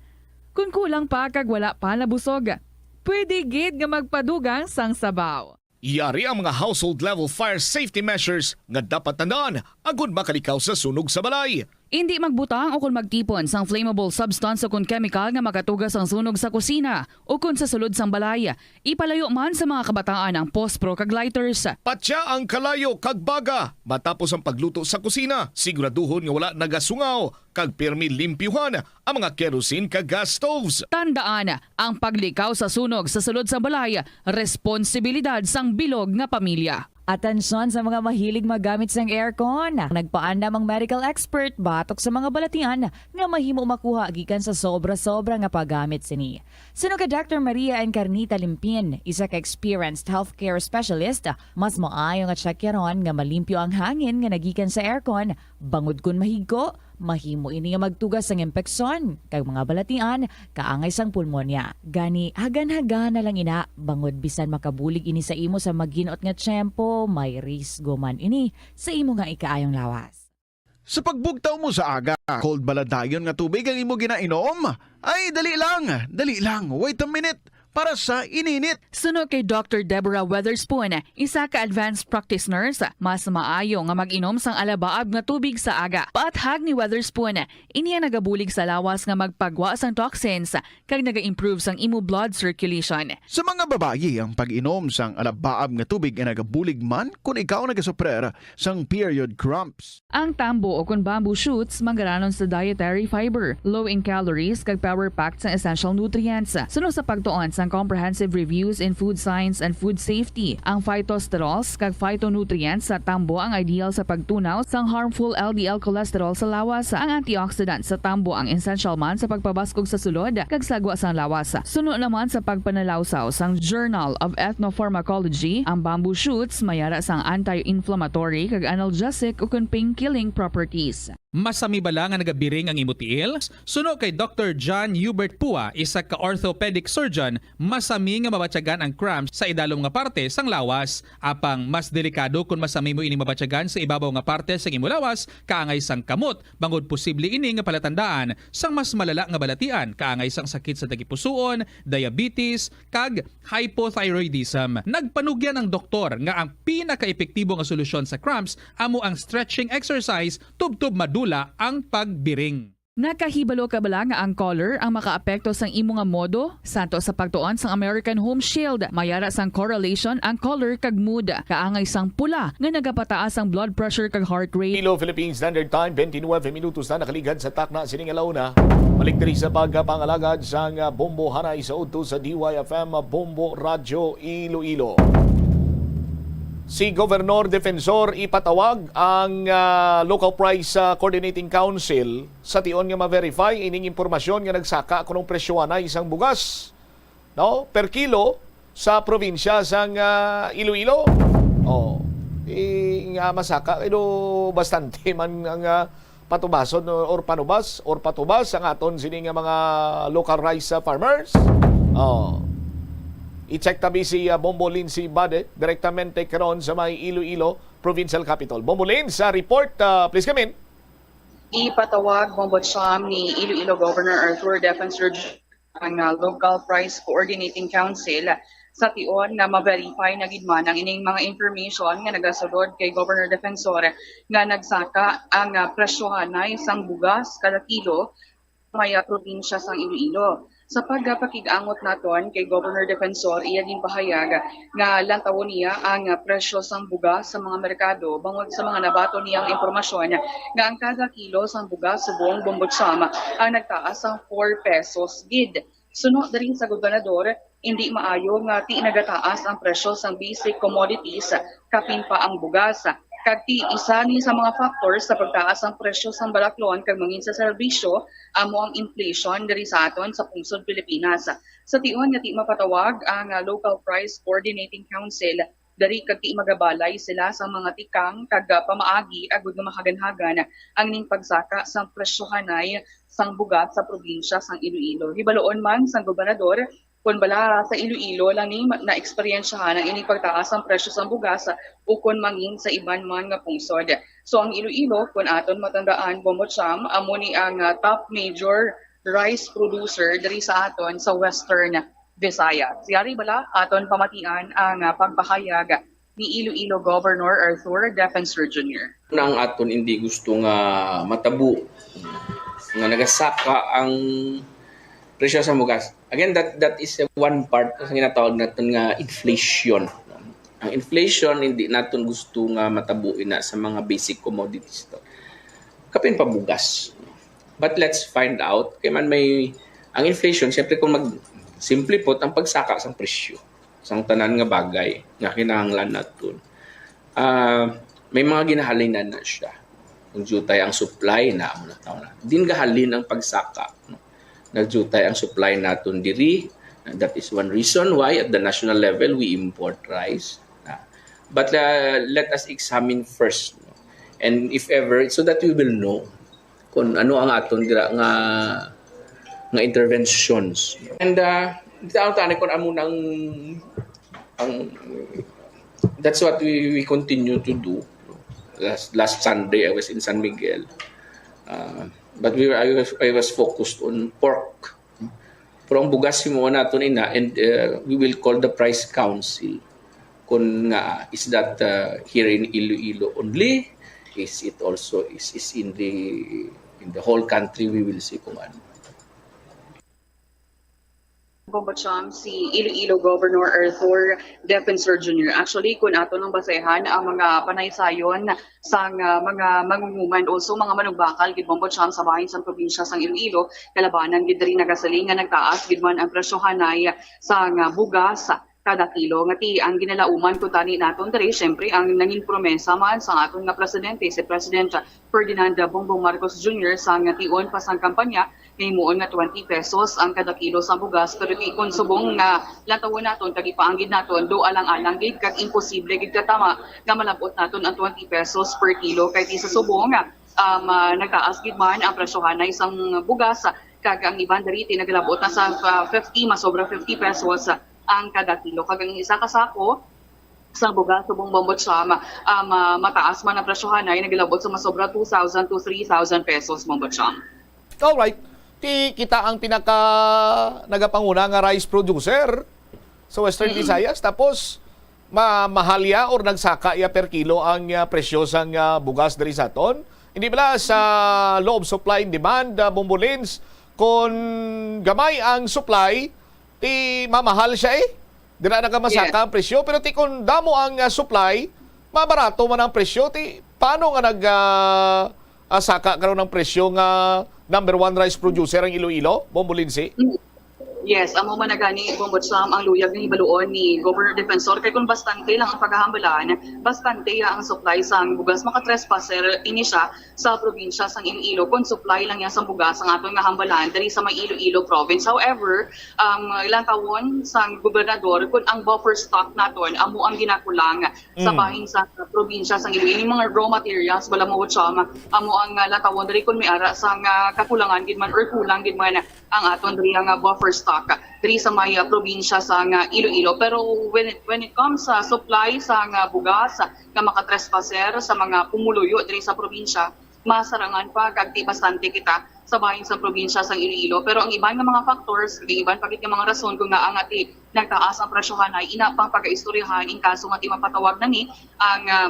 Kon kulang pa kag wala pa nabusog, pwede gid nga magpadugang sang sabaw. Yari ang mga household level fire safety measures nga dapat tandaan agud makalikaw sa sunog sa balay. Indi magbutang o kon magtipon sang flammable substance o kon chemical nga makatuga sang sunog sa kusina o kon sa sulod sang balay. Ipalayo man sa mga kabataan ang pospro kag lighters. Patya ang kalayo kag baga matapos ang pagluto sa kusina. Siguraduhon nga wala nagasungaw kag pirmi limpyuhan ang mga kerosene kag gas stoves. Tandaan, ang paglikaw sa sunog sa sulod sa balay, responsibilidad sang bilog nga pamilya. Atensyon sa mga mahilig magamit sang aircon. Nagpaandam ang medical expert batok sa mga balatian nga mahimo makuha gikan sa sobra-sobra nga paggamit sini. Suno kay Doctor Maria Encarnita Limpin, isa ka experienced healthcare specialist, mas maayo nga tsakyaron nga malimpyo ang hangin nga nagikan sa aircon, bangod kon mahigko, mahimo ini nga magtuga sang impeksyon kag mga balatian kaangay sang pulmonya. Gani, hagan-hagan na lang ina, bangod bisan makabulig ini sa imo sa maginot nga tiyempo, may risgo man ini sa imo nga ikaayong lawas. Sa pagbugtaw mo sa aga, cold bala dayon nga tubig ang imo ginainom? Ay, dali lang, dali lang, wait a minute, para sa ininit. Suno kay Doctor Deborah Weatherspoon, isa ka advanced practice nurse, mas maayo nga mag-inom sang alabaab nga tubig sa aga. Paathag ni Weatherspoon, ini ang nagabulig sa lawas nga magpagwa sang toxins kag naga-improve sang imo blood circulation. Sa mga babayi, ang pag-inom sang alabaab nga tubig ay nagabulig man kon ikaw nagasuprer sang period cramps. Ang tambo o kon bamboo shoots manggaranon sa dietary fiber, low in calories, kag power-packed sang essential nutrients. Suno sa pagtuon sang Comprehensive Reviews in Food Science and Food Safety, ang phytosterols kag phytonutrients sa tambo ang ideal sa pagtunaw sang harmful L D L cholesterol sa lawas. Ang antioxidant sa tambo ang essential man sa pagpabaskog sa sulod kag sagwa sang lawas. Suno naman sa pagpanalawsaw sang Journal of Ethnopharmacology, ang bamboo shoots mayara sang anti-inflammatory kag analgesic ukon pain-killing properties. Masami bala nga nagabiring ang imo tiil? Suno kay Doctor John Hubert Pua, isa ka orthopedic surgeon, masami nga mabatyagan ang cramps sa idalom nga parte sang lawas. Apang mas delikado kon masami mo ini mabatyagan sa ibabaw nga parte sang imo lawas, kaangay sang kamot, bangod posible ini nga palatandaan sang mas malala nga balatian, kaangay sang sakit sa tagipusoon, diabetes, kag hypothyroidism. Nagpanugyan ang doktor nga ang pinakaepektibo nga solusyon sa cramps amo ang stretching exercise tubtob madula ang pagbiring. Nakahibalo ka bala nga ang color ang makaapekto sang imo nga modo? Santo sa pagtuon sang American Home Shield, mayara sang correlation ang color kag mood. Kaangay sang pula nga nagapataas ang blood pressure kag heart rate. Hello, Philippine Standard Time, twenty-nine minutos na nakaligad sa takna sining alauna. Balik diri sa pagpangalagad sang, ah, Bombo Hanay sa udto sa D Y F M Bombo Radyo Iloilo. Si Governor Defensor ipatawag ang, ah, Local Price, ah, Coordinating Council sa tion nga ma-verify ining impormasyon nga nagsaka kunong presyohan na isang bugas, no, per kilo sa probinsya sang, ah, Iloilo. Oh, eh, nga masaka, pero bastante man ang, ah, patubason or, or panubas or patubas ang aton sini nga mga local rice, ah, farmers. Oh. I-check tabi si, ah, Bombo Lindsay Bade direktamente karon sa may Iloilo Provincial Capitol. Bombo Lin, sa report, ah, please come in. Ipatawag, Bombo Cham, ni Iloilo Governor Arthur Defensor ang, ah, Local Price Coordinating Council sa tion nga ma-verify na gid man ang ining mga information nga nagasulod kay Governor Defensor nga nagsaka ang, ah, presyohanay sang bugas kada kilo may, ah, probinsya sang Iloilo. Sa pagpakig-angot naton kay Governor Defensor, iya ginpahayag nga lantawon niya ang, ah, presyo sang bugas sa mga merkado bangod sa mga nabaton niya nga impormasyon nga ang kada kilo sang bugas sa buong Bombo Cham ang nagtaas sang four pesos gid. Suno diri sa gobernador, indi maayo nga ti nagataas ang presyo sang basic commodities, kapin pa ang bugas. Kag ti isa ni sa mga factors sa pagtaas ang presyo sang balaklon kag mangin sa serbisyo amo ang inflation diri sa aton sa pungsod Pilipinas. Sa tion nga ti mapatawag ang, ah, Local Price Coordinating Council, Dari kag ti magabalay sila sa mga tikang kag, ah, pamaagi agud nga makaganhagan ang ning pagsaka sang presyohanay sang bugas sa probinsya sang Iloilo. Hibaloon man sang gobernador kon bala sa Iloilo lang ni ma-, naeksperyensyahan ang ining pagtaas sang presyo sang bugas, ah, ukon mangin sa iban man nga pungsod. So, ang Iloilo, kon aton matandaan, Bombo Cham, amo ni ang, ah, top major rice producer diri sa aton sa Western Visayas. Yari bala, aton pamatian ang, ah, pagpahayag ni Iloilo Governor Arthur Defensor Junior. Ang aton hindi gusto nga matabo nga nagasaka ang presyo sa bugas. Again, that, that is one part sa ginatawag naton nga inflation. Ang inflation, hindi naton gusto nga matabo ina sa mga basic commodities to. Kapin pa bugas. But let's find out. Kay man may, ang inflation, siyempre kung mag, simple po, ang pagsaka sang presyo sang tanan nga bagay nga kinahanglan naton. Ah, may mga ginahalinan na siya. Kung jutay ang supply na, amo na tawon na. Din gahalin ang pagsaka, no? Nagjutay ang supply naton diri. That is one reason why at the national level we import rice. Ah, but, uh, let us examine first, no? And if ever, so that we will know kung ano ang aton dira nga, nga interventions. And, uh, tawon tani kung amo nang, ang, that's what we, we continue to do. Last, last Sunday, I was in San Miguel. Uh, but we were, I was, I was focused on pork. Pero ang bugas, himuon naton ina, and, uh, we will call the price council. Kung nga, is that, uh, here in Iloilo only? Is it also, is, is in the, in the whole country? We will see kung ano. Bombo Cham, si Iloilo Governor Arthur Defensor Junior. Actually, kung ato nang basehan ang mga panaysayon sang, ah, mga mangunguman, also mga manugbakal gid, Bombo Cham, sa bahin sang probinsya sang Iloilo, kalabanan gid diri nagasiling nga nagtaas gid man ang presyohanay sang, ah, bugas kada kilo. Nga ti ang ginalauman ko tani naton diri, syempre, ang nangin promesa man sang aton nga presidente, si President Ferdinand Bongbong Marcos Junior, sa nga tion pa sang kampanya, nga himuon nga twenty pesos ang kada kilo sa bugas, pero ti kon subong nga lantawon naton kag ipaanggid naton, do alang-alang gid kag imposible gid katama nga malab-ot naton ang twenty pesos per kilo, kay ti sa subong, um, ah, nagtaas gid man ang presyohanay sang bugas, kag ang iban diri ti nagalab-ot na sa, ah, fifty, masobra fifty pesos ang kada kilo, kag ang isa ka sako sang bugas subong, Bombo Cham, um, ah, mataas man ang presyohanay, nagalab-ot sa masobra two thousand to three thousand pesos, Bombo Cham. Alright. Ti kita ang pinaka nagapanguna nga rice producer sa Western Mm-mm. Visayas, tapos ma-, mahal ya or nagsaka ya per kilo ang, ah, presyo sang, ah, bugas diri sa aton. Hindi bala sa law of supply and demand, ah, Bombo Lins, kung gamay ang supply, ti mamahal siya eh. Dira na ka masaka Yes. ang presyo, pero ti kung damo ang, ah, supply, mabarato man ang presyo. Ti paano nga nag, ah, ah, saka karon ang presyo nga number one rice producer ang Iloilo, Bombo Lindsay? Mm. Yes, amo man na gani, Bombo Cham, ang luyag nga hibaluon ni Governor Defensor, kay kung bastante lang ang paghahambalan, bastante ya ang supply sang bugas, maka-trespasser ini siya sa probinsya sang Iloilo kung supply lang ya sang bugas ang aton nga hambalan diri sa may Iloilo province. However, um, lantawon sang gobernador kung ang buffer stock naton amo ang ginakulang sa Mm. bahin sa probinsya sang Iloilo. Yung mga raw materials, bala mo, Cham, amo ang, ah, lantawon diri kung may ara sang, ah, kakulangan gid man or kulang gid man ang aton diri nga buffer stock diri sa may, ah, probinsya sang, ah, Iloilo. Pero when it, when it comes sa supply sang, ah, bugas nga maka-trespasser sa mga pumuluyo diri sa probinsya, masarangan pa kag ti bastante kita sa bahin sa probinsya sang Iloilo. Pero ang iban nga mga factors, ang iban pa gid nga mga rason kung ngaa nga ti nagtaas ang presyohan ay ina pang pagaistoryahan in kaso nga ti mapatawag na ni ang, ah,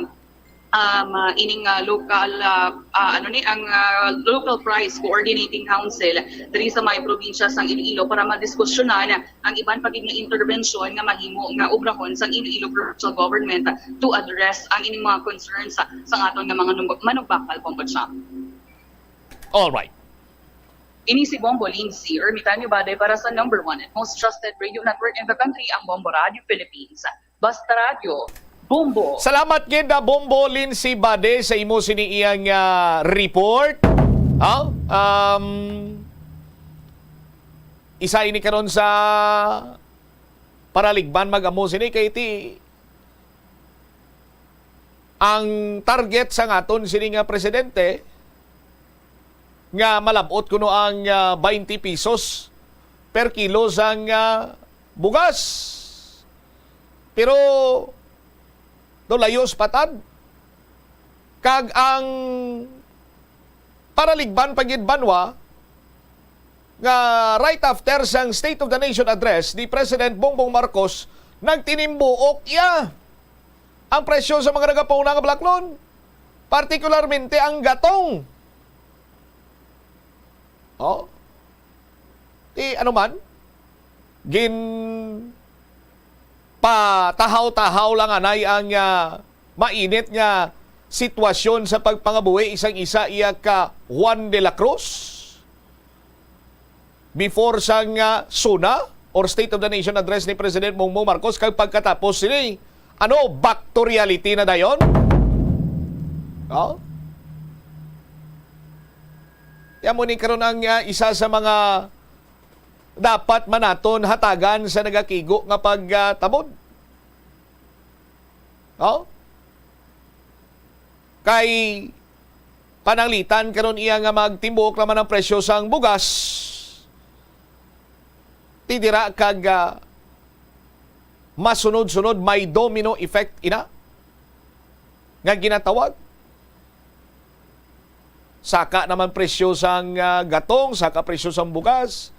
um, ah, ining, ah, local, ah, ah, ano ni, ang, ah, Local Price Coordinating Council diri sa may probinsya sang Iloilo para madiskusyonan ang iban pa gid nga interbensyon nga mahimo nga obrahon sang Iloilo Provincial Government to address ang ining mga concerns sa, sa aton nga mga num-, manugbakal, Bombo Cham. All right. Ini si Bombo Lindsay Ermitanio Bade para sa number one and most trusted radio network in the country, ang Bombo Radio Philippines. Basta Radyo, Bombo. Salamat gid, ah, Bombo Lindsay Bade, sa imo sini iyang, ah, report. Ha? Um, isa ini karon sa paraligban mag-amo sini kay ti Ang target sang aton sini nga presidente nga malab-ot kuno ang, ah, twenty pesos per kilo sang, ah, bugas. Pero do layo sa patad. Kag ang paraligban pa gid banwa nga right after sang State of the Nation Address ni President Bongbong Marcos, nagtinimbuok iya ang presyo sa mga nagapanguna nga balaklon, partikularmente ang gatong. Oh. Ti ano man, gin patahaw-tahaw lang anay ang, ah, mainit nga sitwasyon sa pagpangabuhi sang isa iya ka Juan de la Cruz before sang, ah, SONA or State of the Nation Address ni President Bongbong Marcos, kag pagkatapos sini, ano, back to reality na dayon? Oh? Yan mo ni karon ang, ah, isa sa mga dapat man naton hatagan sa nagakigo nga pagtabon. Oh? Kay pananglitan karon iya nga magtimbok naman ang presyo sang bugas. Ti dira kag, ah, masunod-sunod, may domino effect ina nga ginatawag. Saka naman presyo sang, ah, gatong, saka presyo sang bugas.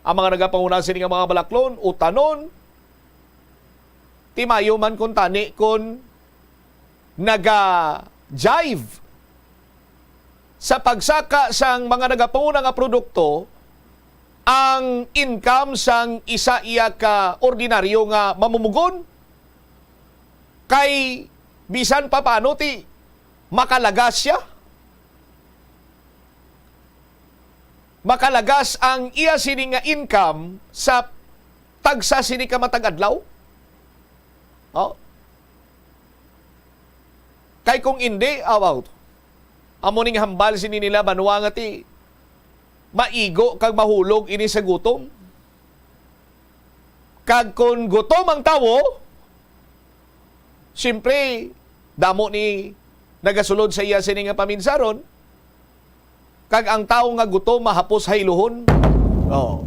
Ang mga nagapanguna sini nga mga balaklon, utanon, ti maayo man kuntani kon naga-jive sa pagsaka sang mga nagapanguna nga produkto ang income sang isa iya ka ordinaryo nga mamumugon, kay bisan pa paano ti makalagas siya. Makalagas ang iya sini nga income sa tagsa sini ka matag adlaw. Oh. Kay kung indi, awaw. Amo ning hambal sini nila banwa nga ti maigo kag mahulog ini sa gutom. Kag kon gutom ang tawo, siyempre, damo ni nagasulod sa iya sini nga paminsaron, kag ang tawo nga gutom mahapos hayluhon. Oh.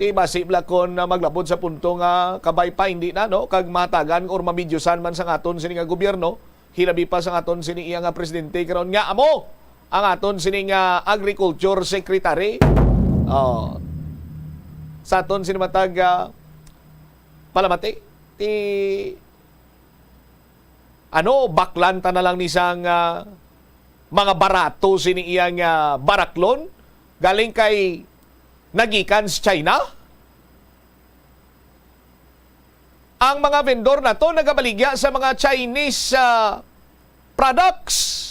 Ti basi bala kon, ah, maglabot sa punto nga kabay pa, hindi na, no? Kag mahatagan or mabidyusan man sa aton sini nga gobyerno, hilabi pa sa aton sini iya nga presidente karon nga amo ang aton sini nga agriculture secretary. Oh. Sa aton sini matag, ah, palamati, ti ano, baklan ta na lang ni sang, ah, mga barato sini iya nga baraklon galing kay nagikan sa China? Ang mga vendor nato nagabaligya sa mga Chinese, ah, products.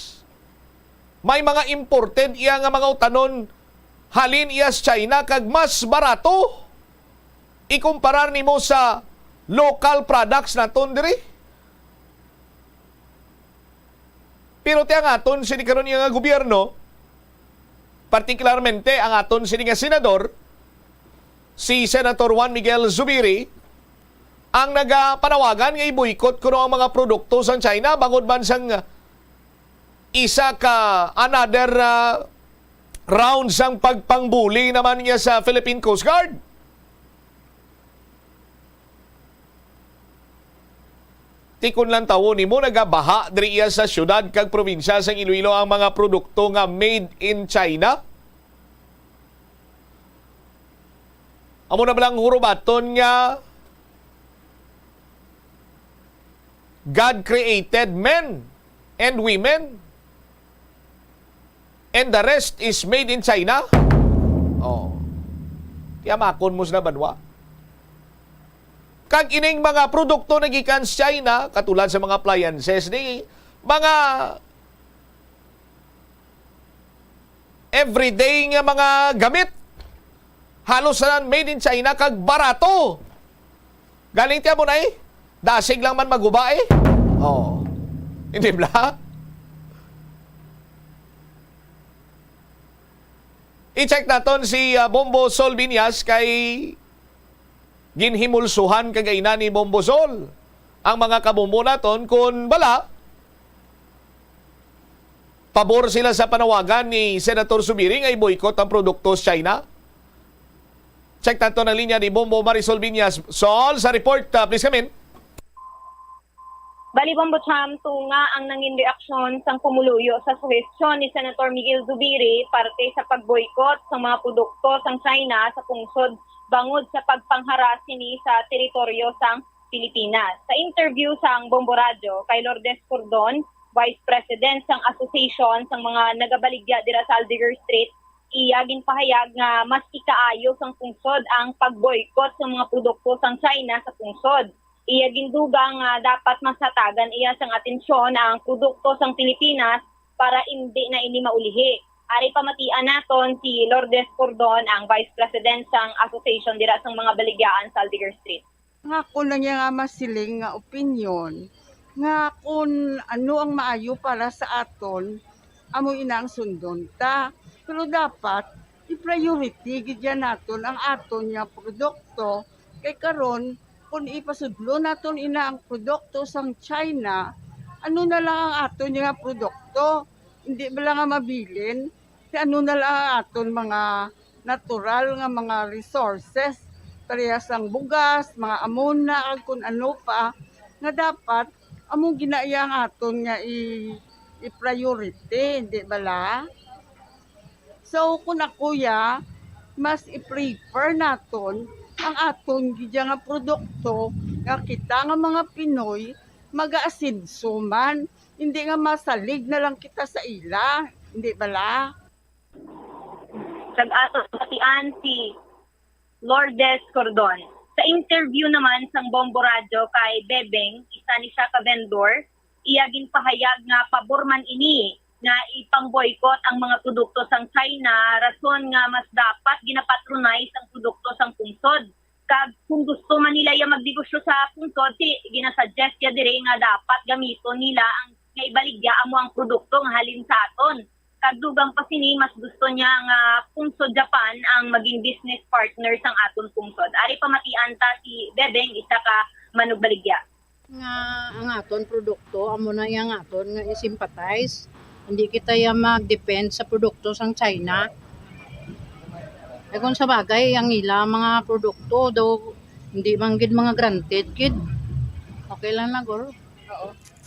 May mga imported iya nga mga utanon halin iya sa China kag mas barato ikumparar nimo sa local products naton diri. Pero ti ang aton sini karon nga gobyerno, partikularmente ang aton sini nga senador, si Senator Juan Miguel Zubiri, ang nagapanawagan nga i-boycott kuno ang mga produkto sang China bangod man sang isa ka another, ah, round sang pagpangbuli naman niya sa Philippine Coast Guard. Ti kon lantawon nimo, nagabaha diri iya sa siyudad kag probinsya sang Iloilo ang mga produkto nga made in China. Amo na balang hurubaton nga God created men and women and the rest is made in China? Oh. Tiyamakon mo sa banwa. Kag ining mga produkto nagikan sa China, katulad sa mga appliances ni mga everyday nga mga gamit, halos tanan made in China kag barato. Galing tiya mo na eh. Dasig lang man maguba eh. Oh. Hindi bla? I-check naton si, ah, Bombo Sol Binyas kay ginhimulsuhan kagainan ni Bombo Sol. Ang mga kabombo naton, kun bala, pabor sila sa panawagan ni Senator Zubiri nga i-boycott ang produkto sa China? Check naton ang linya ni Bombo Marisol Viñas. Sol, sa report, ah, please come in. Bali, Bombo Cham, tunga ang nangin reaksyon sang pumuluyo sa suhestyon ni Senator Miguel Zubiri parte sa pag-boycott sa mga produkto sang China sa pungsod bangod sa pagpangharas sini sa teritoryo sang Pilipinas. Sa interview sang Bombo Radyo kay Lourdes Cordon, Vice President sang Association sang mga nagabaligya dira sa Aldeguer Street, iya ginpahayag nga mas ikaayo sang pungsod ang pag-boycott sa mga produkto sang China sa pungsod. Iya gindugang nga dapat mas hatagan iya sang atensyon ang produkto sang Pilipinas para indi na ini maulihi. Ari pamatian naton si Lourdes Cordon, ang Vice President sang Association dira sang mga baligyaan sa Aldeguer Street. Ang ako lang nga masiling nga opinyon nga kung ano ang maayo para sa aton, amo ina ang sundon ta. Pero dapat i-priority gid yan naton ang aton nga produkto. Kay karon, kung ipasudlo naton ina ang produkto sang China, ano na lang ang aton nga produkto? Hindi bala nga mabilin? Kay ano na lang ang aton mga natural nga mga resources, parehas ang bugas, mga amona, ag kung ano pa, nga dapat amo gina iya ang aton nga i, i-priority, hindi bala? So, kung ako ya, mas i-prefer naton ang aton gid ya nga produkto nga kita nga mga Pinoy magaasenso man, hindi nga masalig na lang kita sa ila, hindi bala? Kag aton batian si Lourdes Cordon. Sa interview naman sang Bombo Radyo kay Bebeng, isa ni siya ka vendor, iya ginpahayag nga pabor man ini nga ipang-boycott ang mga produkto sang China, rason nga mas dapat ginapatronize ang produkto sang pungsod. Kag kung gusto man nila iya magnegosyo sa pungsod, si ginasuggest niya diri nga dapat gamiton nila ang nga ibaligya amo ang produkto nga halin sa aton. Kag dugang pa sini, mas gusto niya nga pungsod Japan ang maging business partner sang aton pungsod. Ari pamatian ta si Bebeng, isa ka manugbaligya. Nga ang aton produkto amo na yang aton nga i-sympathize. Hindi kita ya mag-depend sa produkto sang China. E kung sa bagay, ang ila mga produkto daw hindi man gid mga granted gid. Okay lang na guro.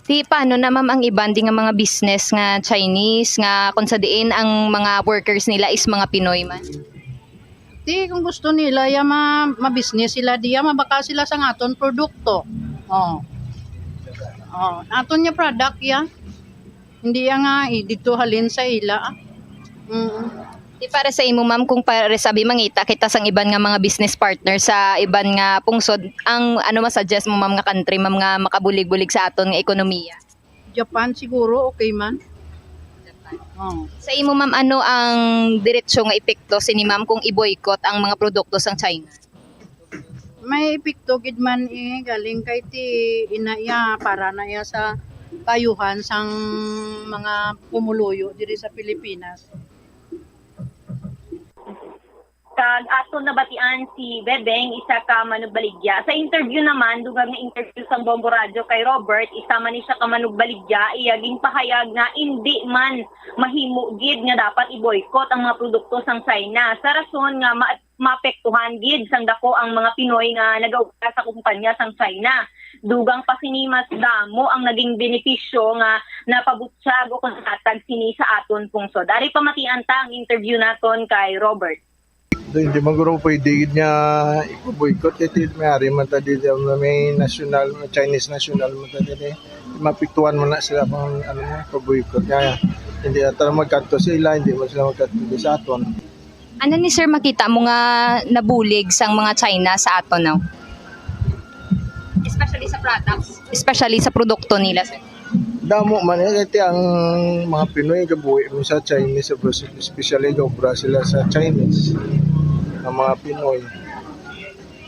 Ti paano na, ma'am, ang iban di nga mga business nga Chinese nga kung sa diin ang mga workers nila is mga Pinoy man? Ti kung gusto nila ya ma, ma-business sila diya, mabaka sila sang aton produkto. Oh. Oh, aton nga product ya. Hindi ya nga eh, dito halin sa ila. Mm. Di para sa imo, ma'am, kung para sa abi mangita kita sang iban nga mga business partner sa iban nga pungsod, ang ano ma-suggest mo, ma'am, nga country, ma'am, nga makabulig-bulig sa aton nga ekonomiya? Japan siguro okay man. Oh. Sa imo, ma'am, ano ang diretso nga epekto sini, ma'am, kung i-boycott ang mga produkto sang China? May epekto gid man eh galing kay ti ina iya para na iya sa kaayuhan sang mga pumuluyo diri sa Pilipinas. Kag aton nabatian si Bebeng, isa ka manugbaligya. Sa interview naman, dugang nga interview sang Bombo Radyo kay Robert, isa man ni siya ka manugbaligya, iya ginpahayag nga indi man mahimo gid nga dapat i-boycott ang mga produkto sang China sa rason nga ma- maapektuhan gid sang dako ang mga Pinoy nga nagaubra sa kumpanya sang China. Dugang pa sini, mas damo ang naging benepisyo nga napabutyag o kon nahatag sini sa aton pungsod. Ari pamatian ta ang interview naton kay Robert. Hindi man guro pwede gid nga ipo-boycott kay ti may ari man ta dito may national, may Chinese national man ta dito. Mapiktuhan man na sila kung ano mo, pa-boycott nga. Hindi ata magkadto sa ila, hindi man sila magkadto sa aton. Ano ni sir makita mo nga nabulig sang mga China sa aton, no? Especially sa products, especially sa produkto nila, sir. Damo man eh, kaya ang mga Pinoy gabuhi mo sa Chinese, especially gobra sila sa Chinese, ang mga Pinoy.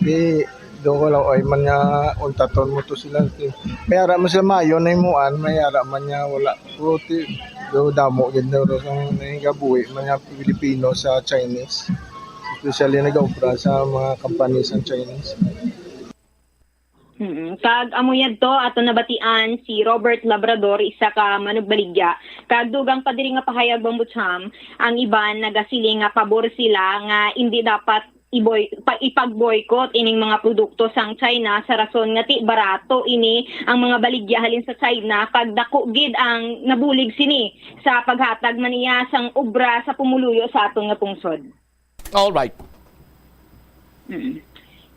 Di, do ko lang, ay man nga untaton mo to sila. Ti, may ara man sila mayo na imuan, may ara man nga wala. Pero ti, do damo gid na ro ang gabuhi man nga Pilipino sa Chinese. Especially nag-obra sa mga company sa Chinese. Mm. Kag amo yadto ato nabatian si Robert Labrador, isa ka manugbaligya. Kag dugang pa diri nga pahayag, Bombo Cham, ang iban nagasiling nga pabor sila nga indi dapat iboy-, pa-, ipag-boycott ining mga produkto sang China sa rason nga ti barato ini ang mga baligya halin sa China, kag dako gid ang nabulig sini sa paghatag man niya sang obra sa pumuluyo sa aton nga pungsod. All right. Mm.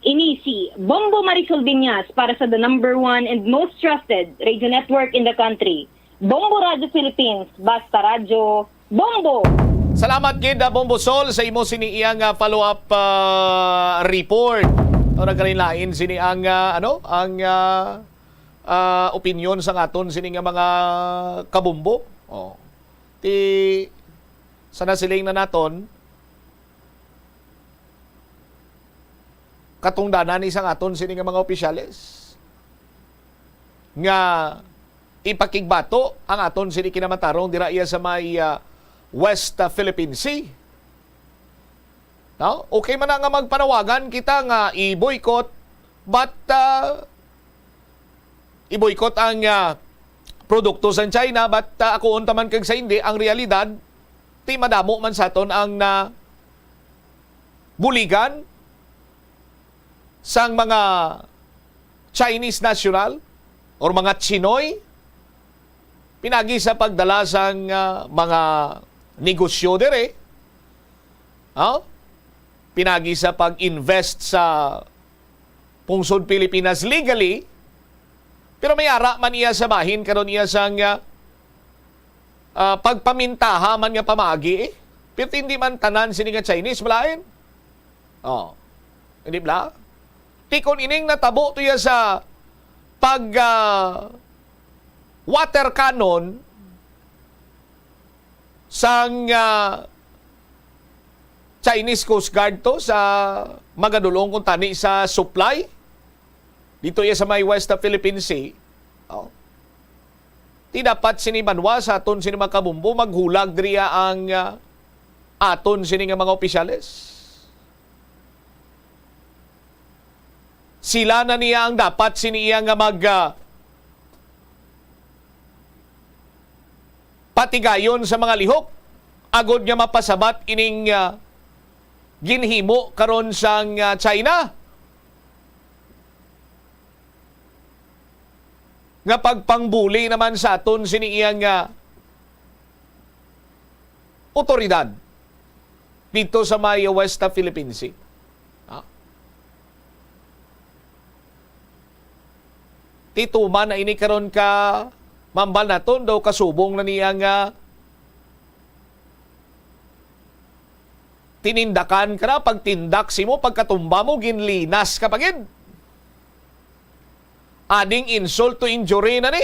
Ini si Bombo Marisol Viñas para sa the number one and most trusted radio network in the country, Bombo Radio Philippines, Basta Radyo, Bombo! Salamat gid, ah, Bombo Sol, sa imo sini iyang, ah, follow-up, ah, report. Ora ka rin lain sini ang, ah, ano, ang, ah, ah, opinion sa aton sini nga mga kabombo. Oh. Ti sana siling na naton katungdanan ni sang aton sini nga mga opisyales nga ipakigbato ang aton sini kinamatarong dira iya sa may, ah, West, ah, Philippine Sea. No? Okay man na nga magpanawagan kita nga i-boycott, but, ah, i-boycott ang, ah, produkto sang China, but, ah, ako unta man kag sa hindi, ang realidad, ti madamo man sa aton ang na buligan sang mga Chinese national or mga Chinoy pinagi sa pagdala sang, ah, mga negosyo diri, ah, pinagi sa pag-invest sa pungsod Pilipinas legally, pero may ara man iya sa bahin karon iya sang, ah, ah, pagpamintaha man nga pamaagi, eh. Pero hindi man tanan sini nga Chinese, malain. Oh. Hindi bla? Ti kon ining natabo to iya sa pag, ah, water cannon sang, ah, Chinese Coast Guard to sa magadulong kung tani sa supply dito iya sa may West Philippine Sea. Oh. Ti dapat sini banwa sa aton sini mga kabumbo maghulag diri ang, ah, aton sini nga mga opisyales. Sila na niya ang dapat sini iya nga mag, ah, patigayon sa mga lihok agod nga mapasabat ining, ah, ginhimo karon sang, ah, China nga pagpangbuli naman sa aton sini iyang, ah, otoridad dito sa may West Philippine Sea. Ha? Ti tuman na ini karon ka mambal naton daw kasubong na niya nga tinindakan ka na, pagtindak simo, pagkatumba mo, ginlinas ka pa gid. Ading insult to injury na ni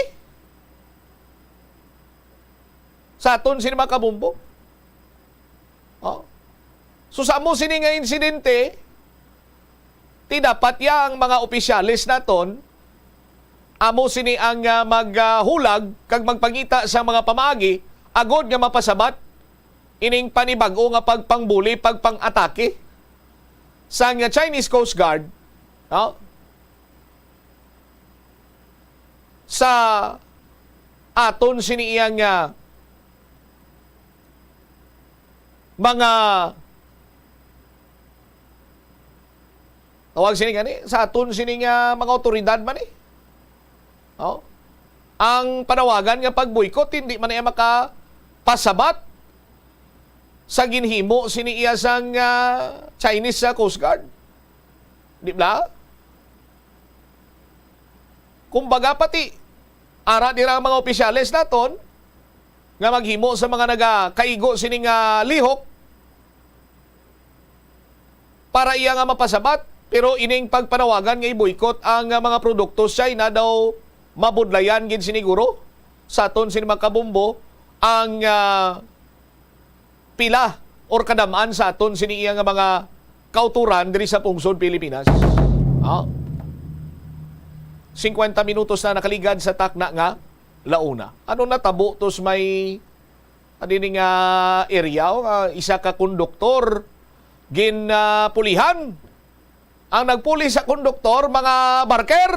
sa aton sini mga kabumbo. Oh. So sa amo sini nga insidente, ti dapat ya ang mga opisyales naton amo sini ang, ah, maghulag kag magpangita sa mga pamaagi agod nga mapasabat ining panibag-o nga pagpangbuli, pagpang-atake sang Chinese Coast Guard, no? Sa aton sini iyang, ah, mga tawag sini gani, sa aton sini nga mga otoridad man eh. Oh. Ang panawagan nga pag-boycott, hindi man iya makapasabat sa ginhimo sini iya sang, ah, Chinese, ah, Coast Guard. Di ba? Kumbaga pati, ara dira ang mga opisyales naton nga maghimo sa mga nagakaigo sini nga lihok para iya nga mapasabat, pero ining pagpanawagan nga i-boycott ang, ah, mga produkto sa China daw mabudlayan gid siniguro sa aton sini mga kabumbo ang, ah, pila or kadam-an sa aton sini iya nga mga kauturan diri sa pungsod Pilipinas. Ha? Singkwenta minutos na nakaligad sa takna nga launa. Ano natabo to sa may, ano ni nga area, o nga isa ka konduktor gin, ah, pulihan Ang nagpuli sa konduktor, mga barker.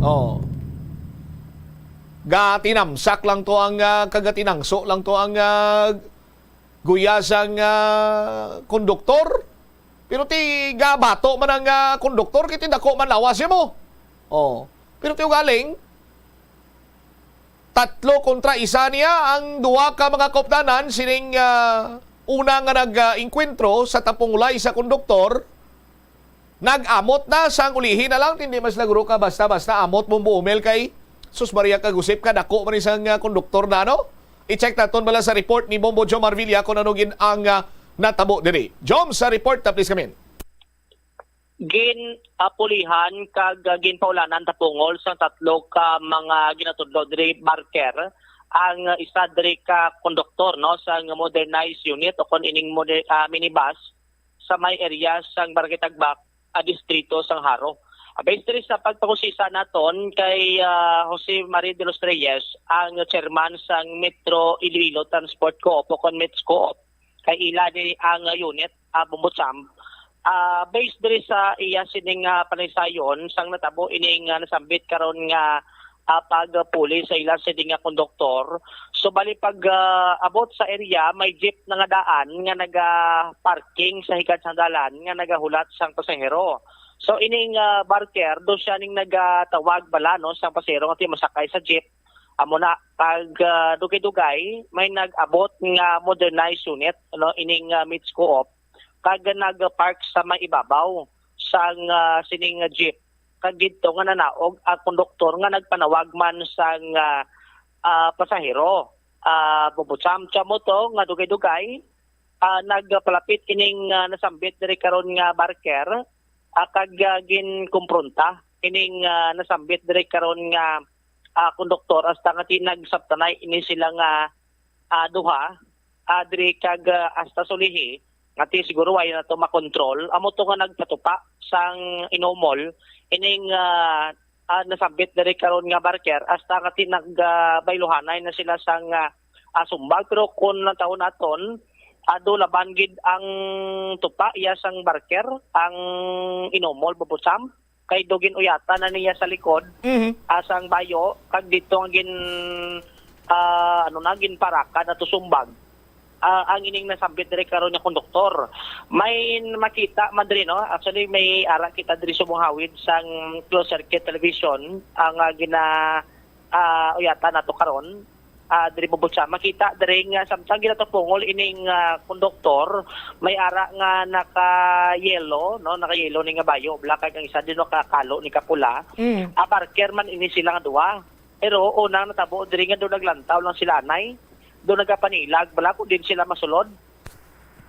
Oh. Gatinamsak lang to ang, ah, kagatinangso lang to ang, ah, guya sang, ah, konduktor. Pero ti gabato man ang, ah, konduktor, kay ti dako man lawas mo. Oh. Pero ti ugaling, tatlo kontra isa niya ang duha ka mga kaupdanan sining, ah, una nga nag-, ah, engkwentro sa tapungulay sa konduktor. Nag-amot na sang ulihi na lang, hindi man sila guro ka basta-basta amot, Bombo Umel, kay sus Maria, kagusip ka dako man isang, ah, konduktor na, no? I-check naton bala sa report ni Bombo Joe Marvilla kung ano gid ang, ah, natabo diri. Jom, sa report na, please, come in. Gin-apulihan kag, ah, ginpaulanan tapungol sang tatlo ka mga ginatudlo diri, barker, ang, ah, isa diri ka konduktor, no, sang modernized unit o kon ining moder-, ah, minibus sa may area sang Barangay Tagbak, ah, distrito sang Jaro. Ah, based diri sa pagpangusisa naton kay, ah, Jose Marie de los Reyes, ang chairman sang Metro Iloilo Transport Coop o kon METS Coop, kay ila ni ang unit, ah, Bombo Champ. Ah, based diri sa iya sining, ah, panaysayon sang natabo ining, ah, nasambit karon nga, ah, pagpuli sa ila sining nga konduktor. So, bali pag, ah, abot sa area, may jeep na nga daan nga naga-parking sa higad sang dalan nga nagahulat sang pasahero. So, ining, ah, barker, do siya ning nagatawag bala, no, sang pasahero nga ti masakay sa jeep. Amo na, pag, ah, dugay-dugay, may nag-abot nga modernized unit, ano, ining, ah, METS Coop, kag nag-park sa may ibabaw sang, ah, sining, ah, jeep. Kag didto nga nanaog ang konduktor nga nagpanawag man sang, ah, ah, pasahero. Ah, Bombo Champ, amo to nga dugay-dugay, ah, nagpalapit ining, ah, nasambit diri karon nga barker, ah, kag, ah, ginkumpronta ining, ah, nasambit diri karon nga, ah, konduktor, hasta nga ti nagsabtanay ini sila nga, ah, duha, ah, diri kag, ah, hasta sa ulihi, nga ti siguro wala na to makontrol. Amo to nga nagpatupa sang inumol ining, ah, ah, nasambit diri karon nga barker, hasta nga ti nag, ah, bayluhanay na sila sang, ah, ah, sumbag. Pero kung nataon naton, ado laban gid ang tupa iya sang barker, ang inumol, Bombo Champ, kay do gin-uyatan na niya sa likod, Mhm. ah, sang bayo, kag didto nga gin, ah, ano na, ginparaka na to sumbag, ah, ang ining nasambit diri karon nga konduktor. May makita man diri, no? Actually, may ara kita diri sa buhawid sang closed circuit television, ang, ah, gina-, ah, uyatan nato karon, ah, diri, Bombo Champ. Makita diri nga samtang ginatapungol ining, ah, konduktor, may ara nga naka-yellow, no? Naka-yellow ni nga bayo, black, kag ang isa din nakakalo ni kapula. Mm. Ah, barker man ini sila nga duha. Pero unang natabo diri nga do naglantaw lang sila anay. Do nagapanilag bala kung din sila masulod.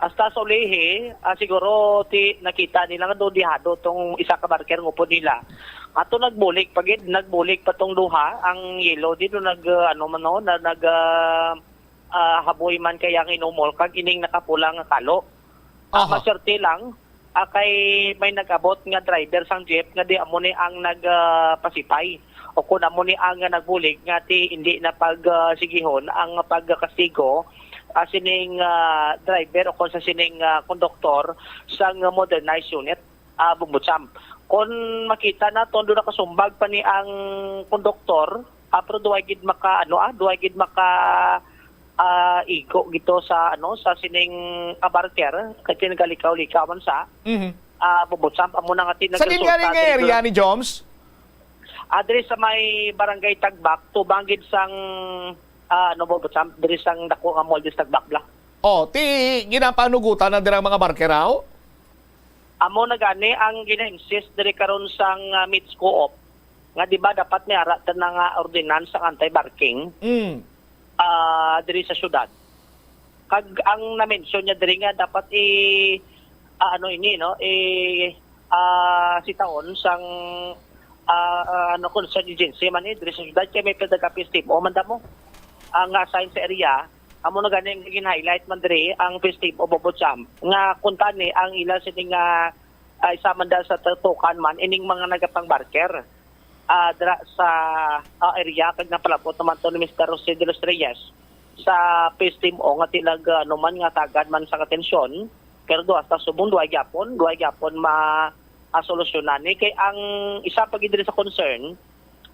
Hasta sa ulihi, ah, siguro ti nakita nila nga do dihado tong isa ka barker nga upod nila. Ato nagbulig pa gid, nagbulig pa tong duha, ang yellow dito nag, ah, ano man, no, na, nag, ah, ah, haboy man kaya ang inumol kag ining nakapula nga kalo. Ah, Aha. Maswerte lang, ah, kay may nag-abot nga driver sang jeep nga di amo ni ang nag, ah, pasipay. O kun amo ni ang nagbulig nga ti hindi na pag, ah, sigihon ang pagkastigo, ah, sining, ah, driver o kun sa sining, ah, konduktor sang modernized unit, ah, Bombo Champ. Kun makita naton, do nakasumbag pa ni ang konduktor, ah, pero duway gid maka, ano, ah, duway gid maka, ah, igo gito sa, ano, sa sining, ah, barker, kay nagalikaw-likaw man sa, Mhm. ah, Bombo Champ, amo na nga ti Sa din nga nagresulta nga diri area ni Joms? Ah, diri sa may Barangay Tagbak, tubang gid sang, ah, ano, Bombo Champ, diri sang dako nga mall, diri sa Tagbak, bla. Oh, ti ginapanugutan na dirang mga barker, aw? Amo na gani ang gina-insist diri karon sang, ah, METS Coop, nga di ba dapat may ara ta na nga ordinance ang anti-barking, Mm. ah, diri sa syudad. Kag ang na-mention niya diri nga dapat i, ah, ano ini, no, i, ah, sitaon sang, ah, ah, ano, concerned agency man ni diri sa syudad, kay may padaga P S T M O man damo ang assign sa area. Amo na gani ang gin-highlight man diri ang P S T M O Bombo Champ, nga kuntani ang ila sini nga, ah, isa man da sa tutukan man ining mga nagapangbarker, ah, dira sa, ah, area, kag napalabot naman to ni Mister Jose de los Reyes sa P S T M O nga tinag, ah, ano man nga tagad man sang atensyon, pero do hasta subong duha gyapon, duha gyapon ma-, ah, solusyonan ni, kay ang isa pa gid diri sa concern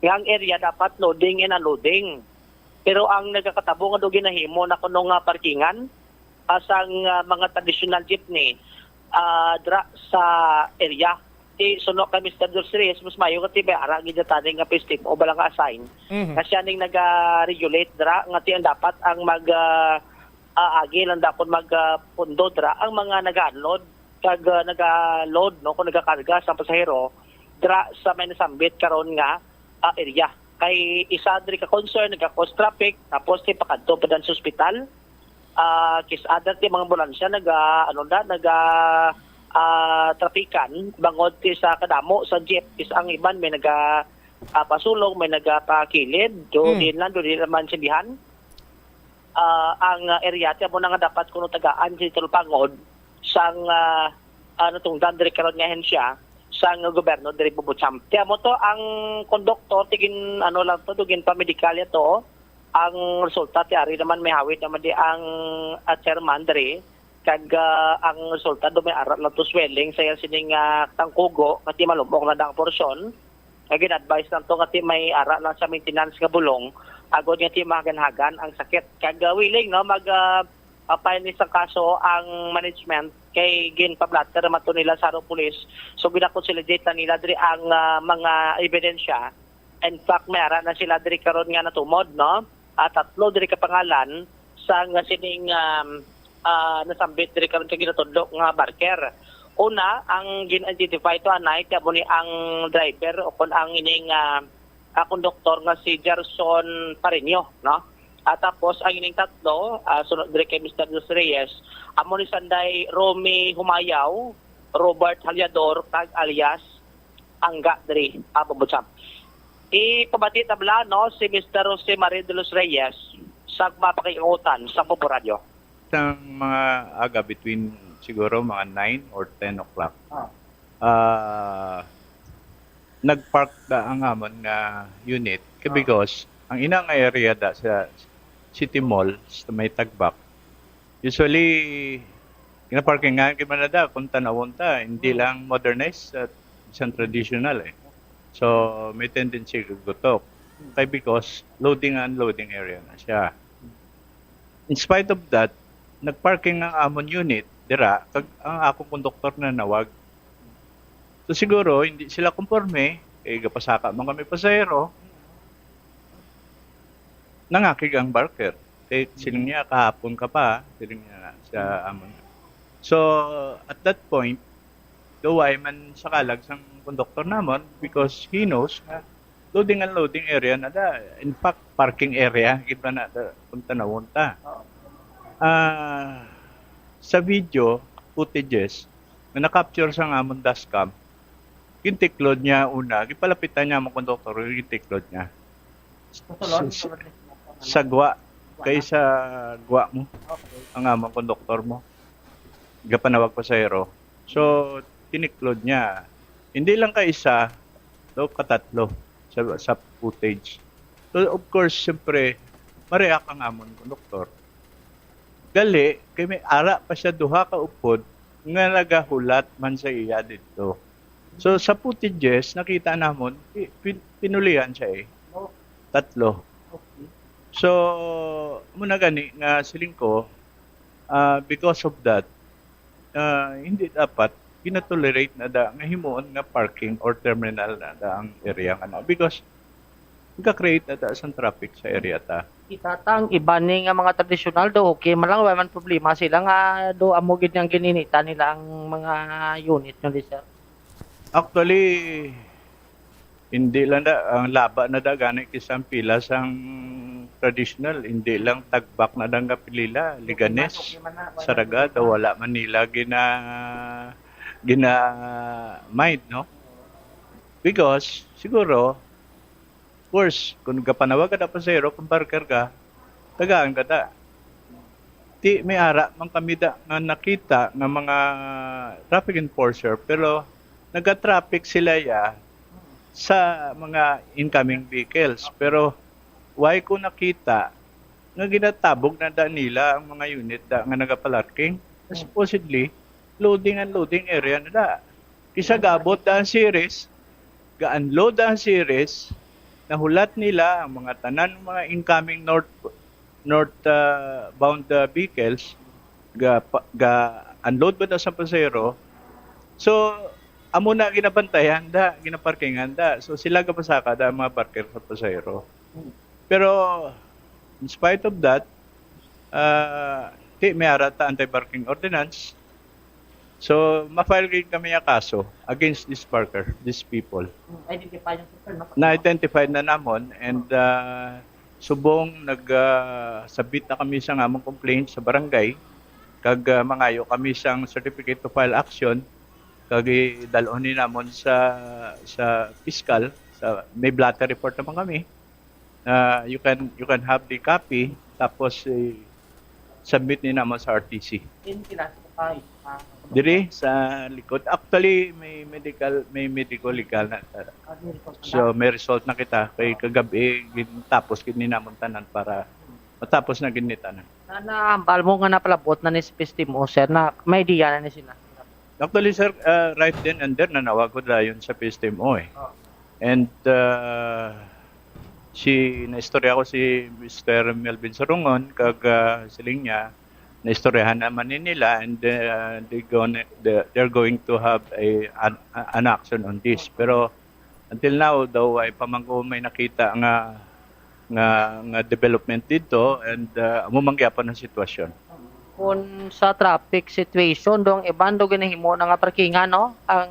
nga ang area dapat loading and unloading. Pero ang nagakatabo nga do ginahimo na kuno nga parkingan, ah, sang, ah, mga traditional jeepney, ah, dra sa area. Ti suno kay Mister Dos Reyes, mas mayo nga ti may ara gid na tani nga festive o bala nga assign. Mhm. Nga siya ning naga-regulate dra nga ti ang dapat ang mag, ah, ah, agi lang dapat mag, ah, pundo dra ang mga nag-unload kag, ah, naga-load, no, kung nagakarga sa pasahero dra sa may nasambit karon nga, ah, area. Kay isa diri ka concern, nagakos traffic, tapos ti pakadto pa dan sa ospital. Ah, kis other ti mga ambulansya naga, ano na, naga, ah, trapikan bangod ti sa kadamo sa jeep, kis ang iban may naga, ah, pasulong, may nagapakilid, do Mm. din lang, do din naman sindihan. Ah, ang, ah, area ti amo na nga dapat kuno tagaan si Tulpangod sang, ah, ah, natungdan diri karon nga ahensya sang gobyerno diri Bubucham. Ti amo to ang konduktor, tigin ano lang to, dugin pa medikal ya to. Ang resulta ti ari naman may hawid naman di ang, ah, chairman diri. Kag, ah, ang resulta do may ara lang to swelling sa iya sining, ah, tangkugo, nga ti malumok na dang porsyon. Nga gin-advise lang to nga ti may ara lang sa maintenance nga bulong, agod nga ti mahagan-hagan ang sakit. Kag, ah, willing, no, mag, ah, ah, file ni sa kaso ang management kay ginpa-blotter man to nila sa Haro Police. So, gina-consolidate na nila diri ang, ah, mga ebidensya. In fact, may ara na sila diri karon nga natumod, no? Ah, tatlo diri ka pangalan sang sining, um, ah, nasambit diri karon kay ginatudlo nga barker. Una, ang gin-identify to anay, ti amo ni ang driver o kon ang ining, ah, ah, konduktor nga si Gerson Pareño, no? At tapos ang ining tatlo, ah, sunod diri kay Mister Dos Reyes, amo ni sanday Romy Humayaw, Robert Halyador, kag alias Angga diri, ah, Bubucham. Ipabati ta bala, no, si Mister Jose Marie de los Reyes sa mapakiutan sa Popo Radio. Sang mga aga between siguro mga nine or ten o'clock. Ah. Ah, nag-park da ang amon nga unit ka-, Ah. because ang ina nga area da sa City Mall, sa may Tagbak, usually, ginaparkingan gid man na da kung tanawon ta, hindi Ah. lang modernized at isang traditional eh. So, may tendency gutok. Kay because loading and unloading area na siya. In spite of that, nagparking ang amon unit dira, kag ang akong konduktor nanawag. So siguro hindi sila konforme, kay gapasaka man kami pasahero. Nangakig ang barker. Kay siling niya, "Kahapon ka pa," siling niya sa amon. So, at that point, do why man sa kalag sang konduktor namon, because he knows nga loading and unloading area na da. In fact, parking area gid man na da kung tanawon ta. Oo. Ah, sa video footages nga na-capture sang amon dashcam, gintiklod niya una, gipalapitan niya ang konduktor, gintiklod niya. Sa tulon, sa, sa, tulon ni sa gwa, Gwa kay na? Sa gwa mo, Okay. Ang amon konduktor mo, gapanawag pasahero. So, tiniklod niya. Hindi lang ka isa, daw katatlo sa, sa footage. So, of course, siyempre, ma-react ang amon konduktor. Gali, kay may ara pa siya duha ka upod nga nagahulat man sa iya didto. So, sa footages, nakita namon, pi-, pin-, pinulihan siya eh. Tatlo. Okay. So, muna gani nga siling ko, ah, because of that, ah, hindi dapat ginatolerate na da nga himuon nga parking or terminal na da ang area nga na. Because nagka-create na da sang traffic sa area ta. Kita ta ang iban ni nga mga tradisyonal do, okay man lang, wala man problema sila nga do amo gid ang gininitan nila ang mga unit nyo di, sir. Actually, hindi lang da, ang laba na da gani kis ang pila sang traditional, hindi lang Tagbak na da nga pilila, Leganes, Saraga, daw wala man nila gina-, gina-mind, no? Because, siguro, of course, kung gapanawag ka na pasahero, kung barker ka, tagaan ka da. Ti, may ara man kami da nga nakita nga mga traffic enforcer, pero naga-traffic sila ya sa mga incoming vehicles. Pero why ko nakita nga ginatabog na da nila ang mga unit da nga nagapalarking? Supposedly, loading and unloading area na da. Kisa gaabot da ang series, ga-unload ang series, nahulat nila ang mga tanan, mga incoming north, north, ah, bound, ah, vehicles, ga, pa, ga-unload ba daw sa pasahero? So, amo na ginabantayan da, ginaparkingan da. So, sila gapasaka da ang mga barker sa pasahero. Pero, in spite of that, ah, ti may ara ta anti-barking ordinance. So, ma-file gid kami nga kaso against this barker, these people. Identify yung sir, no? Na-identify na namon and, ah, subong nag, ah, submit na kami sa among complaint sa barangay, kag, ah, mangayo kami sang certificate to file action, kag idalhon ni namon sa, sa piskal, sa, may blotter report naman kami. Ah, you can, you can have the copy, tapos, eh, submit ni namon sa R T C. In class five, ah, Diri sa likod. Actually, may medical, may medical legal na. Ah, may result na. So, may result na kita. Kay kagabi, gin-, tapos gid ni namon tanan para matapos na gid ni tanan. Na, nahambal mo nga napalabot na ni sa P S T M O, sir, na may idea na ni sila. Actually, sir, ah, right then and there, nanawag ko dayon sa P S T M O, eh. Oh. And, ah, si, naistorya ko si Mister Melvin Surungon, kag, ah, siling niya, naistoryahan naman ni nila, and, ah, they gonna, they, they're going to have a, an, an action on this. Pero until now, daw ay pa man ko may nakita nga, nga, nga development dito, and, ah, amo man gyapon ang sitwasyon. Kung sa traffic situation, dong iban do ginahimo na nga parkingan, no? Ang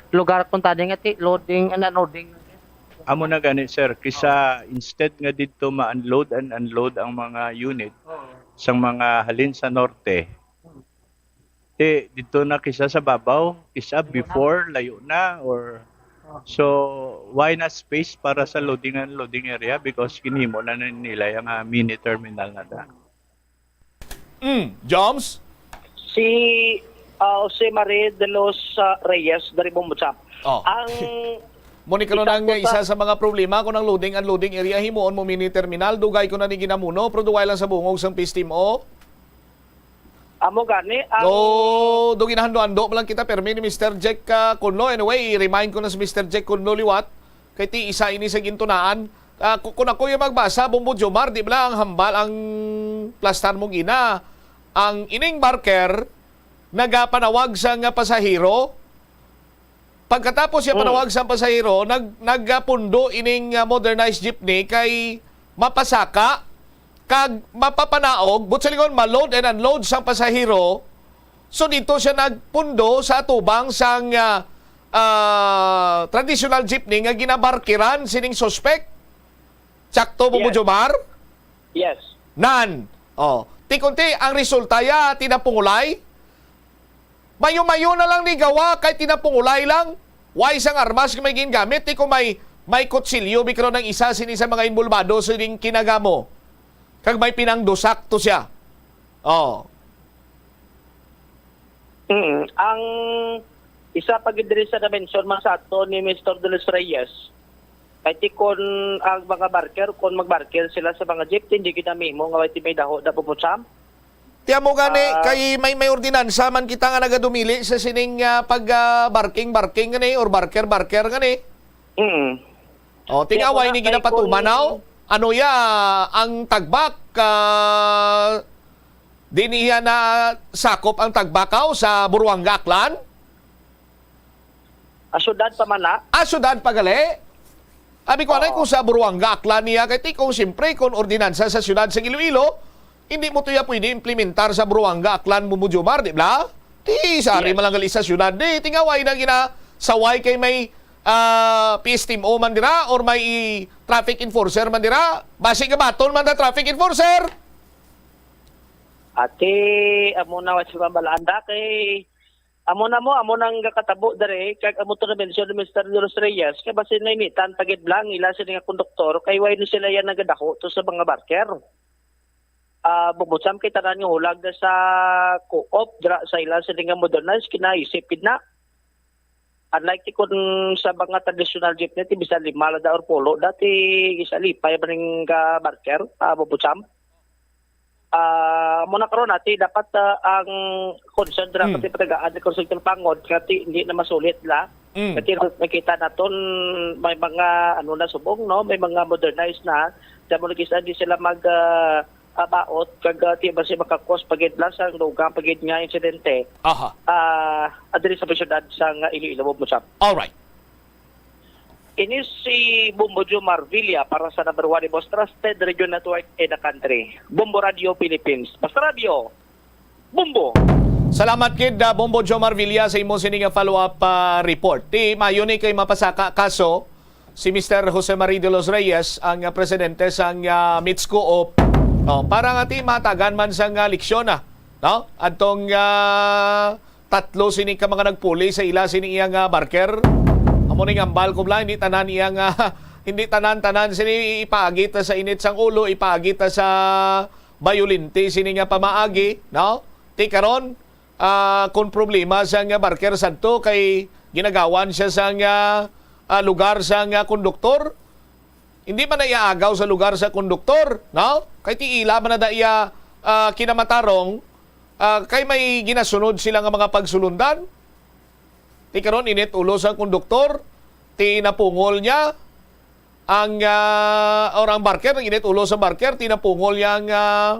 lugar kung tani nga ti loading and unloading. Amo na gani, sir, kisa instead nga didto ma-unload and unload ang mga unit Oo. sang mga halin sa norte, ti didto na kisa sa babaw, kisa before, layo na, or Oo. so why na space para sa loading and unloading area? Because ginhimo na nila yung, ah, mini terminal na da. Mm, Joms? Si, ah, Jose Marie de los, ah, Reyes, dari Bombochap. Oh. Ang Mo ni karon ang isa sa mga problema kung ang loading and unloading area himuon mo mini terminal, dugay ko na ni ginamuno, pero dugay lang sa bungog sang P S T M O. Amo gani ang Do, do ginahando-hando mo lang kita, permi ni Mister Jack, ah, Conlo. Anyway, i-remind ko na si Mister Jack Conlo liwat. Kay ti isa ini sa gintunaan. Ah, ku-, kung ako yung magbasa, Bombo Jomar, di ba ang hambal ang plastar mo gina? Ang ining barker, nagapanawag sa nga pasahero. Pagkatapos siya Mm. panawag sa pasahero, nag-, nagapundo ining, ah, modernized jeepney kay mapasaka kag mapapanaog, but sa lingon, ma-load and unload sang pasahero. So, dito siya nagpundo sa atubang sang, ah, ah, traditional jeepney nga ginabarkiran sining suspek. Sakto mo, Yes. Jomar? Yes. Nan. Oh, ti kunti ang resulta ya, tinapungulay. Mayo-mayo na lang ni gawa kay tinapungulay lang. Why sang armas nga may gingamit? Ti kung may, may kutsilyo, bikro ng isa sini sa mga involvado sa ding kinagamo. Kag may pinangdusak to siya. Oh. Mm, ang isa pa gid diri sa na-mention man sa ato ni Mister De Los Reyes, kay ti kon ang mga barker, kon magbarker sila sa mga jeep, hindi kita mahimo nga may, may daho na puputsam. Ti amo gani, Ah. kay may, may ordinansa man kita nga nagadumili sa sining, ah, pag, ah, barking-barking gani or barker-barker gani. Mm. Oh, Kaya tingaway kung ni na kay ginapatuman kung now. Ano ya ang tagbak, ah, di niya na sakop ang tagbakaw sa Buruanga, Aklan? Ah, syudad pa man na? Ah, syudad pa gali? Abi ko, anay, Oo. kung sa Buruanga, Aklan niya, kay ti kung siyempre, kung ordinansa sa syudad sa Iloilo, hindi mo to ya pwede implementar sa Buruanga, Aklan, Bumujumar, di ba? Ti, sari Yes. man lang gali sa syudad, di, tingaway na ginasaway kay may, ah, P S T M O man dira or may traffic enforcer man dira. Basi gabaton man na traffic enforcer. Ate, amo na wa si Babalanda kay amo na mo, amo nang gakatabo dere, kag amo to na mention ni Mister De Los Reyes, kay basin nainitan pa gid lang ila sini nga konduktor, kay why ni sila yan nagadaho to sa mga barker. Ah, bubusam kay tanan nga hulag na sa co-op, dira sa ila sini nga modernized, kinaisip gid na. Unlike ti kun sa mga traditional jeepney, ti bisan lima lang da or pulo, dati isa lipay man ning ka barker, ah, bubusam. Ah, muna karon, ati, dapat, ah, ang concern ra Mm. pati patagaan ni Consul Pangod, kati hindi na masulit la. Mm. Kati nakita naton may mga, ano na, subong, no? May mga modernized na. Sa mo nagkisa, di sila mag, ah, abaot, kag, ah, di ba si makakos pagid la sa dugang pagid nga insidente. Aha. Ah, adiri sa syudad sa nga Iloilo, Bob Musab. Alright. Ini si Bombo Jomar Villa para sa number one and most trusted radio network in the country, Bombo Radio Philippines. Basta Radio, Bombo! Salamat gid, ah, Bombo Jomar Villa, sa imo sini nga follow-up, ah, report. Ti mayo ni kay mapasaka kaso si Mister Jose Marie de los Reyes, ang, ah, presidente sang, ah, MITSCO-op. Oh, para nga ti matagan man sang, ah, leksyon, ah, no? Adtong, ah, tatlo sini ka mga nagpuli sa ila sini iya nga barker. Amo ning ambal ko bala, hindi tanan iya nga, hindi tanan-tanan sini ipaagi ta sa init sang ulo, ipaagi ta sa bayolente sini nga pamaagi, no? Ti karon, ah, kon problema sa nga barker sadto kay ginagawan siya sa nga, ah, lugar sa nga konduktor. Hindi man na iaagaw sa lugar sa konduktor, no? Kay ti ila man na da iya, ah, kinamatarong, ah, kay may ginasunod sila nga mga pagsulundan. Ti karon, init ulo sa konduktor, ti napungol niya ang, ah, or ang barker, init ulo sa barker, ti napungol niya ang, ah,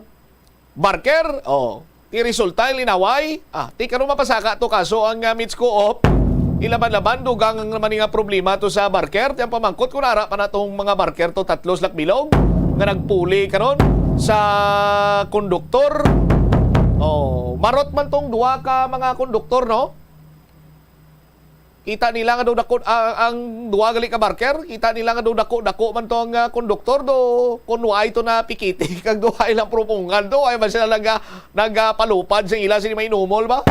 barker. Oh, ti resulta, linaway. Ah, ti karon mapasaka to kaso ang, ah, MITSCO-op. Ilaban-laban, dugang ang naman nga problema to sa barker. Ti ang pamangkot kung ara pa na tong mga barker to, tatlo sila bilog nga nagpuli karon sa konduktor. Oh, marot man tong duha ka mga konduktor, no? Kita nila nga daw dako, ah, ang duha gali ka barker, kita nila nga daw dako-dako man to ang, ah, konduktor, do kon why to na pikiti kag duha ilang propongan, do ay man sila naga, nagapalupad sa ila sini may inumol ba?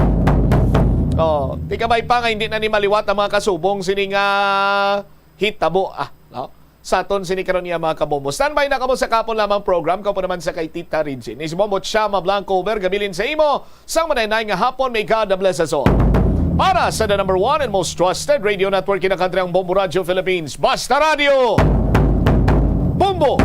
Oh, ti kabay pa nga hindi na ni maliwat ang mga kasubong sini nga hitabo, ah, no? Sa aton sini karon niya, mga kabombo. Standby na kamo sa kapon lamang program, kamo naman sa kay Tita Regine. Ni si Bombo Chama Blanco, Uber, gabilin sa imo sang manay-nay nga hapon. May God bless us all. Para sa the number one and most trusted radio network in the country, ang Bombo Radio Philippines. Basta Radio, Bombo!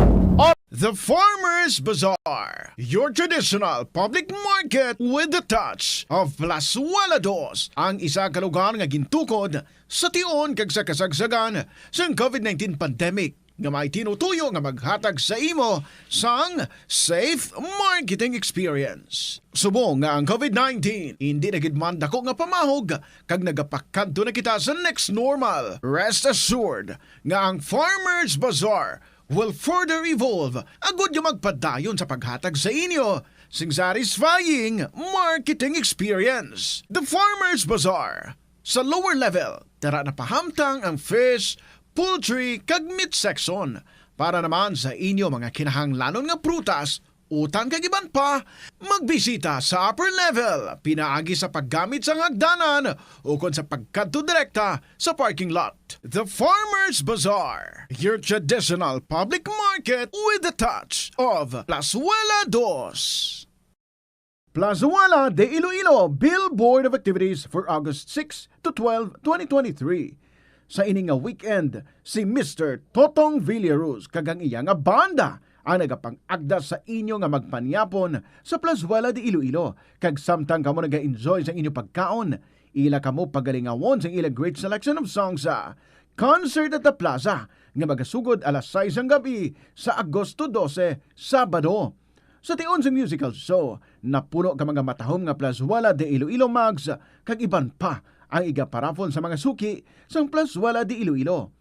The Farmers Bazaar, your traditional public market with the touch of Plazuela Dos, ang isa ka lugar nga gintukod sa tion kag sa kasagsagan sang COVID nineteen pandemic, nga may tinutuyo nga maghatag sa imo sang safe marketing experience. Subong nga ang COVID nineteen indi na gid man dako nga pamahog kag nagapakadto na kita sa next normal, rest assured nga ang Farmers Bazaar will further evolve agud nga magpadayon sa paghatag sa inyo sing satisfying marketing experience. The Farmers Bazaar, sa lower level, tara na pahamtang ang fish, poultry, kag meat section. Para naman sa inyo mga kinahanglanon nga prutas, utan kag iban pa, magbisita sa upper level, pinaagi sa paggamit sang hagdanan ukon sa pagkadto direkta sa parking lot. The Farmers Bazaar, your traditional public market with the touch of Plazuela Dos. Plazuela de Iloilo, Billboard of Activities for August six to twelve, twenty twenty-three. Sa ini nga weekend, si Mister Totong Villaruz kag ang iya nga banda ang nagapang-agda sa inyo nga magpanyapon sa Plazuela de Iloilo, kag samtang kamo naga-enjoy sa inyo pagkaon, ila kamo pagalingawon sa ila great selection of songs sa Concert at the Plaza nga magasugod alas sais sang gab-i sa Agosto dose, Sabado. Sa tion sang musical show, napuno ka mga matahom nga Plazuela de Iloilo mugs kag iban pa ang iga-paraffle sa mga suki sang Plazuela de Iloilo.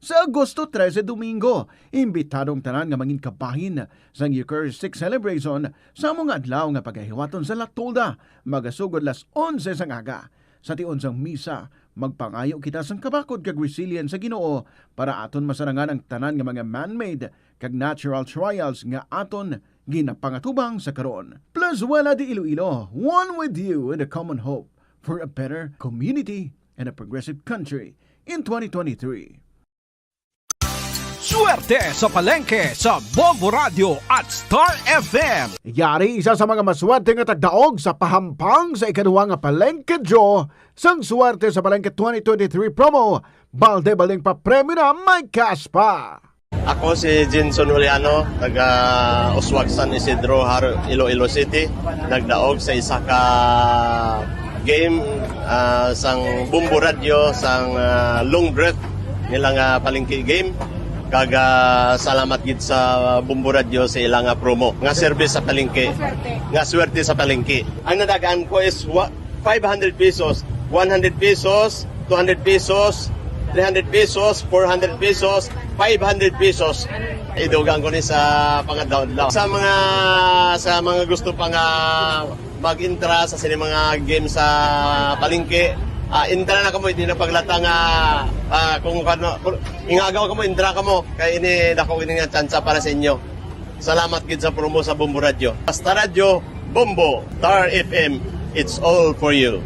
Sa Agosto trese, Domingo, imbitado ang tanan nga mangin kabahin sang Eucharistic Celebration sa amo nga adlaw nga pagahiwaton sa La Tolda, magasugod las onse sang aga. Sa tion sang misa, magpangayo kita sang kabakod kag resilience sa Ginoo para aton masarangan ang tanan nga mga man-made kag natural trials nga aton ginapangatubang sa karon. Plazuela de Iloilo, one with you in the common hope for a better community and a progressive country in twenty twenty-three. Swerte sa palengke sa Bombo Radio at Star F M. Yari isa sa mga maswerte nga tagdaog sa pahampang sa ikaduha nga palengke draw sang Swerte sa Palengke twenty twenty-three promo. Balde-baldeng papremyo na, may cash pa. Ako si Jinson Juliano, taga Uswag, San Isidro, Har-, Iloilo City. Nagdaog sa isa ka game, ah, sang Bombo Radyo, sang, ah, Long Breath nila nga palengke game. Kag, ah, salamat gid sa Bombo Radyo sa ila nga promo nga service sa palengke, nga swerte sa palengke. Ang nadagaan ko is wa-, five hundred pesos, one hundred pesos, two hundred pesos, three hundred pesos, four hundred pesos, five hundred pesos. Idugang ko ni sa pangadlaw-adlaw. Sa mga, sa mga gusto pa nga mag-intra sa sini mga game sa palengke, ah, intra na kamo, hindi na paglata nga, ah, kung ano, kung ingagaw kamo, intra kamo. Kay ini dako gid nga tsansa para sa inyo. Salamat gid sa promo sa Bombo Radyo. Basta Radyo, Bombo, Tar F M, it's all for you.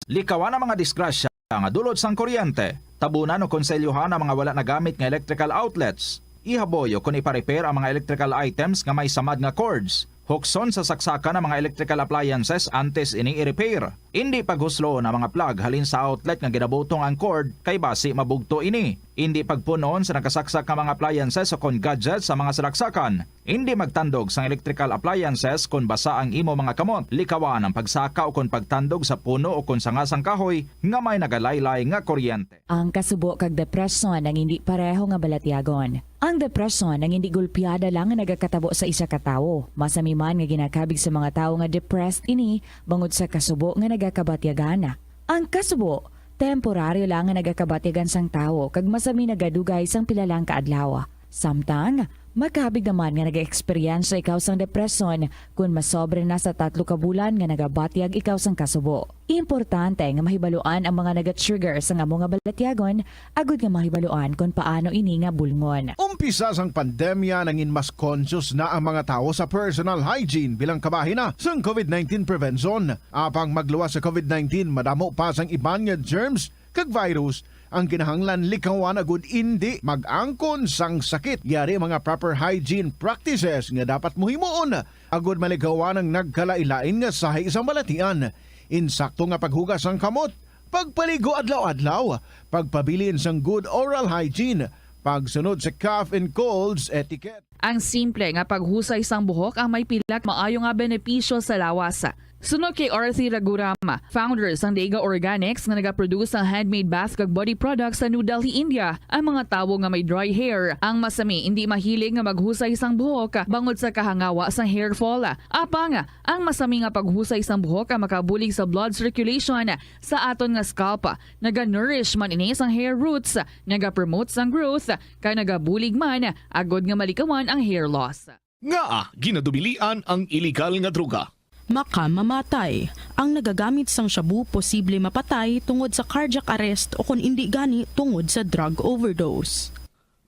Likawan ang mga disgrasya nga dulot sang kuryente. Tabunan o konselyohan ang mga wala nagamit nga electrical outlets. Ihaboy o kon ipa-repair ang mga electrical items nga may samad nga cords. Hukson sa saksakan ang mga electrical appliances antes ini i-repair. Indi paghusloon ang mga plug halin sa outlet nga ginabutong ang cord, kay basi mabugto ini. Indi pagpun-on sa nakasaksak nga mga appliances o kon gadgets sa mga salaksakan. Indi magtandog sang electrical appliances kon basa ang imo mga kamot. Likawan ang pagsaka o kon pagtandog sa puno o kon sanga sang kahoy nga may nagalaylay nga kuryente. Ang kasubo kag depresyon ang indi pareho nga balatyagon. Ang depresyon ang indi gulpiada lang nga nagakatabo sa isa ka tawo. Masami man nga ginakabig sa mga tawo nga depressed ini bangod sa kasubo nga nagakabatyagan. Ang kasubo, temporaryo lang nga nagakabatyagan sang tawo kag masami nagadugay sang pila lang ka adlaw. Samtang, makabig naman nga nag-eksperyensya ikaw sang depresyon kon masobra na sa tatlo ka bulan nga nagabatyag ikaw sang kasubo. Importante nga mahibaluan ang mga naga-trigger sang amo nga balatyagon agud nga mahibaluan kon paano ini nga bulngon. Umpisa sang pandemya, nangin mas conscious na ang mga tawo sa personal hygiene bilang kabahin na sang COVID nineteen prevention. Apang magluwas sa COVID nineteen, madamo pa sang iban nga germs kag virus ang kinahanglan likawan agud indi mag-angkon sang sakit. Yari mga proper hygiene practices nga dapat mohimuon agud malikawan ang nagkalain-lain nga sahi sang balatian. Insakto nga paghugas sang kamot, pagpaligo adlaw-adlaw, pagpabilin sang good oral hygiene, pagsunod sa cough and colds etiquette. Ang simple nga paghusay sang buhok ang may pila ka maayo nga benepisyo sa lawas. Suno kay Arthur Ragurama, founder sang Dega Organics nga nagaproduce sang handmade bath kag body products sa New Delhi, India, ang mga tawo nga may dry hair ang masami indi mahilig nga maghusay sang buhok bangod sa kahangawa sang hair fall. Apang, ang masami nga paghusay sang buhok ang makabulig sa blood circulation sa aton nga scalp. Naga-nourish man ini sang hair roots, nagapromote sang growth, kag nagabulig man agud nga malikawan ang hair loss. Ngaa ginadubilian ang iligal nga droga? Makamamatay. Ang nagagamit sang shabu posible mapatay tungod sa cardiac arrest o kon indi gani tungod sa drug overdose.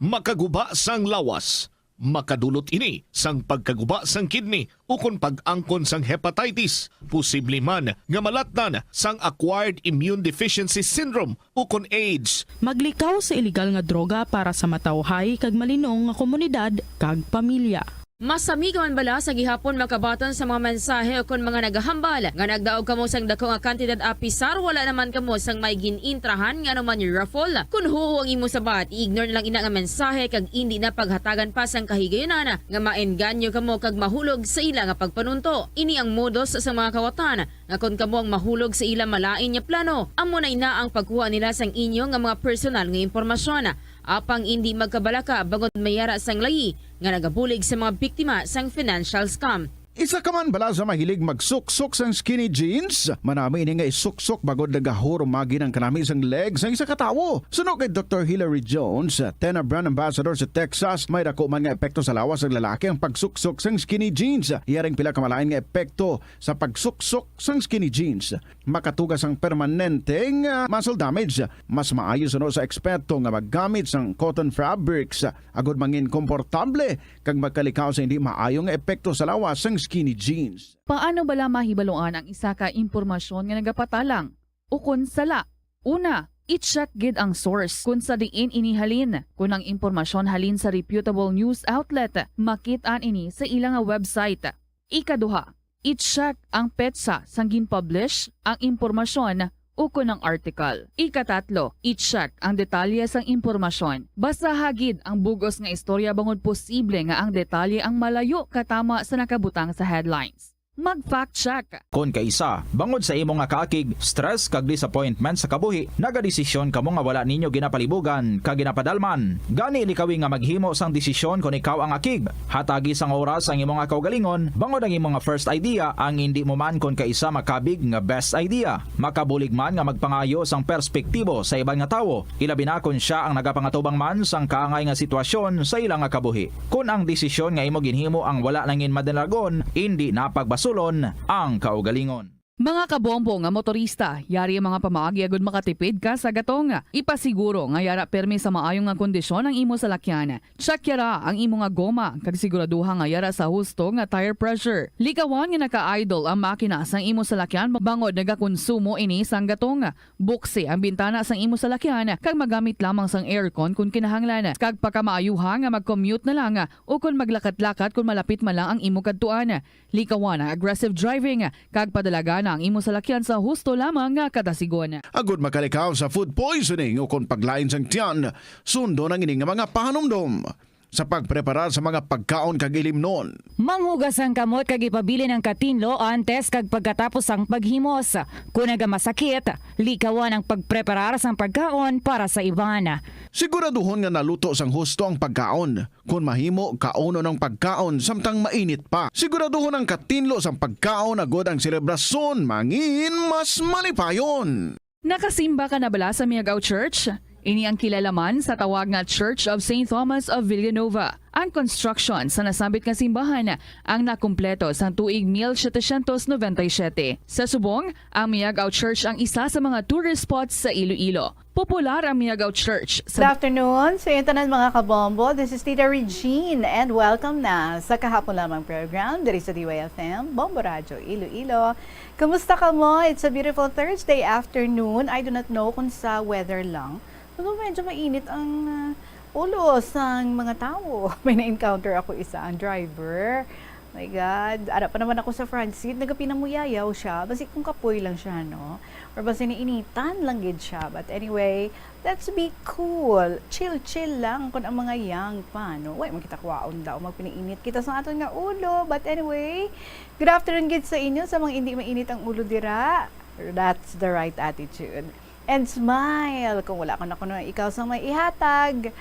Makaguba sang lawas. Makadulot ini sang pagkaguba sang kidney ukon pag-angkon sang hepatitis. Posible man nga malatnan sang acquired immune deficiency syndrome ukon AIDS. Maglikaw sa iligal nga droga para sa matawhay kag malinong nga komunidad kag pamilya. Masami ka man bala sa gihapon makabaton sa mga mensahe ukon mga nagahambal nga nagdaog kamo sang dako nga kantidad apisar wala naman kamo sang may gin-intrahan nga anuman raffle? Kon huo ang imo sabat, i-ignore na lang ina nga mensahe kag indi na paghatagan pa sang kahigayunan nga maengganyo kamo kag mahulog sa ila nga pagpanunto. Ini ang modus sa mga kawatan nga kon kamo ang mahulog sa ila malain nga plano, amo na ina ang pagkuha nila sang inyo nga mga personal nga impormasyon. Apang indi magkabalaka bangod may yara sang layi nga nagabulig sa mga biktima sang financial scam. Isa ka man bala sa mahilig magsuksok sang skinny jeans? Manami ini nga isuksok bangod nagahurumagi ang kanami sang leg sang isa ka tawo. Suno kay Doktor Hilary Jones, Tena Brand Ambassador sa Texas, may dako man nga epekto sa lawas sang lalaki ang pagsuksok sang skinny jeans. Yaring pila ka malain nga epekto sa pagsuksok sang skinny jeans. Makatuga sang permanente nga muscle damage. Mas maayo suno sa eksperto nga maggamit sang cotton fabrics agud mangin komportable kag magkalikaw sa hindi maayo nga epekto sa lawas sang skinny jeans. Paano bala mahibaluan ang isa ka impormasyon nga nagapatalang ukon sala? Una, i-check gid ang source kon sa diin ini halin. Kon ang impormasyon halin sa reputable news outlet, makit-an ini sa ila nga website. Ikaduha, i-check ang petsa sang gin-publish ang impormasyon ukon ang article. Ikatatlo, i-check ang detalye sang impormasyon. Basaha gid ang bug-os nga istorya bangod posible nga ang detalye ang malayo katama sa nakabutang sa headlines. Mag-fact check. Kon kaisa, bangod sa imo nga kaakig, stress kag disappointment sa kabuhi, nagadesisyon kamo nga wala ninyo ginapalibugan kag ginapadalman. Gani, likawi nga maghimo sang desisyon kon ikaw ang akig. Hatagi sang oras ang imo nga kaugalingon, bangod ang imo nga first idea ang indi mo man kon kaisa makabig nga best idea. Makabulig man nga magpangayo sang perspektibo sa iban nga tawo, ilabi na kon sia ang nagapangatubang man sang kaangay nga sitwasyon sa ila nga kabuhi. Kon ang desisyon nga imo ginhimo ang wala nangin madalagon, indi na pagbasulon ang kaugalingon. Mga kabombo nga motorista, yari ang mga pamaagi agud makatipid ka sa gatong. Ipasiguro nga yara pirmi sa maayo nga kondisyon ang imo salakyan. Check yara ang imo nga goma, kag siguraduha nga yara sa husto nga tire pressure. Likawan nga naka-idle ang makina sang imo salakyan bangod nagakonsumo ini sang gatong. Buksi ang bintana sang imo salakyan kag magamit lamang sang aircon kon kinahanglan, kag pakamaayuha nga mag-commute na lang o kon maglakat-lakat kon malapit man lang ang imo kadtuan. Likawan ang aggressive driving kag padalagana ang imo salakyan sa husto lamang nga kadasigon. Agud makalikaw sa food poisoning o kon paglain sang tiyan, sundon ang ini nga mga pahanumdom sa pagpreparar sa mga pagkaon kag ilimnon. Manghugas ang kamot kag ipabilin ang katinlo antes kag pagkatapos sang paghimos. Kon nagamasakit, likawan ang pagpreparar sang pagkaon para sa iban. Siguraduhon nga naluto sang husto ang pagkaon. Kon mahimo, kaunon ang pagkaon samtang mainit pa. Siguraduhon ang katinlo sang pagkaon agud ang selebrasyon mangin mas malipayon. Nakasimba ka na bala sa Miagao Church? Ini ang kilala man sa tawag nga Church of Saint Thomas of Villanova. Ang construction sa nasambit nga simbahan ang nakumpleto sang tuig mil setecientos noventa y siete. Sa subong, ang Miagao Church ang isa sa mga tourist spots sa Iloilo. Popular ang Miagao Church sa Good afternoon sa inyo tanan, mga kabombo. This is Tita Regine, and welcome na sa Kahapon Lamang program diri sa D Y F M, Bombo Radyo Iloilo. Kumusta kamo? It's a beautiful Thursday afternoon. I do not know kung sa weather lang, pero medyo mainit ang, ah, ulo sang mga tawo. May na-encounter ako, isa ang driver. My God, ara pa naman ako sa front seat, nagapinamuyayaw siya. Basi kung kapoy lang siya, no? Or basi niinitan lang gid siya. But anyway, let's be cool. Chill-chill lang kung ang mga young pa, no? Way man kita kwaon daw, magpinainit kita sa aton nga ulo. But anyway, good afternoon gid sa inyo, sa mga hindi mainit ang ulo dira. That's the right attitude. And smile. Kung wala ko na kuno ikaw sang may ihatag,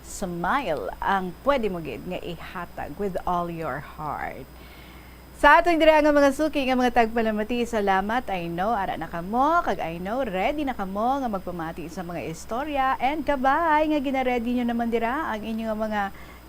smile ang pwede mo gid nga ihatag with all your heart. Sa aton dira nga mga suki nga mga tagpalamati, salamat. I know, ara na kamo, kag I know, ready na kamo nga magpamati sa mga istorya. And kabay nga gina-ready nyo naman dira ang inyo nga mga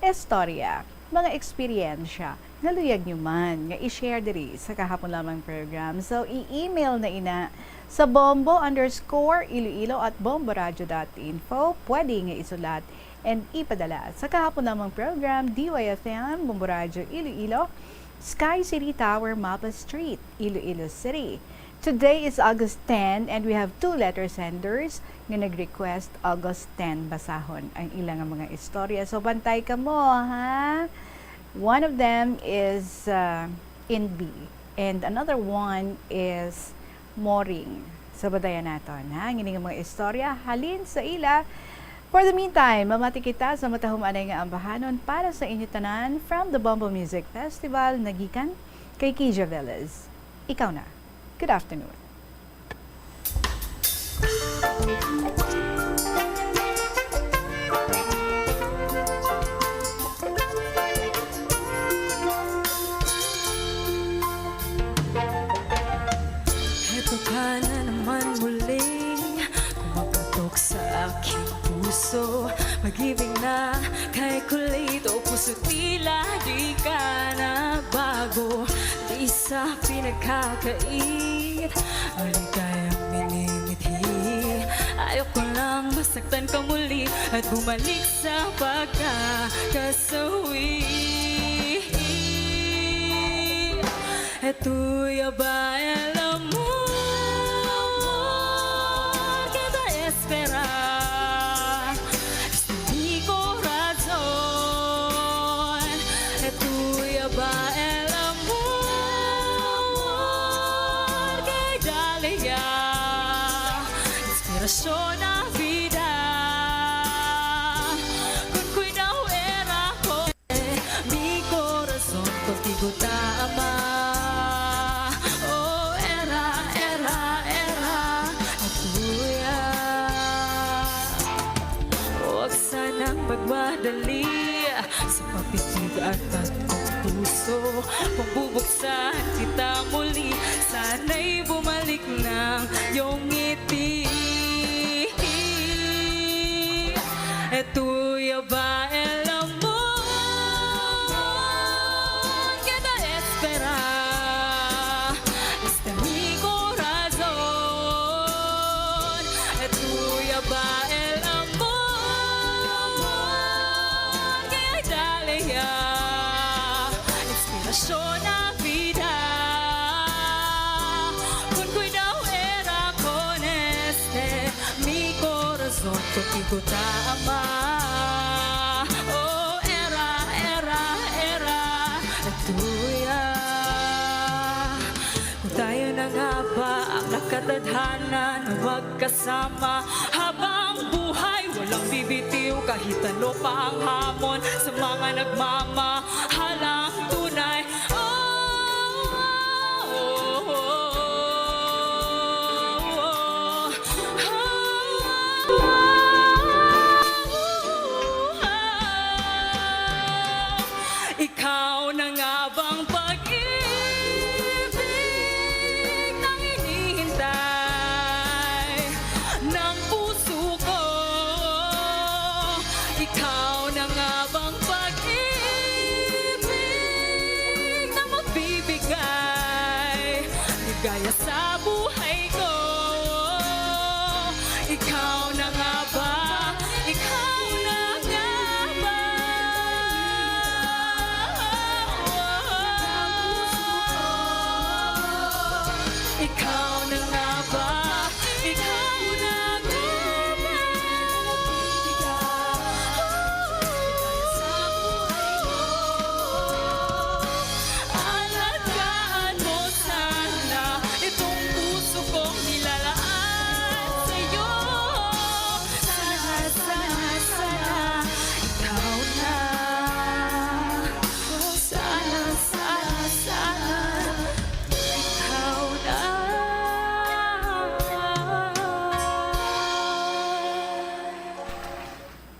istorya, mga eksperyensya nga luyag nyo man nga i-share diri sa Kahapon Lamang program. So, i-email na ina sa bombo underscore iloilo at bomboradio dot info. Pwede nga isulat and ipadala sa Kahapon Lamang program, D Y F M, Bombo Radyo Iloilo, Sky City Tower, Mapa Street, Iloilo City. Today is August ten, and we have two letter senders nga nag-request August ten basahon ang ila nga mga istorya. So, bantay kamo, ha? One of them is, uh, Inbi, and another one is Moring. So, badayan naton, ha? Ang ini nga mga istorya halin sa ila. For the meantime, mamati kita sa matahumanay nga ambahanon para sa inyo tanan from the Bombo Music Festival, nagikan kay Kija Velez. Ikaw na. Good afternoon. Heto ka na naman muli, kumaputok sa aking puso. Pag-ibig na kay kulit o puso, tila di ka na bago. Di sa pinagkakait, maligayang minimithi. Ayoko lang masaktan ka muli at bumalik sa pagkakasawi. Es tuya ba el amor que te espera? Es de mi corazón. Es tuya ba el amor que dale ya? So na vida, con cuidado era con mi corazón contigo ta ama. Oh, era, era, era tuya. Huwag sanang magmadali sa papitigan ng puso. Magbubuksan kita muli, sana'y bumalik ng iyong ngiti. Esto ya va el amor que te espera. Este mi corazón, esto ya va el amor que hay dale ya. Inspiración a vida, con cuidado era con este mi corazón, contigo ta ama. Oh, era, era, era tuya. Kung tayo na nga ba ang nakatadhana na magkasama habang buhay, walang bibitiw kahit ano pa ang hamon sa mga nagmamahalang tunay. Oh, oh, oh, oh, oh. Ikaw na nga bang pag-ibig na hinihintay ng puso ko? Ikaw na nga bang pag-ibig na magbibigay ligaya sa buhay ko? Ikaw na nga ba? Ikaw na nga ba? Ikaw na nga ba? Ikaw na nga ba? Alagaan mo sana itong puso kong nilalaan sa'yo. Sana, sana, sana, ikaw na. Sana, sana, sana, ikaw na.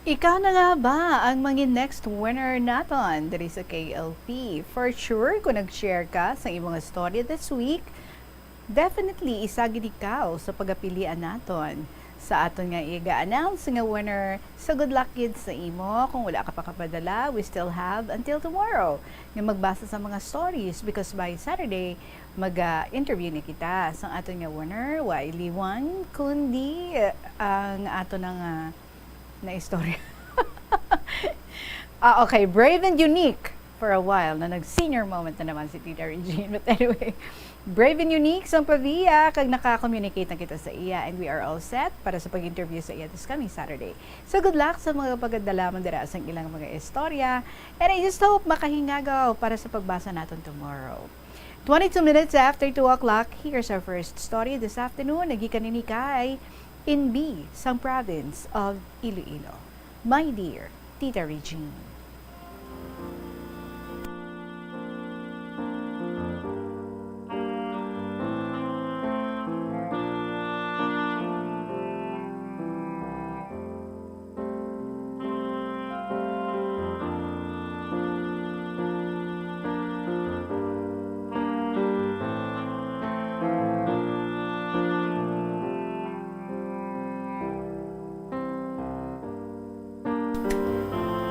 Ikaw na nga ba ang mangin next winner naton diri sa K L P? For sure, kung nag-share ka sa imong istorya this week, definitely isa gid ikaw sa pagapilian naton sa aton nga iga-announce nga winner. So good luck gid sa imo. Kung wala ka pa kapadala, we still have until tomorrow nga magbasa sa mga stories, because by Saturday, mag-interview na kita sa aton nga winner. Wa iliwan kundi ang aton nga na istorya. Ah, okay. Brave and unique for a while na nag-senior moment na naman si Tita Regine. But anyway, brave and unique sang Pavia, kag naka-communicate na kita sa iya, and we are all set para sa pag-interview sa iya this coming Saturday. So good luck sa mga pagdala mo dira sang ilang mga istorya, and I just hope makahingagaw para sa pagbasa naton tomorrow. Twenty-two minutes after two o'clock, here's our first story this afternoon. Nagikan ini kay Inbi sang province of Iloilo. My dear Tita Regine.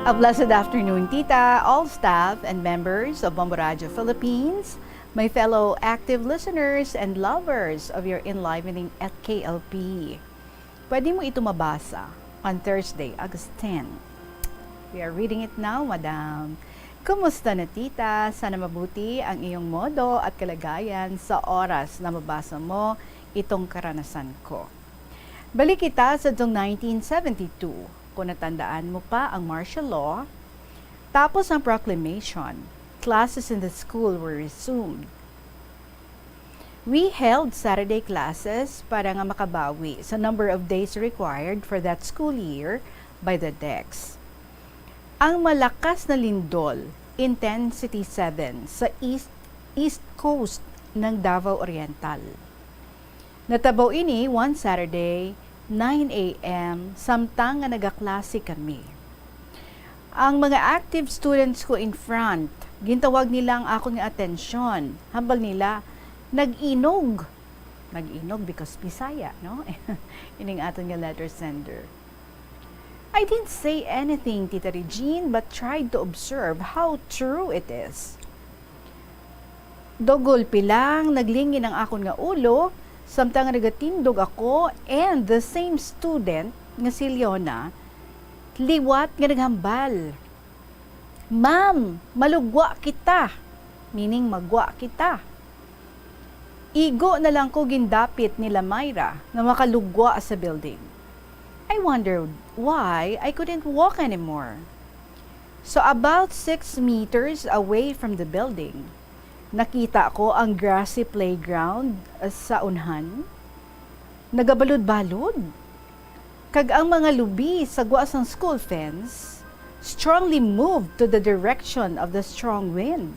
A blessed afternoon, Tita, all staff and members of Bombo Radio Philippines, my fellow active listeners and lovers of your enlivening at K L P. Pwede mo ito mabasa on Thursday, August ten. We are reading it now, Madam. Kumusta na, Tita? Sana mabuti ang iyong modo at kalagayan sa oras na mabasa mo itong karanasan ko. Balik kita sa dong nineteen seventy-two, kung natandaan mo pa ang martial law. Tapos ang proclamation, classes in the school were resumed. We held Saturday classes para nga makabawi sa number of days required for that school year by the DECS. Ang malakas na lindol, intensity seven, sa east, east coast ng Davao Oriental. Natabo ini one Saturday, nine a.m., samtang nga nagaklase kami. Ang mga active students ko in front, gintawag nila ang akon nga atensyon. Hambal nila, "Nag-inog." Nag-inog because Bisaya, no? Ining aton nga letter sender. I didn't say anything, Tita Regine, but tried to observe how true it is. Daw gulpi lang, naglingin ang akon nga ulo, samtang nagatindog ako, and the same student nga si Leona, liwat nga naghambal, "Ma'am, malugwa kita," meaning magwa kita. Igo na lang ko gindapit nila Myra nga makalugwa sa building. I wondered why I couldn't walk anymore. So about six meters away from the building, nakita ko ang grassy playground sa unhan. Nagabalod-balod. Kag ang mga lubi sa gwa sang school fence strongly moved to the direction of the strong wind.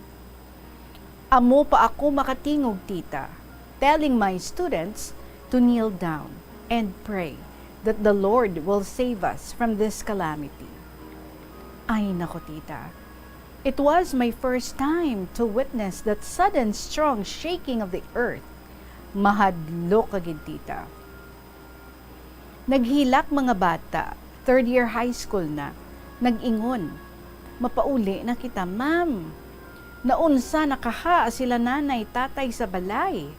Amo pa ako makatingog, Tita, telling my students to kneel down and pray that the Lord will save us from this calamity. Ay nako, Tita. It was my first time to witness that sudden strong shaking of the earth. Mahadlok ka gid, Tita. Naghilak mga bata, third year high school na, nag-ingon, "Mapauli na kita, ma'am. Naunsa na kaha sila nanay, tatay sa balay?"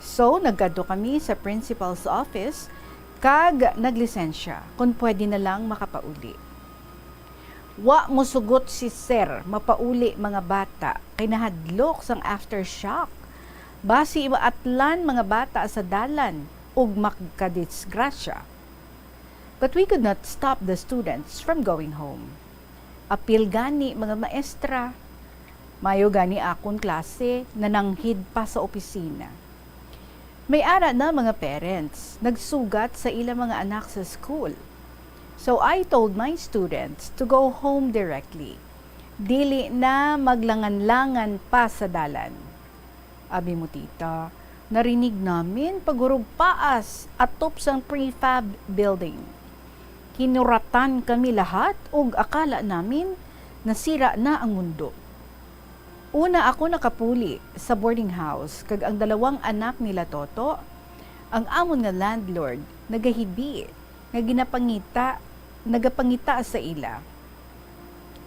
So, nagkadto kami sa principal's office kag naglisensya kon pwede na lang makapauli. Wa mosugot si Sir, mapauli mga bata, kay nahadlok sang aftershock. Basi maatlan mga bata sa dalan ug makadisgrasya. But we could not stop the students from going home. Apil gani mga maestra, mayo gani akon klase nananghid pa sa opisina. May ara na mga parents nagsugat sa ila mga anak sa school. So I told my students to go home directly. Dili na maglangan-langan pa sa dalan. Abi mo, Tita, narinig namin paghurog paas atop sang prefab building. Kinuratan kami lahat ug akala namin nasira na ang mundo. Una ako nakapuli sa boarding house kag ang dalawang anak nila Toto, ang amon nga landlord, nagahibi nga ginapangita, nagapangita sa ila.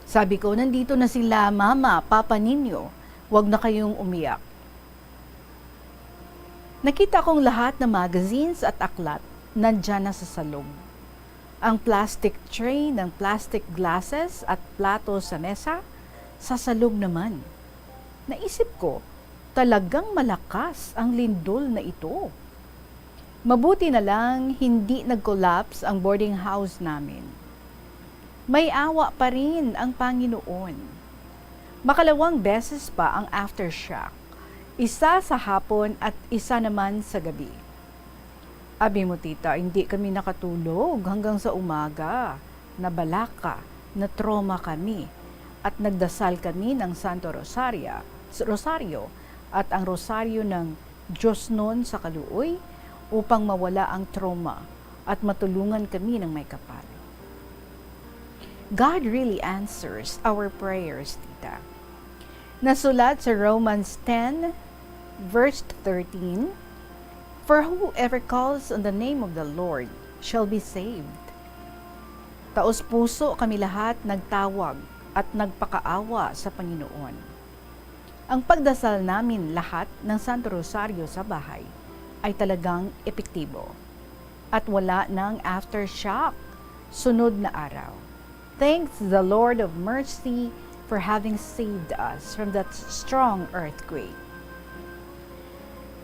Sabi ko, "Nandito na sila, Mama, Papa ninyo. Huwag na kayong umiyak." Nakita kong lahat ng magazines at aklat nandyan na sa salog. Ang plastic tray ng plastic glasses at plato sa mesa, sa salog naman. Naisip ko, talagang malakas ang lindol na ito. Mabuti na lang hindi nag-collapse ang boarding house namin. May awa pa rin ang Panginoon. Makalawang beses pa ang aftershock, isa sa hapon at isa naman sa gabi. Abi mo, Tita, hindi kami nakatulog hanggang sa umaga. Nabalaka, na-trauma kami, at nagdasal kami ng Santo Rosaria, Rosario at ang Rosario ng Diosnon sa Kaluoy upang mawala ang trauma at matulungan kami ng may kapal. God really answers our prayers, Tita. Nasulat sa Romans ten, verse thirteen, "For whoever calls on the name of the Lord shall be saved." Taos-puso kami lahat nagtawag at nagpakaawa sa Panginoon. Ang pagdasal namin lahat ng Santo Rosario sa bahay ay talagang epektibo. At wala nang aftershock sunod na araw. Thanks the Lord of mercy for having saved us from that strong earthquake.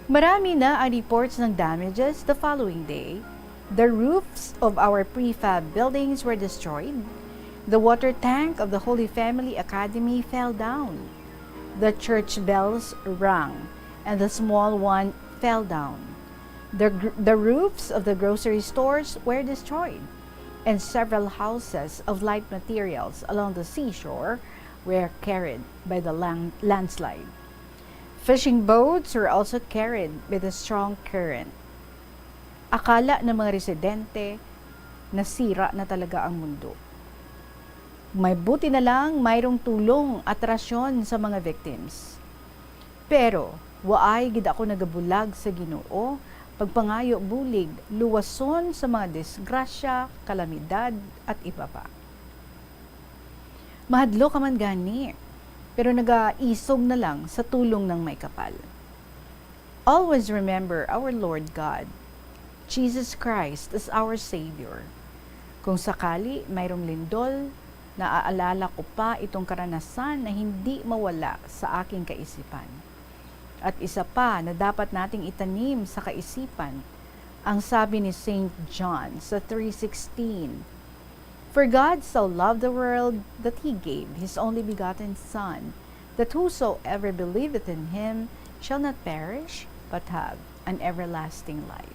Marami na ang reports ng damages the following day. The roofs of our prefab buildings were destroyed. The water tank of the Holy Family Academy fell down. The church bells rang. and the small one fell down. The, gr- the roofs of the grocery stores were destroyed, and several houses of light materials along the seashore were carried by the lang- landslide. Fishing boats were also carried by the strong current. Akala ng mga residente, nasira na talaga ang mundo. May buti na lang mayroong tulong at rasyon sa mga victims. Pero waay gid ako nagabulag sa Ginoo, pagpangayo bulig, luwason sa mga disgrasya, kalamidad, at iba pa. Mahadlok ka man gani, pero nagaisog na lang sa tulong ng may kapal. Always remember our Lord God, Jesus Christ, as our Savior. Kung sakali mayroong lindol, naaalala ko pa itong karanasan na hindi mawala sa aking kaisipan. At isa pa na dapat nating itanim sa kaisipan, ang sabi ni Saint John sa three sixteen, "For God so loved the world that he gave his only begotten Son, that whosoever believeth in him shall not perish, but have an everlasting life."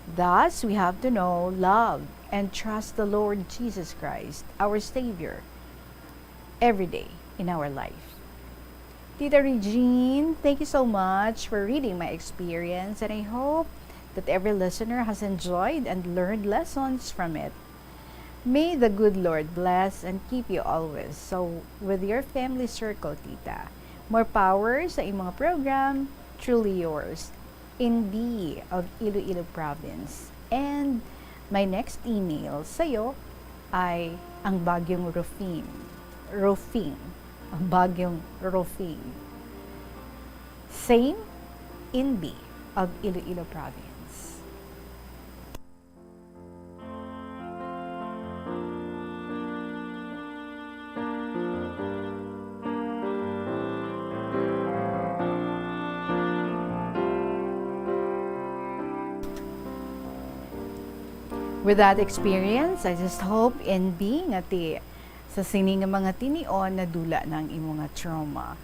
Thus, we have to know, love, and trust the Lord Jesus Christ, our Savior, every day in our life. Tita Regine, thank you so much for reading my experience, and I hope that every listener has enjoyed and learned lessons from it. May the good Lord bless and keep you always. So, with your family circle, Tita. More power sa imong mga program. Truly yours, N B of Iloilo Province. And my next email sa'yo ay ang Bagyong Rufin. Rufin. Ang Bagyong Rufin. Same, N B of Iloilo Province. With that experience, I just hope, N B, nga ti sa sini nga mga tinion nadula na ang imo nga trauma.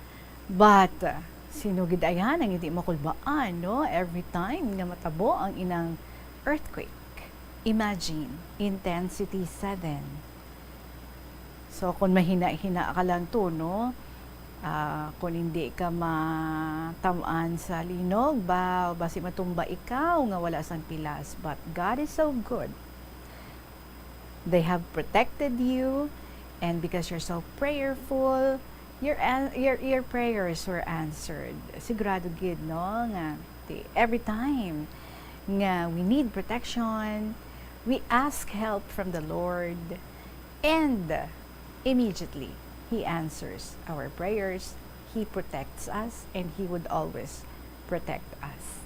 But, uh, sino gid ayan ang hindi makulbaan, no? Every time nga matabo ang inang earthquake, imagine, intensity seven. So, kung mahina-hina ka lang to, no? Ah, kung hindi ka matam-an sa linog, ba, basi matumba ikaw nga wala sang pilas. But God is so good. They have protected you, and because you're so prayerful, your an-, your, your prayers were answered. Sigurado gid, no, nga ti-, every time nga we need protection, we ask help from the Lord, and immediately, He answers our prayers, He protects us, and He would always protect us.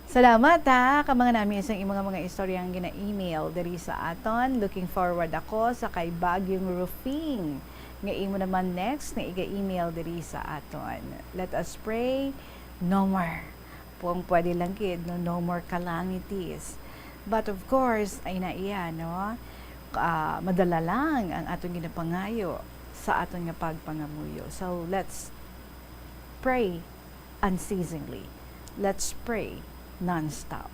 Salamat, ha, ka mga nami sa imong mga istorya nga gina-email diri sa aton. Looking forward ako sa kay Bagyong Rufin nga imo naman next nga iga-email diri sa aton. Let us pray, no more. Kung pwede lang gid, no, no more calamities. But of course, ay na iya, no? Ah, madala lang ang aton ginapangayo sa aton nga pagpangamuyo. So, let's pray unceasingly. Let's pray nonstop.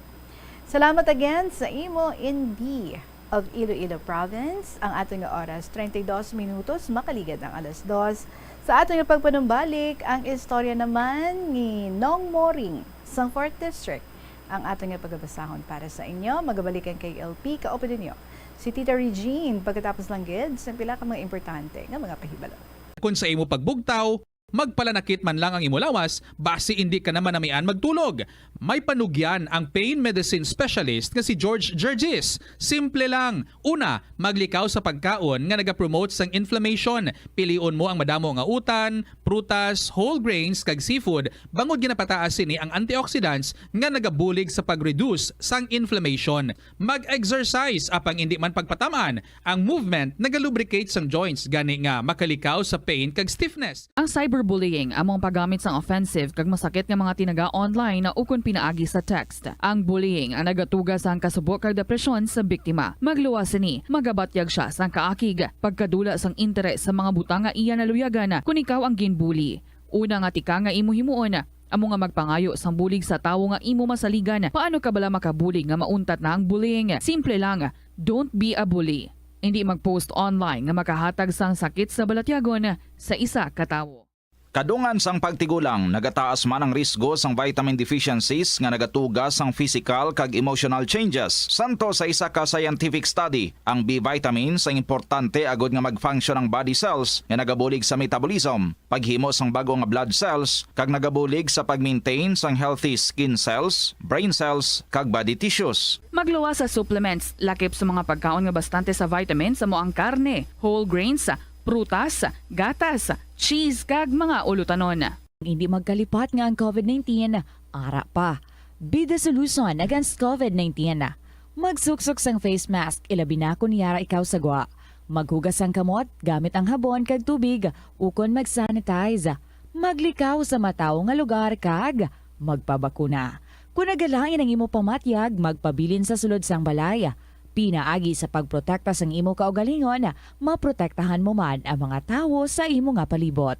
Salamat again sa imo, N B of Iloilo Province. Ang aton nga oras, treinta y dos minutos, makaligad ang alas dos. Sa aton nga pagpanumbalik, ang istorya naman ni Nong Moring sang Fourth District ang aton nga pagabasahon para sa inyo. Magabalik ang K L P, kauban ninyo si Tita Regine. Pagkatapos lang gid sa pila ka mga importante nga mga pahibalo. Kon sa imo pagbugtaw, magpalanakit man lang ang imo lawas, basi indi ka na manamian magtulog. May panugyan ang pain medicine specialist nga si George Gergis. Simple lang. Una, maglikaw sa pagkaon nga nagapromote sang inflammation. Pilion mo ang madamo nga utan, prutas, whole grains, kag seafood, bangod ginapataas sini ang antioxidants nga nagabulig sa pag-reduce sang inflammation. Mag-exercise, apang indi man pagpatam-an, ang movement nagalubricate sang joints, gani nga makalikaw sa pain kag stiffness. Ang cyberbullying amo ang paggamit sang offensive kag masakit nga mga tinaga online ukon pinaagi sa text. Ang bullying ang nagatuga sang kasubo kag depresyon sa biktima. Magluwas sini, magabatyag sia sang kaakig, pagkadula sang interes sa mga butang nga iya naluyagan kon ikaw ang ginbully. Una nga tika nga imo himuon, Amo nga magpangayo sang bulig sa tawo nga imo masaligan. Paano ka bala makabulig nga mauntat na ang bullying? Simple lang, don't be a bully. Indi mag-post online nga makahatag sang sakit sa balatyagon sa isa ka tawo. Kadungan sang pagtigulang, nagataas man ang risgo sang vitamin deficiencies nga nagatuga sang physical kag emotional changes. Santo sa isa ka scientific study, ang B vitamins ang importante agod nga mag-function ang body cells nga nagabulig sa metabolism, paghimo sang bag-o nga blood cells, kag nagabulig sa pag-maintain sang healthy skin cells, brain cells, kag body tissues. Magluwas sa supplements, lakip sa mga pagkaon nga bastante sa vitamins, amo ang karne, whole grains, prutas, gatas, cheese, kag mga ulutanon. Hindi magkalipat nga ang covid nineteen ara pa. Be the solution against covid nineteen. Magsuksok sang face mask, ilabi na kon yara ikaw sa gwa. Maghugas sang kamot gamit ang habon kag tubig, ukon mag-sanitize. Maglikaw sa matawo nga lugar kag magpabakuna. Kon nagalain ang imo pamatyag, magpabilin sa sulod sang balay. Pinaagi sa pagprotekta sang imo kaugalingon, maprotektahan mo man ang mga tawo sa imo nga palibot.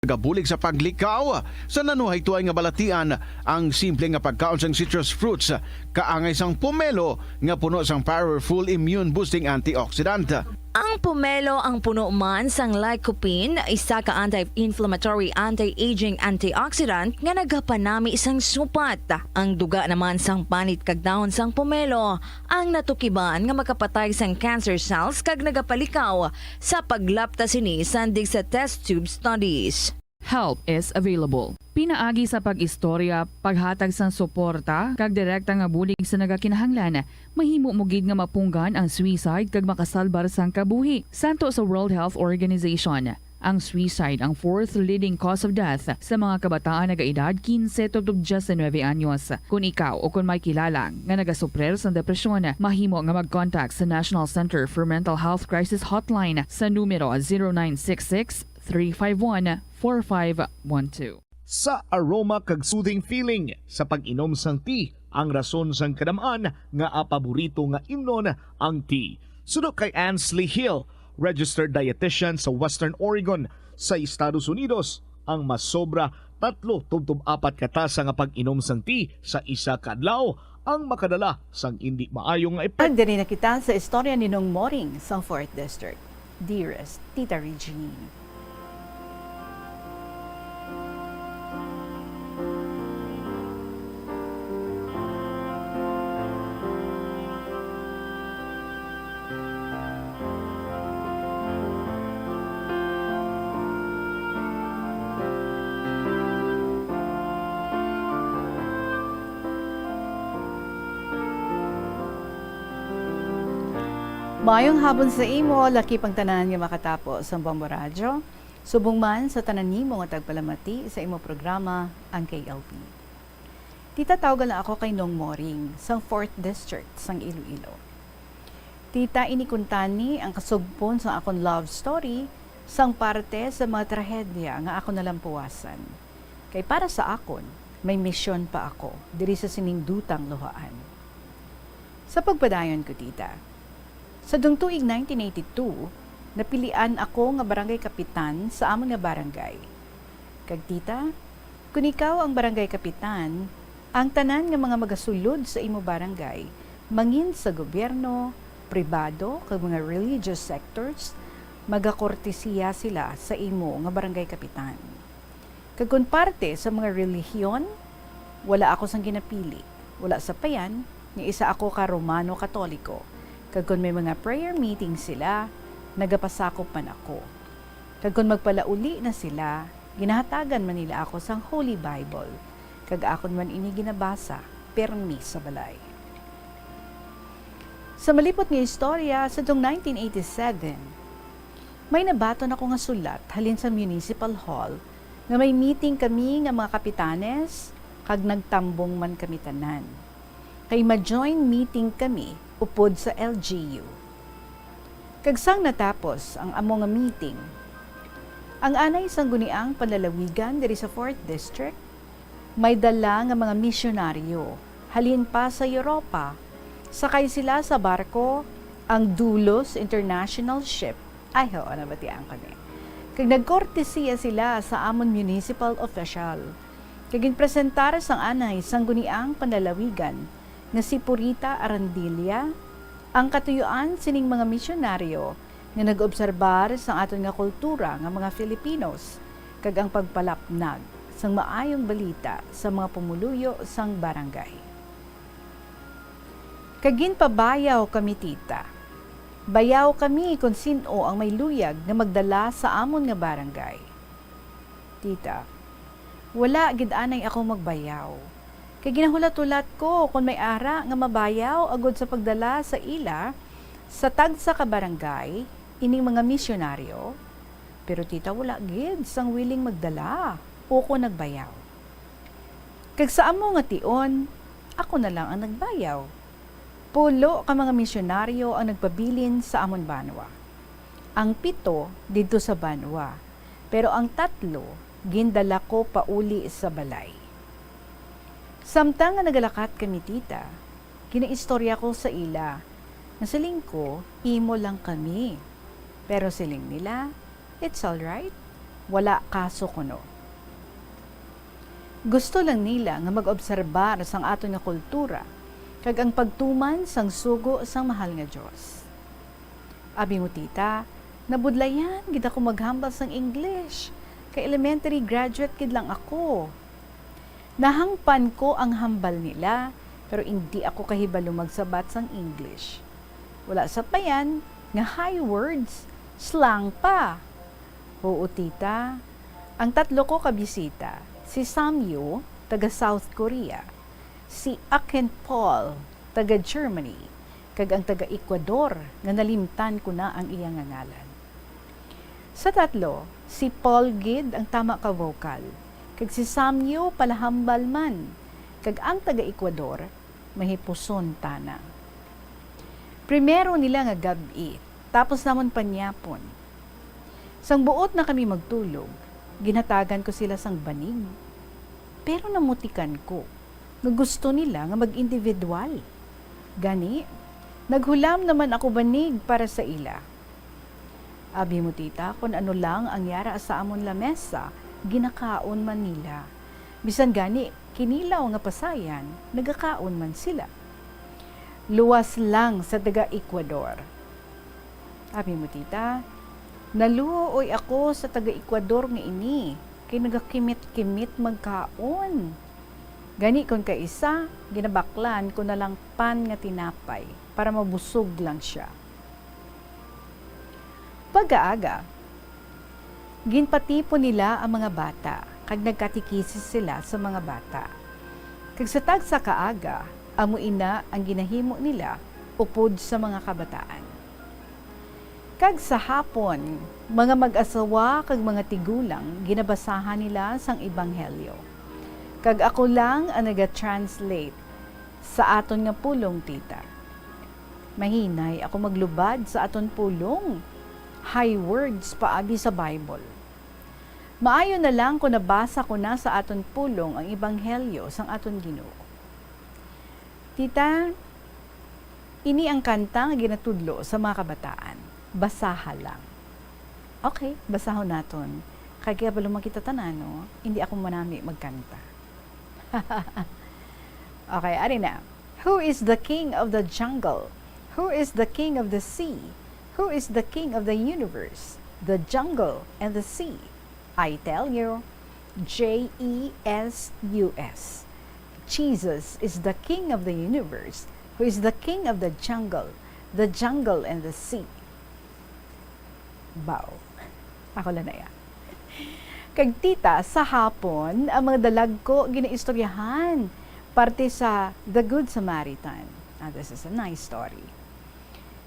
Nagabulig sa paglikaw sa nanuhaytoay nga balatian ang simple nga pagkaon sang citrus fruits, kaangay sang pomelo nga puno sang powerful immune-boosting antioxidant. Ang pomelo ang puno man sang lycopene, isa ka anti-inflammatory, anti-aging antioxidant nga nagapanami sang supat. Ang duga naman sang panit kag dahon sang pomelo ang natukiban nga makapatay sang cancer cells kag nagapalikaw sa paglapta sini sandig sa test tube studies. Help is available. Pinaagi sa pag-istorya, paghatag sang suporta, kag direkta nga bulig sa nagakinahanglan, mahimo mo gid nga mapunggan ang suicide kag makasalbar sang kabuhi. Santo sa World Health Organization, ang suicide ang fourth leading cause of death sa mga kabataan nagaedad quince to diecinuebe anyos. Kon ikaw o kon may kilala nga nagasuprir sang depresyon, mahimo nga mag-contact sa National Center for Mental Health Crisis Hotline sa numero zero nine six six, three five one, four five one two. Sa aroma kag soothing feeling sa pag-inom sang tea ang rason sang kadam-an nga paborito nga imnon ang tea. Suno kay Ansley Hill, registered dietitian sa Western Oregon sa Estados Unidos, ang masobra tatlo tubtob apat ka tasa nga pag-inom sang tea sa isa ka adlaw ang makadala sang indi maayo nga epekto. Diri na kita sa istorya ni Nong Moring sa Fourth District. Dearest Tita Regine. Maayong hapon sa imo, lakip ang tanan nga makatapo sa Bombo Radyo, subong man sa tanan nimo nga tagpalamati sa imo programa, ang K L P. Tita, tawgan lang ako kay Nong Moring, sang Fourth District, sang Iloilo. Tita, ini kuntani ang kasugpon sang akon love story, sang parte sa mga trahedya nga akon nalampuwasan. Kay para sa akon, may misyon pa ako diri sa sining dutang luhaan. Sa pagpadayon ko, Tita, sadtong tuig nineteen eighty-two, napilian ako nga barangay kapitan sa amon nga barangay. Kag, Tita, kon ikaw ang barangay kapitan, ang tanan nga mga magasulod sa imo barangay, mangin sa gobyerno, pribado, kag mga religious sectors, magakortesiya sila sa imo nga barangay kapitan. Kag kon parte sa mga relihiyon, wala ako sang ginapili, wala sapayan nga isa ako ka Romano Katoliko, kag kon may mga prayer meeting sila, nagapasakop man ako. Kag kon magpalauli na sila, ginahatagan man nila ako sang Holy Bible, kag akon man ini ginabasa pirmi sa balay. Sa malipot nga istorya, sadtong nineteen eighty-seven, may nabaton ako nga sulat halin sa Municipal Hall nga may meeting kami nga mga kapitanes, kag nagtambong man kami tanan, kay ma-join meeting kami upod sa L G U. Kag sang natapos ang amo nga meeting, ang anay sang guniang panlalawigan diri sa Fourth District, may dala nga mga misyonaryo halin pa sa Europa, sakay sila sa barko, ang Doulos International Ship. Ay, oo, nabatian ko ni. Kag nagkortesiya sila sa amon municipal official. Kag ginpresentar sang anay sangguniang panlalawigan nga si Purita Arandilla ang katuyuan sining mga misyonaryo nga nag-obserbar sang aton nga kultura nga mga Filipinos kag ang pagpalapnag sang maayong balita sa mga pumuluyo sang barangay. Kag ginpabayaw kami, tita. Bayaw kami kon sin-o ang may luyag nga magdala sa amon nga barangay. Tita, wala gid anay ako magbayaw. Kay ginahulat-hulat ko kon may ara nga mabayaw agud sa pagdala sa ila sa tagsa ka barangay ining mga misyonaryo, pero tita, wala gid sang willing magdala o kon nagbayaw. Kag sa amo nga tion, ako na lang ang nagbayaw. Pulo ka mga misyonaryo ang nagpabilin sa amon banwa. Ang pito didto sa banwa, pero ang tatlo gindala ko pauli sa balay. Samtang nga nagalakat kami, tita, ginaistorya ko sa ila nga siling ko, "Imo lang kami." Pero siling nila, "It's all right. Wala kaso kuno." Gusto lang nila nga mag-obserbar sang aton nga kultura kag ang pagtuman sang sugo sang mahal nga Dios. Abi mo, tita, nabudlayan gid ako maghambal sang English, kay elementary graduate gid lang ako. Nahangpan ko ang hambal nila, pero indi ako kahibalo magsabat sang English. Wala sapayan nga high words, slang pa. Oo, tita. Ang tatlo ko ka bisita, si Samyu, taga South Korea, si Aken Paul, taga Germany, kag ang taga Ecuador, nga nalimtan ko na ang iya nga ngalan. Sa tatlo, si Paul gid ang tama ka vocal, kag si Samyu palahambal man, kag ang taga Ecuador mahipuson tana. Primero nila nga gab-i, tapos namon panyapon. Sang buot na kami magtulog, ginhatagan ko sila sang banig. Pero namutikan ko nga gusto nila nga mag-individual. Gani, naghulam naman ako banig para sa ila. Abi mo, tita, kon ano lang ang yara sa amon lamesa, ginakaon man nila. Bisan gani, kinilaw nga pasayan, nagakaon man sila. Luwas lang sa taga Ecuador. Abi mo, tita, naluoy ako sa taga Ecuador nga ini, kay nagakimit-kimit magkaon. Gani kon kaisa, ginabaklan ko na lang pan nga tinapay para mabusog lang siya. Pagkaaga, ginpatipon nila ang mga bata, kag nagkatekisis sila sa mga bata. Kag sa tagsa ka aga, amo ina ang ginahimo nila upod sa mga kabataan. Kag sa hapon, mga mag-asawa kag mga tigulang ginabasahan nila sang ebanghelyo. Kag ako lang ang naga-translate sa aton nga pulong, tita. Mahinay ako maglubad sa aton pulong. High words pa abi sa Bible. Maayo na lang kon nabasa ko na sa aton pulong ang ebanghelyo sang aton Ginoo. Tita, ini ang kanta nga ginatudlo sa mga kabataan. Basaha lang. Okay, basahon naton. Kay kabalo man kita tanan, no? Hindi ako manami magkanta. Okay, ari na. Who is the king of the jungle? Who is the king of the sea? Who is the king of the universe, the jungle, and the sea? I tell you, J E S U S. Jesus is the king of the universe, who is the king of the jungle, the jungle, and the sea. Baw. Ako lang na yan. Kag tita, sa hapon, ang mga dalagko ginaistoryahan parte sa The Good Samaritan. Ah, this is a nice story.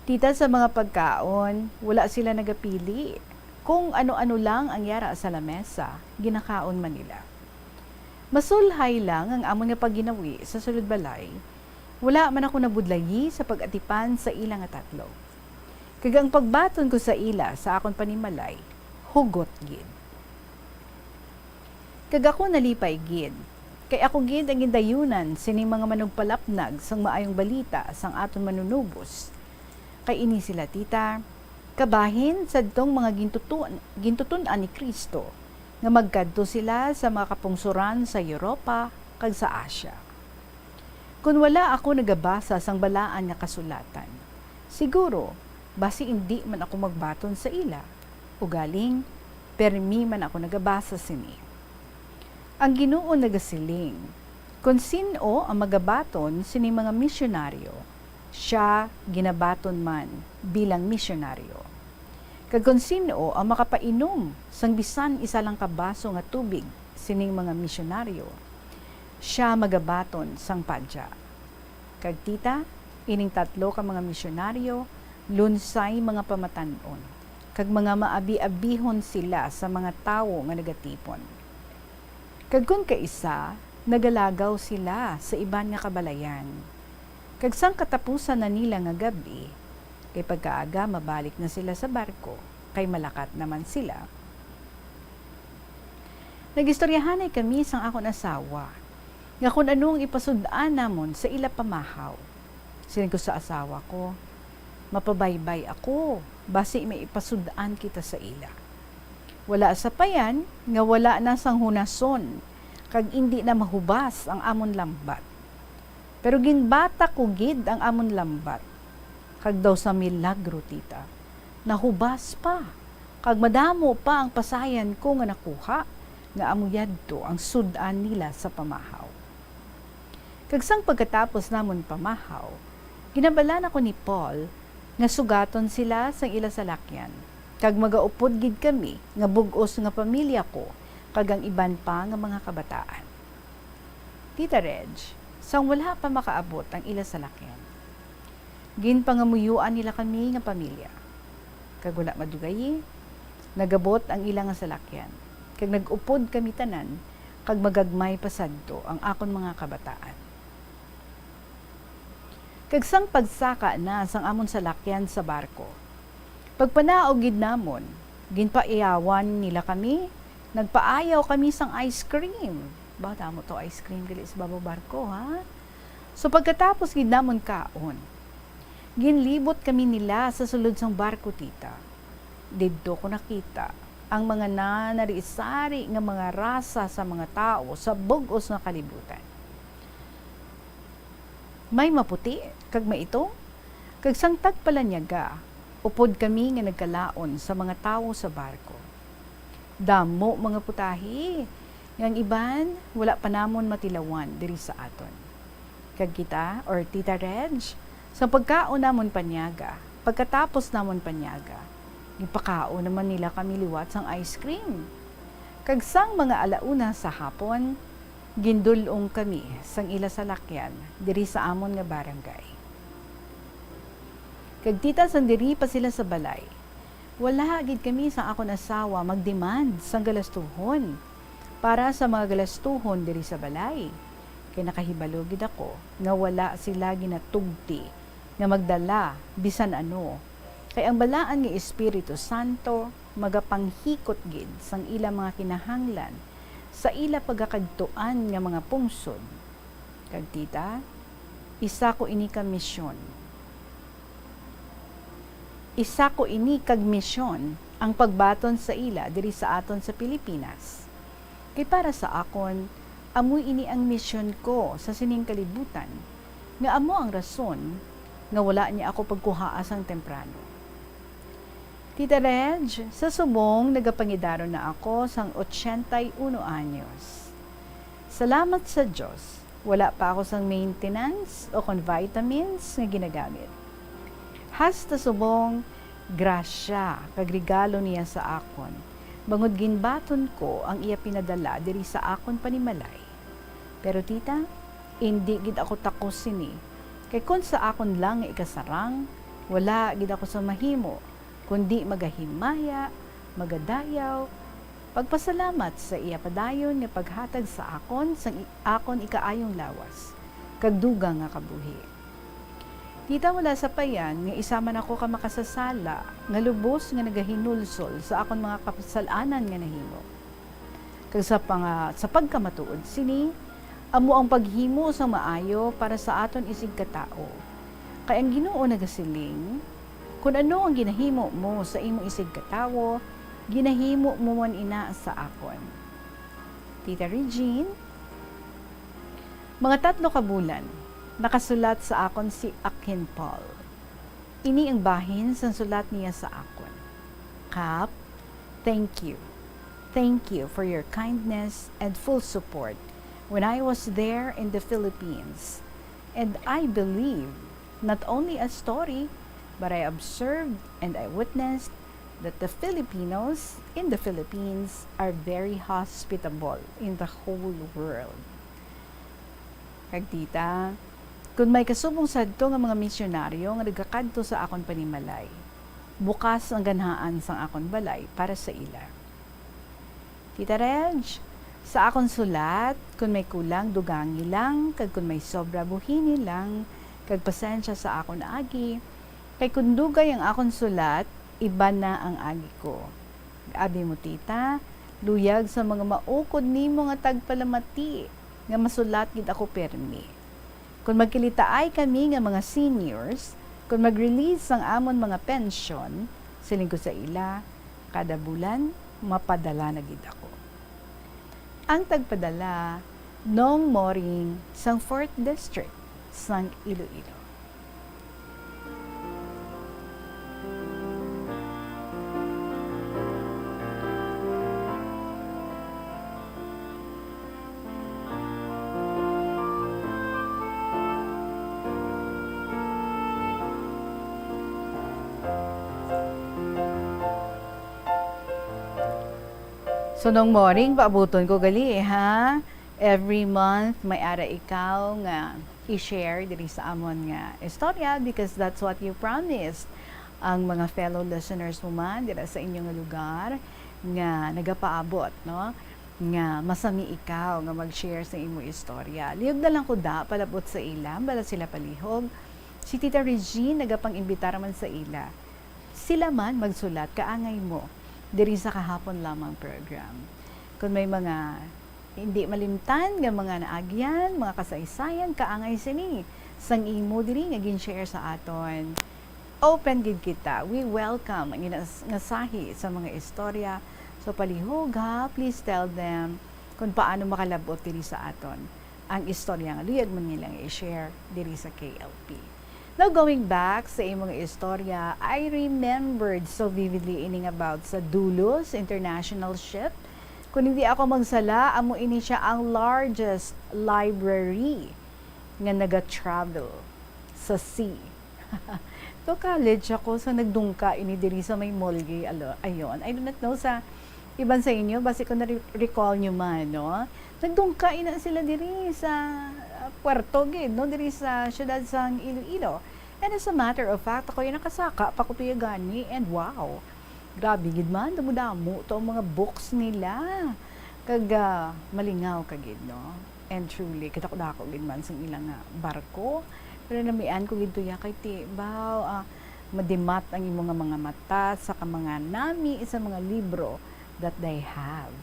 Tita, sa mga pagkaon, wala sila nagapili. Kung ano-ano lang ang yara sa lamesa, ginakaon man nila. Masulhay lang ang amon nga pagginawi sa sulod balay, wala man ako nabudlayi sa pag-atipan sa ila nga tatlo. Kag ang pagbaton ko sa ila sa akon panimalay, hugot gid. Kag ako nalipay gid, kay ako gid ang gindayunan sining mga manugpalapnag sang Maayong Balita sang aton Manunubos. Kay ini sila, tita, kabahin sadtong mga gintutun-, gintutun-an ni Cristo, nga magkadto sila sa mga kapungsoran sa Europa kag sa Asia. Kon wala ako nagabasa sang Balaan nga Kasulatan, siguro basi indi man ako magbaton sa ila. Ugaling, permi man ako nagabasa sini. Ang Ginoo nagasiling, "Kon sin-o ang magabaton sining mga misyonaryo, sia ginabaton man bilang misyonaryo. Kag kon sin-o ang makapainom sang bisan isa lang ka baso nga tubig sining mga misyonaryo, sia magabaton sang padya." Kag kita, ining tatlo ka mga misyonaryo lunsay mga pamatan-on, kag mga maabiabihon sila sa mga tawo nga nagatipon. Kag kon kaisa, nagalagaw sila sa iban nga kabalayan. Kag sang katapusan na nila nga gab-i, kay pagkaaga mabalik na sila sa barko, kay malakat naman sila, nagistoryahanay kami sang akon asawa nga kon ano ang ipasud-an namon sa ila pamahaw. Siling ko sa asawa ko, "Mapabaybay ako, basi may ipasud-an kita sa ila. Wala sapayan nga wala na sang hunason, kag indi na mahubas ang amon lambat. Pero ginbatak ko gid ang amon lambat, kag daw sa milagro, tita, nahubas pa, kag madamo pa ang pasayan ko nga nakuha, nga amo yadto ang sud-an nila sa pamahaw." Kag sang pagkatapos namon pamahaw, ginabal-an ako ni Paul nga sugaton sila sang ila salakyan, kag magaupod gid kami nga bug-os nga pamilya ko kag ang iban pa nga mga kabataan. Tita Reg, sang wala pa makaabot ang ila salakyan, ginpangamuyoan nila kami nga pamilya. Kag wala madugayi, nagabot ang ila nga salakyan, kag nag-upod kami tanan, kag magagmay pa sadto ang akon mga kabataan. Kag sang pagsaka na sang amon salakyan sa barko, pagpanaog gid namon, ginpaiyawan nila kami, nagpaayaw kami sang ice cream. Ba, damo to ice cream dili sa babaw barko, ha? So, pagkatapos gid namon kaon, ginlibot kami nila sa sulod sang barko, tita. Didto ko nakita ang mga nanari-sari nga mga rasa sa mga tawo sa bug-os nga kalibutan. May maputi kag maitom, kag sang tagpalanyaga, upod kami nga nagkalaon sa mga tawo sa barko. Damo mga putahi, nga ang iban wala pa namon matilawan diri sa aton. Kag kita, or Tita Reg, sa pagkaon namon panyaga, pagkatapos namon panyaga, gipakaon naman nila kami liwat sang ice cream. Kag sang mga alauna sa hapon, gindul-ong kami sang ila salakyan diri sa amon nga barangay. Kag tita, sang diri pa sila sa balay, wala gid kami sang akon asawa mag-demand sang galastuhon para sa mga galastuhon diri sa balay, kay nakahibalo gid ako nga wala sila ginatugti nga magdala bisan ano, kay ang balaan nga Espiritu Santo magapanghikot gid sang ila mga kinahanglan sa ila pagakadtuan nga mga pungsod. Kag tita, isa ko ini ka misyon. Isa ko ini kag misyon ang pagbaton sa ila diri sa aton sa Pilipinas. Kay para sa akon, amo ini ang misyon ko sa sining kalibutan, nga amo ang rason nga wala niya ako pagkuhaa sang temprano. Tita Reg, sa subong nagapangidaron na ako sang ochenta y uno anyos. Salamat sa Dios, wala pa ako sang maintenance o kon vitamins nga ginagamit. Hasta subong grasya kag regalo niya sa akon, bangod ginbaton ko ang iya pinadala diri sa akon panimalay. Pero tita, indi gid ako takos sini, kay kon sa akon lang nga ikasarang, wala gid ako sa mahimo, kundi magahimaya, magadayaw, pagpasalamat sa iya padayon nga paghatag sa akon sang i-, akon ikaayong lawas, kag dugang nga kabuhi. Tita, wala sapayan nga isa man ako ka makasasala nga lubos nga nagahinulsol sa akon mga kasal-anan nga nahimo. Kag sa panga-, sa pagkamatuod sini, amo ang paghimo sang maayo para sa aton isigkatawo. Kay ang Ginoo nagasiling, "Kon ano ang ginahimo mo sa imo isigkatawo, Ginahimo mo man ina sa akon. Tita Regine, mga tatlo ka bulan, nakasulat sa akon si Akin Paul. Ini ang bahin sang sulat niya sa akon. Kap, thank you. Thank you for your kindness and full support when I was there in the Philippines. And I believe, not only a story, but I observed and I witnessed that the Filipinos in the Philippines are very hospitable in the whole world. Kag tita, kun may kasubong sadto nga mga misyonaryo nga nagakadto sa akon panimalay, bukas ang ganhaan sang akon balay para sa ila. Tita Reg, sa akon sulat, kun may kulang, dugangi lang, kag kun may sobra, buhini lang, kag pasensya sa akon agi, kay kun dugay ang akon sulat, iban na ang agi ko. Abi mo, tita, luyag sa mga maukod nimo nga tagpalamati nga masulat gid ako pirmi. Kon magkilitaay kami nga mga seniors, kon mag-release ang amon mga pensyon, siling ko sa ila, kada bulan, mapadala na gid ako. Ang tagpadala, Nong Moring sang Fourth District sang Iloilo. So, Nong Moring, paabuton ko gali, ha? Every month, may ara ikaw nga i-share diri sa amon nga istorya because that's what you promised ang mga fellow listeners mo man dira sa inyo nga lugar nga nagapaabot, no? Nga masami ikaw nga mag-share sa imo istorya. Lihog na lang ko da palabot sa ila, bala sila palihog. Si Tita Regine nagapang-imbitar man sa ila. Sila man magsulat, kaangay mo, diri sa kahapon lamang program. Kung may mga hindi malimtan nga mga naagyan, mga kasaysayan, kaangay sini sang imo diri nga gin-share sa aton. Open gid kita. We welcome ang inas-, nga sahi sa mga istorya. So, palihog, ha, please tell them kung paano makalabot diri sa aton ang istorya nga luyag man nila nga i-share diri sa K L P. Now, going back sa imong istorya, I remembered so vividly ining about sa Dulos International Ship. Kung hindi ako magsala, amo ini siya ang largest library nga naga-travel sa sea. To college ako, so nagdungka ini diri sa may Mulgay, alo-, ayon. I do not know sa iban sa inyo, basi ko na-recall nyo man, no? Nagdungka ina sila diri sa, ah, puerto gid, no? Diri sa siyudad sang Iloilo. And as a matter of fact, ako yung nakasaka pa ko tuya gani, and wow! Grabe gid man, damo-damo to ang mga books nila. Kag, ah, malingaw ka gid, no? And truly, kadako-dako gid man sing ila nga barko. Pero namian ko gid tuya kay ti, baw, ah, madimat ang imo nga mga mata sa ka mga nami sa mga libro that they have.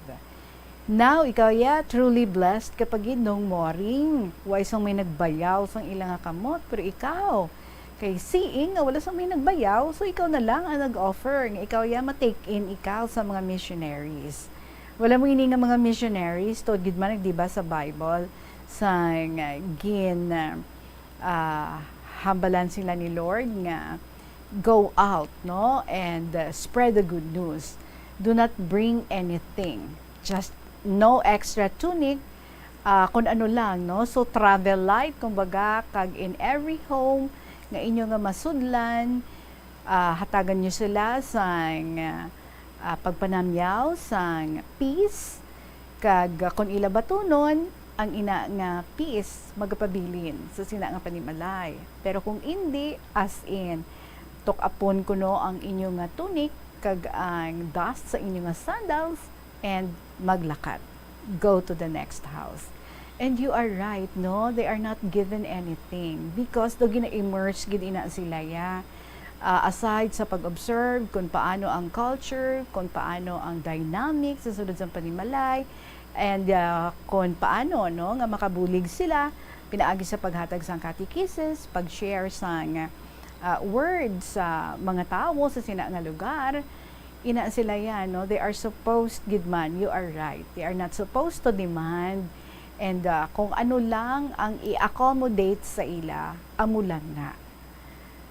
Now, ikaw ya, truly blessed ka pa gid, Nong Moring. Way sang may nagbayaw sang ila nga kamot, pero ikaw, kay seeing nga wala sang may nagbayaw, so ikaw na lang ang nag-offer nga ikaw ya ma-take in ikaw sa mga missionaries. Wala mo ini nga mga missionaries, tuod gid man nagdiba sa Bible, sang gin, ah, hambalan sila ni Lord nga, "Go out, no, and, uh, spread the good news. Do not bring anything. Just no extra tunic, ah, kun ano lang, no? So, travel light, kumbaga, kag in every home nga inyo nga masudlan, ah, hatagan nyo sila sang, ah, pagpanamyaw, sang peace, kag, ah, kun ila batunon, ang ina nga peace magapabilin sa sina nga panimalay. Pero kung indi, as in, tuk-apon kuno ang inyo nga tunic kag ang dust sa inyo nga sandals, and maglakat. Go to the next house." And you are right, no? They are not given anything because daw gina-immerse gid ina sila, ya. Ah, aside sa pag-observe kung paano ang culture, kung paano ang dynamic sa sulod sang panimalay, and, ah, kung paano, no, nga makabulig sila pinaagi sa paghatag sang catechesis, pag-share sang, ah, word sa mga tawo sa sina nga lugar, Ina sila yan, no? They are supposed, gid man, you are right. They are not supposed to demand. And, ah, kung ano lang ang i-accommodate sa ila, amo lang na.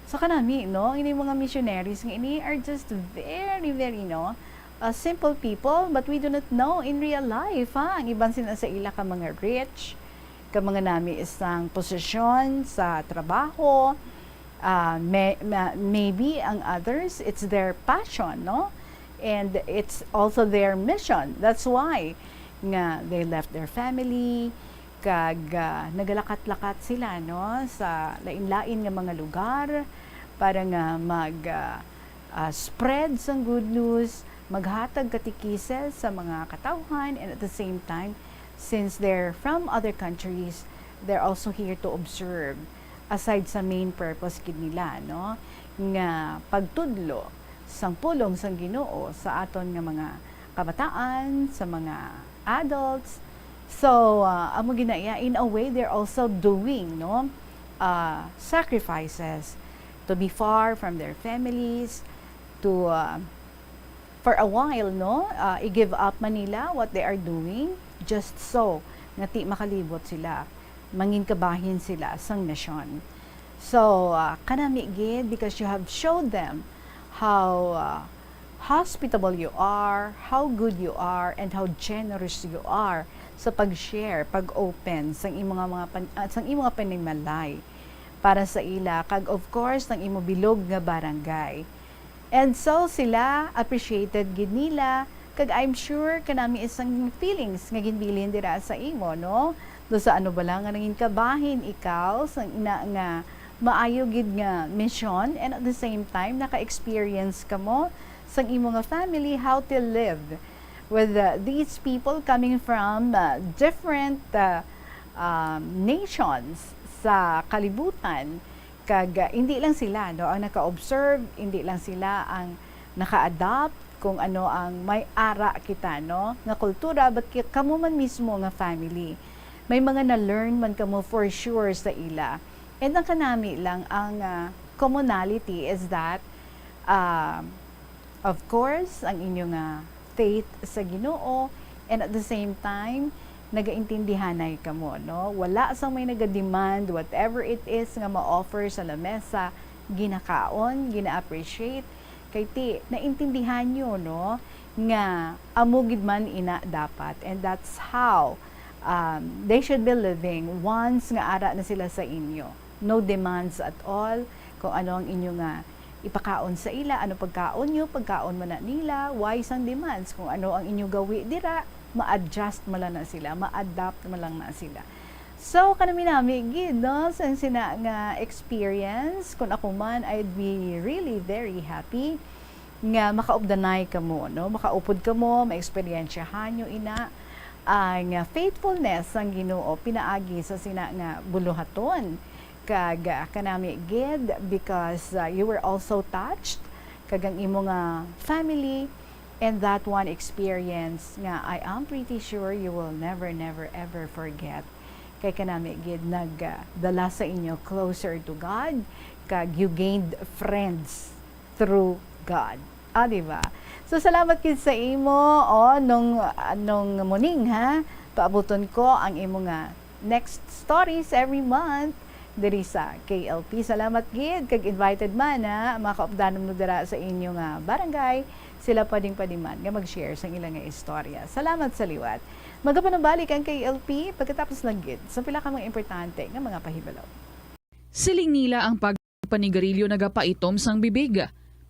So, kanami, no? Ini mga missionaries nga ini are just very, very, no? Uh, simple people, but we do not know in real life, ha? Ang iban sila sa ila ka mga rich, ka mga nami isang posisyon sa trabaho, ah, may, ma-, maybe ang others, it's their passion, no? And it's also their mission. That's why nga they left their family, kag, ah, nagalakat-lakat sila, no, sa lain-lain nga mga lugar para nga mag, ah, ah, spread sang good news, maghatag katekises sa mga katawhan, and at the same time, since they're from other countries, they're also here to observe, aside sa main purpose gid nila, no, nga pagtudlo sang pulong sang Ginoo sa aton nga mga kabataan, sa mga adults. So, ah, amo gid na iya, in a way, they're also doing, no, ah, sacrifices to be far from their families, to, ah, for a while, no, ah, i-give up man nila what they are doing, just so nga ti makalibot sila, mangin kabahin sila sang misyon. So, ah, kanami gid, because you have showed them how, ah, hospitable you are, how good you are, and how generous you are sa pag-share, pag-open sang imo nga mga pan-, ah, sang imo nga panimalay para sa ila, kag of course, ang imo bilog nga barangay. And so sila, appreciated gid nila, kag I'm sure kanami isang feelings nga ginbilin dira sa imo, no? Do sa ano bala nga nangin kabahin ikaw sang ina nga maayo gid nga misyon, and at the same time naka-experience kamo sang imo nga family how to live with, uh, these people coming from, uh, different, uh, um, nations sa kalibutan. Kag, uh, hindi lang sila, no, ang naka-observe, hindi lang sila ang naka-adapt kung ano ang may ara kita, no, nga kultura, but ki-, kamo man mismo nga family. May mga na-learn man kamo for sure sa ila. And ang kanami lang, ang, ah, commonality is that, ah, of course, ang inyo nga faith sa Ginoo, and at the same time, nagaintindihanay kamo, no? Wala sang may nagademand, whatever it is nga ma-offer sa lamesa, ginakaon, gina-appreciate. Kay ti, naintindihan nyo, no, nga amo gid man ina dapat. And that's how, um, they should be living once nga ara na sila sa inyo. No demands at all. Kung ano ang inyo nga ipakaon sa ila, ano pagkaon nyo, pagkaon man na nila, why sang demands? Kung ano ang inyo gawi dira, ma-adjust man lang na sila, ma-adapt man lang na sila. So, kanami-nami gid, no, sang sina nga experience. Kung ako man, I'd be really very happy nga makaupdanay kamo, no? Makaupod kamo, maeksperiensyahan nyo ina ang faithfulness sang Ginoo pinaagi sa sina nga buluhaton. Kag, ah, kanami gid, because, ah, you were also touched, kag ang imo nga family, and that one experience nga I am pretty sure you will never, never, ever forget. Kay kanami gid nagdala sa inyo closer to God, kag you gained friends through God. Ah, di ba? So, salamat gid sa imo, oh, nung, ah, nung muning, ha, paabuton ko ang imo nga next stories every month diri sa K L P. Salamat gid, kag invited man, ha, mga kaupdanon mo dira sa inyo nga barangay, sila pwedeng pwede man nga mag-share sa ila nga istorya. Salamat sa liwat. Magapanubalik ang K L P pagkatapos lang gid sa pila ka mga importante nga mga pahibalo. Siling nila ang pagpanigarilyo nagapaitom sang bibig.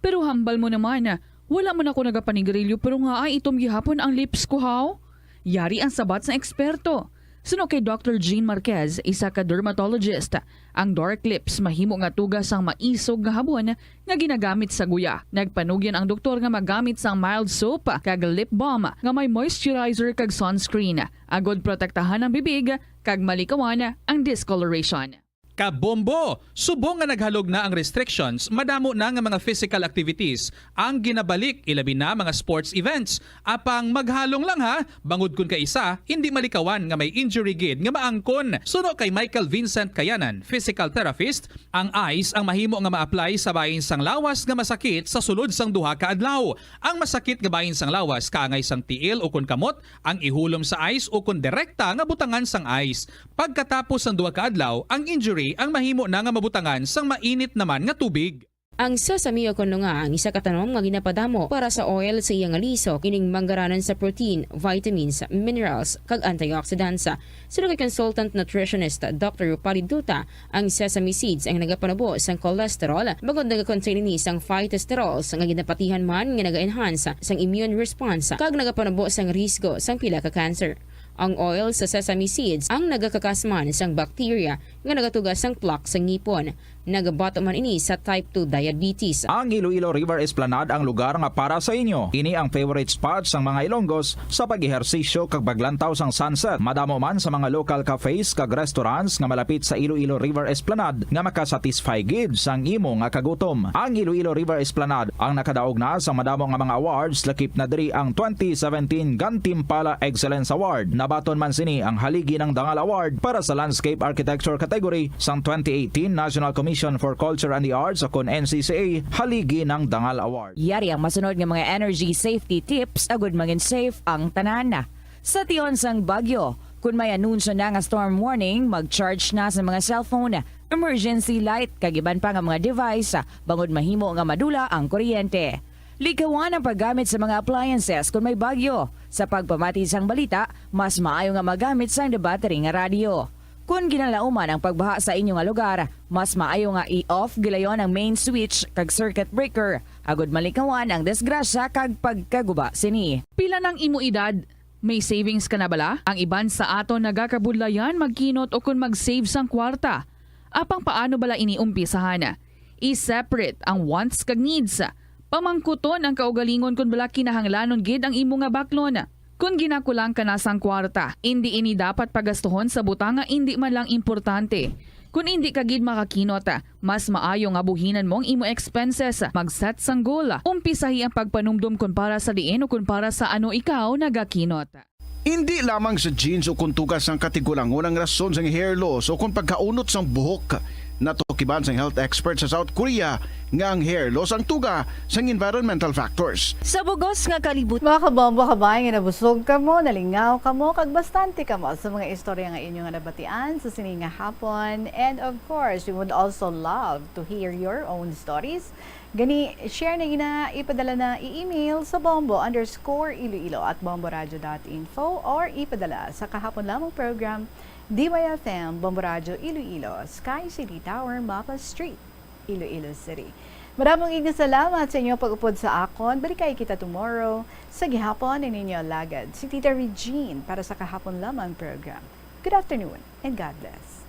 Pero hambal mo naman, wala man ako nagapanigarilyo pero nga ay itom gihapon ang lips ko, haw? Yari ang sabat sang eksperto. Suno kay Doctor Jean Marquez, isa ka dermatologist, ang dark lips mahimo nga tuga sang maisog nga habon nga ginagamit sa guya. Nagpanugyan ang doktor nga magamit sang mild soap kag lip balm nga may moisturizer kag sunscreen, agod protektahan ang bibig kag malikawan ang discoloration. Kabombo! Subong nga naghalog na ang restrictions, madamo na nga mga physical activities ang ginabalik, ilabi na mga sports events. Apang maghalong lang ha, bangod kun kaisa, hindi malikawan nga may injury gid nga maangkon. Suno kay Michael Vincent Kayanan, physical therapist, ang ice ang mahimo nga ma-apply sa bahin sang lawas nga masakit sa sulod sang duha ka adlaw. Ang masakit nga bahin sang lawas kaangay sang tiil ukon kamot ang ihulom sa ice ukon direkta nga butangan sang ice. Pagkatapos sang duha ka adlaw, ang injury ang mahimo na nga mabutangan sang mainit naman nga tubig. Ang sesame o kuno nga ang isa ka tanom nga ginapadamo para sa oil sa iya nga lisok, ining manggaranan sa protein, vitamins, minerals, kag antioxidants. Suno kay consultant nutritionist Doctor Rupali Duta, ang sesame seeds ang nagapanubo sang cholesterol, bangod nagakontain ini sang phytosterols nga ginapatihan man nga naga-enhance sang immune response kag nagapanubo sang risgo sang pila ka cancer. Ang oil sa sesame seeds ang nagakakasman sang bacteria nga nagatuga sang plaque sa ngipon. Nagabato man ini sa type two diabetes. Ang Iloilo River Esplanade ang lugar nga para sa inyo. Ini ang favorite spot sang mga Ilonggos sa pag-ehersisyo kag paglantaw sang sunset. Madamo man sa mga local cafes kag restaurants nga malapit sa Iloilo River Esplanade nga makasatisfy gid sang imo nga kagutom. Ang Iloilo River Esplanade ang nakadaog na sa madamo nga mga awards, lakip na diri ang twenty seventeen Gantimpala Excellence Award. Nabaton man sini ang Haligi ng Dangal Award para sa Landscape Architecture category sang twenty eighteen National Commission for Culture and the Arts, o kon N C C A, Haligi ng Dangal Award. Yari ang masunod nga mga energy safety tips agud mangin safe ang tanan. Sa tion sang bagyo, kun may anunsyo na nga storm warning, mag-charge na sa mga cellphone, emergency light, kag iban pa nga mga device, bangod mahimo nga madula ang kuryente. Likawan ang paggamit sa mga appliances kun may bagyo. Sa pagpamati sang balita, mas maayo nga magamit sang battery nga radyo. Kun ginalauman ang pagbaha sa inyo nga lugar, mas maayo nga i-off gilayon ang main switch kag circuit breaker, agud malikawan ang disgrasya kag pagkaguba sini. Pila nang imo edad? May savings ka na bala? Ang iban sa aton nagakabudlayan magkinot ukon mag-save sang kwarta. Apang paano bala ini umpisahan? I-separate ang wants kag needs. Pamangkuton ang kaugalingon kon bala kinahanglanon gid ang imo nga baklon. Kon ginakulang ka na sang kwarta, indi ini dapat pagastuhon sa butang nga indi man lang importante. Kon indi ka gid makakinot, mas maayo nga buhinan mo ang imo expenses. Mag-set sang goal. Umpisahi ang pagpanumdom kon para sa diin o kon para sa ano ikaw nagakinot. Indi lamang sa genes o kon tuga sang katigulangon ang rason sang hair loss o kon pagkaunot sang buhok. Natukiban sang health expert sa South Korea nga ang hair loss ang tuga sang environmental factors. Sa bugos nga kalibut- Mga kabombo, kabay nga nabusog kamo, nalingaw kamo, kag bastante kamo sa mga istorya nga inyo nga nabatian sa sini nga hapon. And of course, we would also love to hear your own stories. Gani, share na ina, ipadala na i-email sa bombo underscore iloilo at bomboradio dot info or ipadala sa kahapon lamang program, D Y F M, Bombo Radio Iloilo, Sky City Tower, Mapa Street, Iloilo City. Maramong igna salamat sa inyong pag-upod sa akon. Balikay kita tomorrow. Sa gihapon, ang ninyo alagad, si Tita Regine para sa kahapon lamang program. Good afternoon and God bless.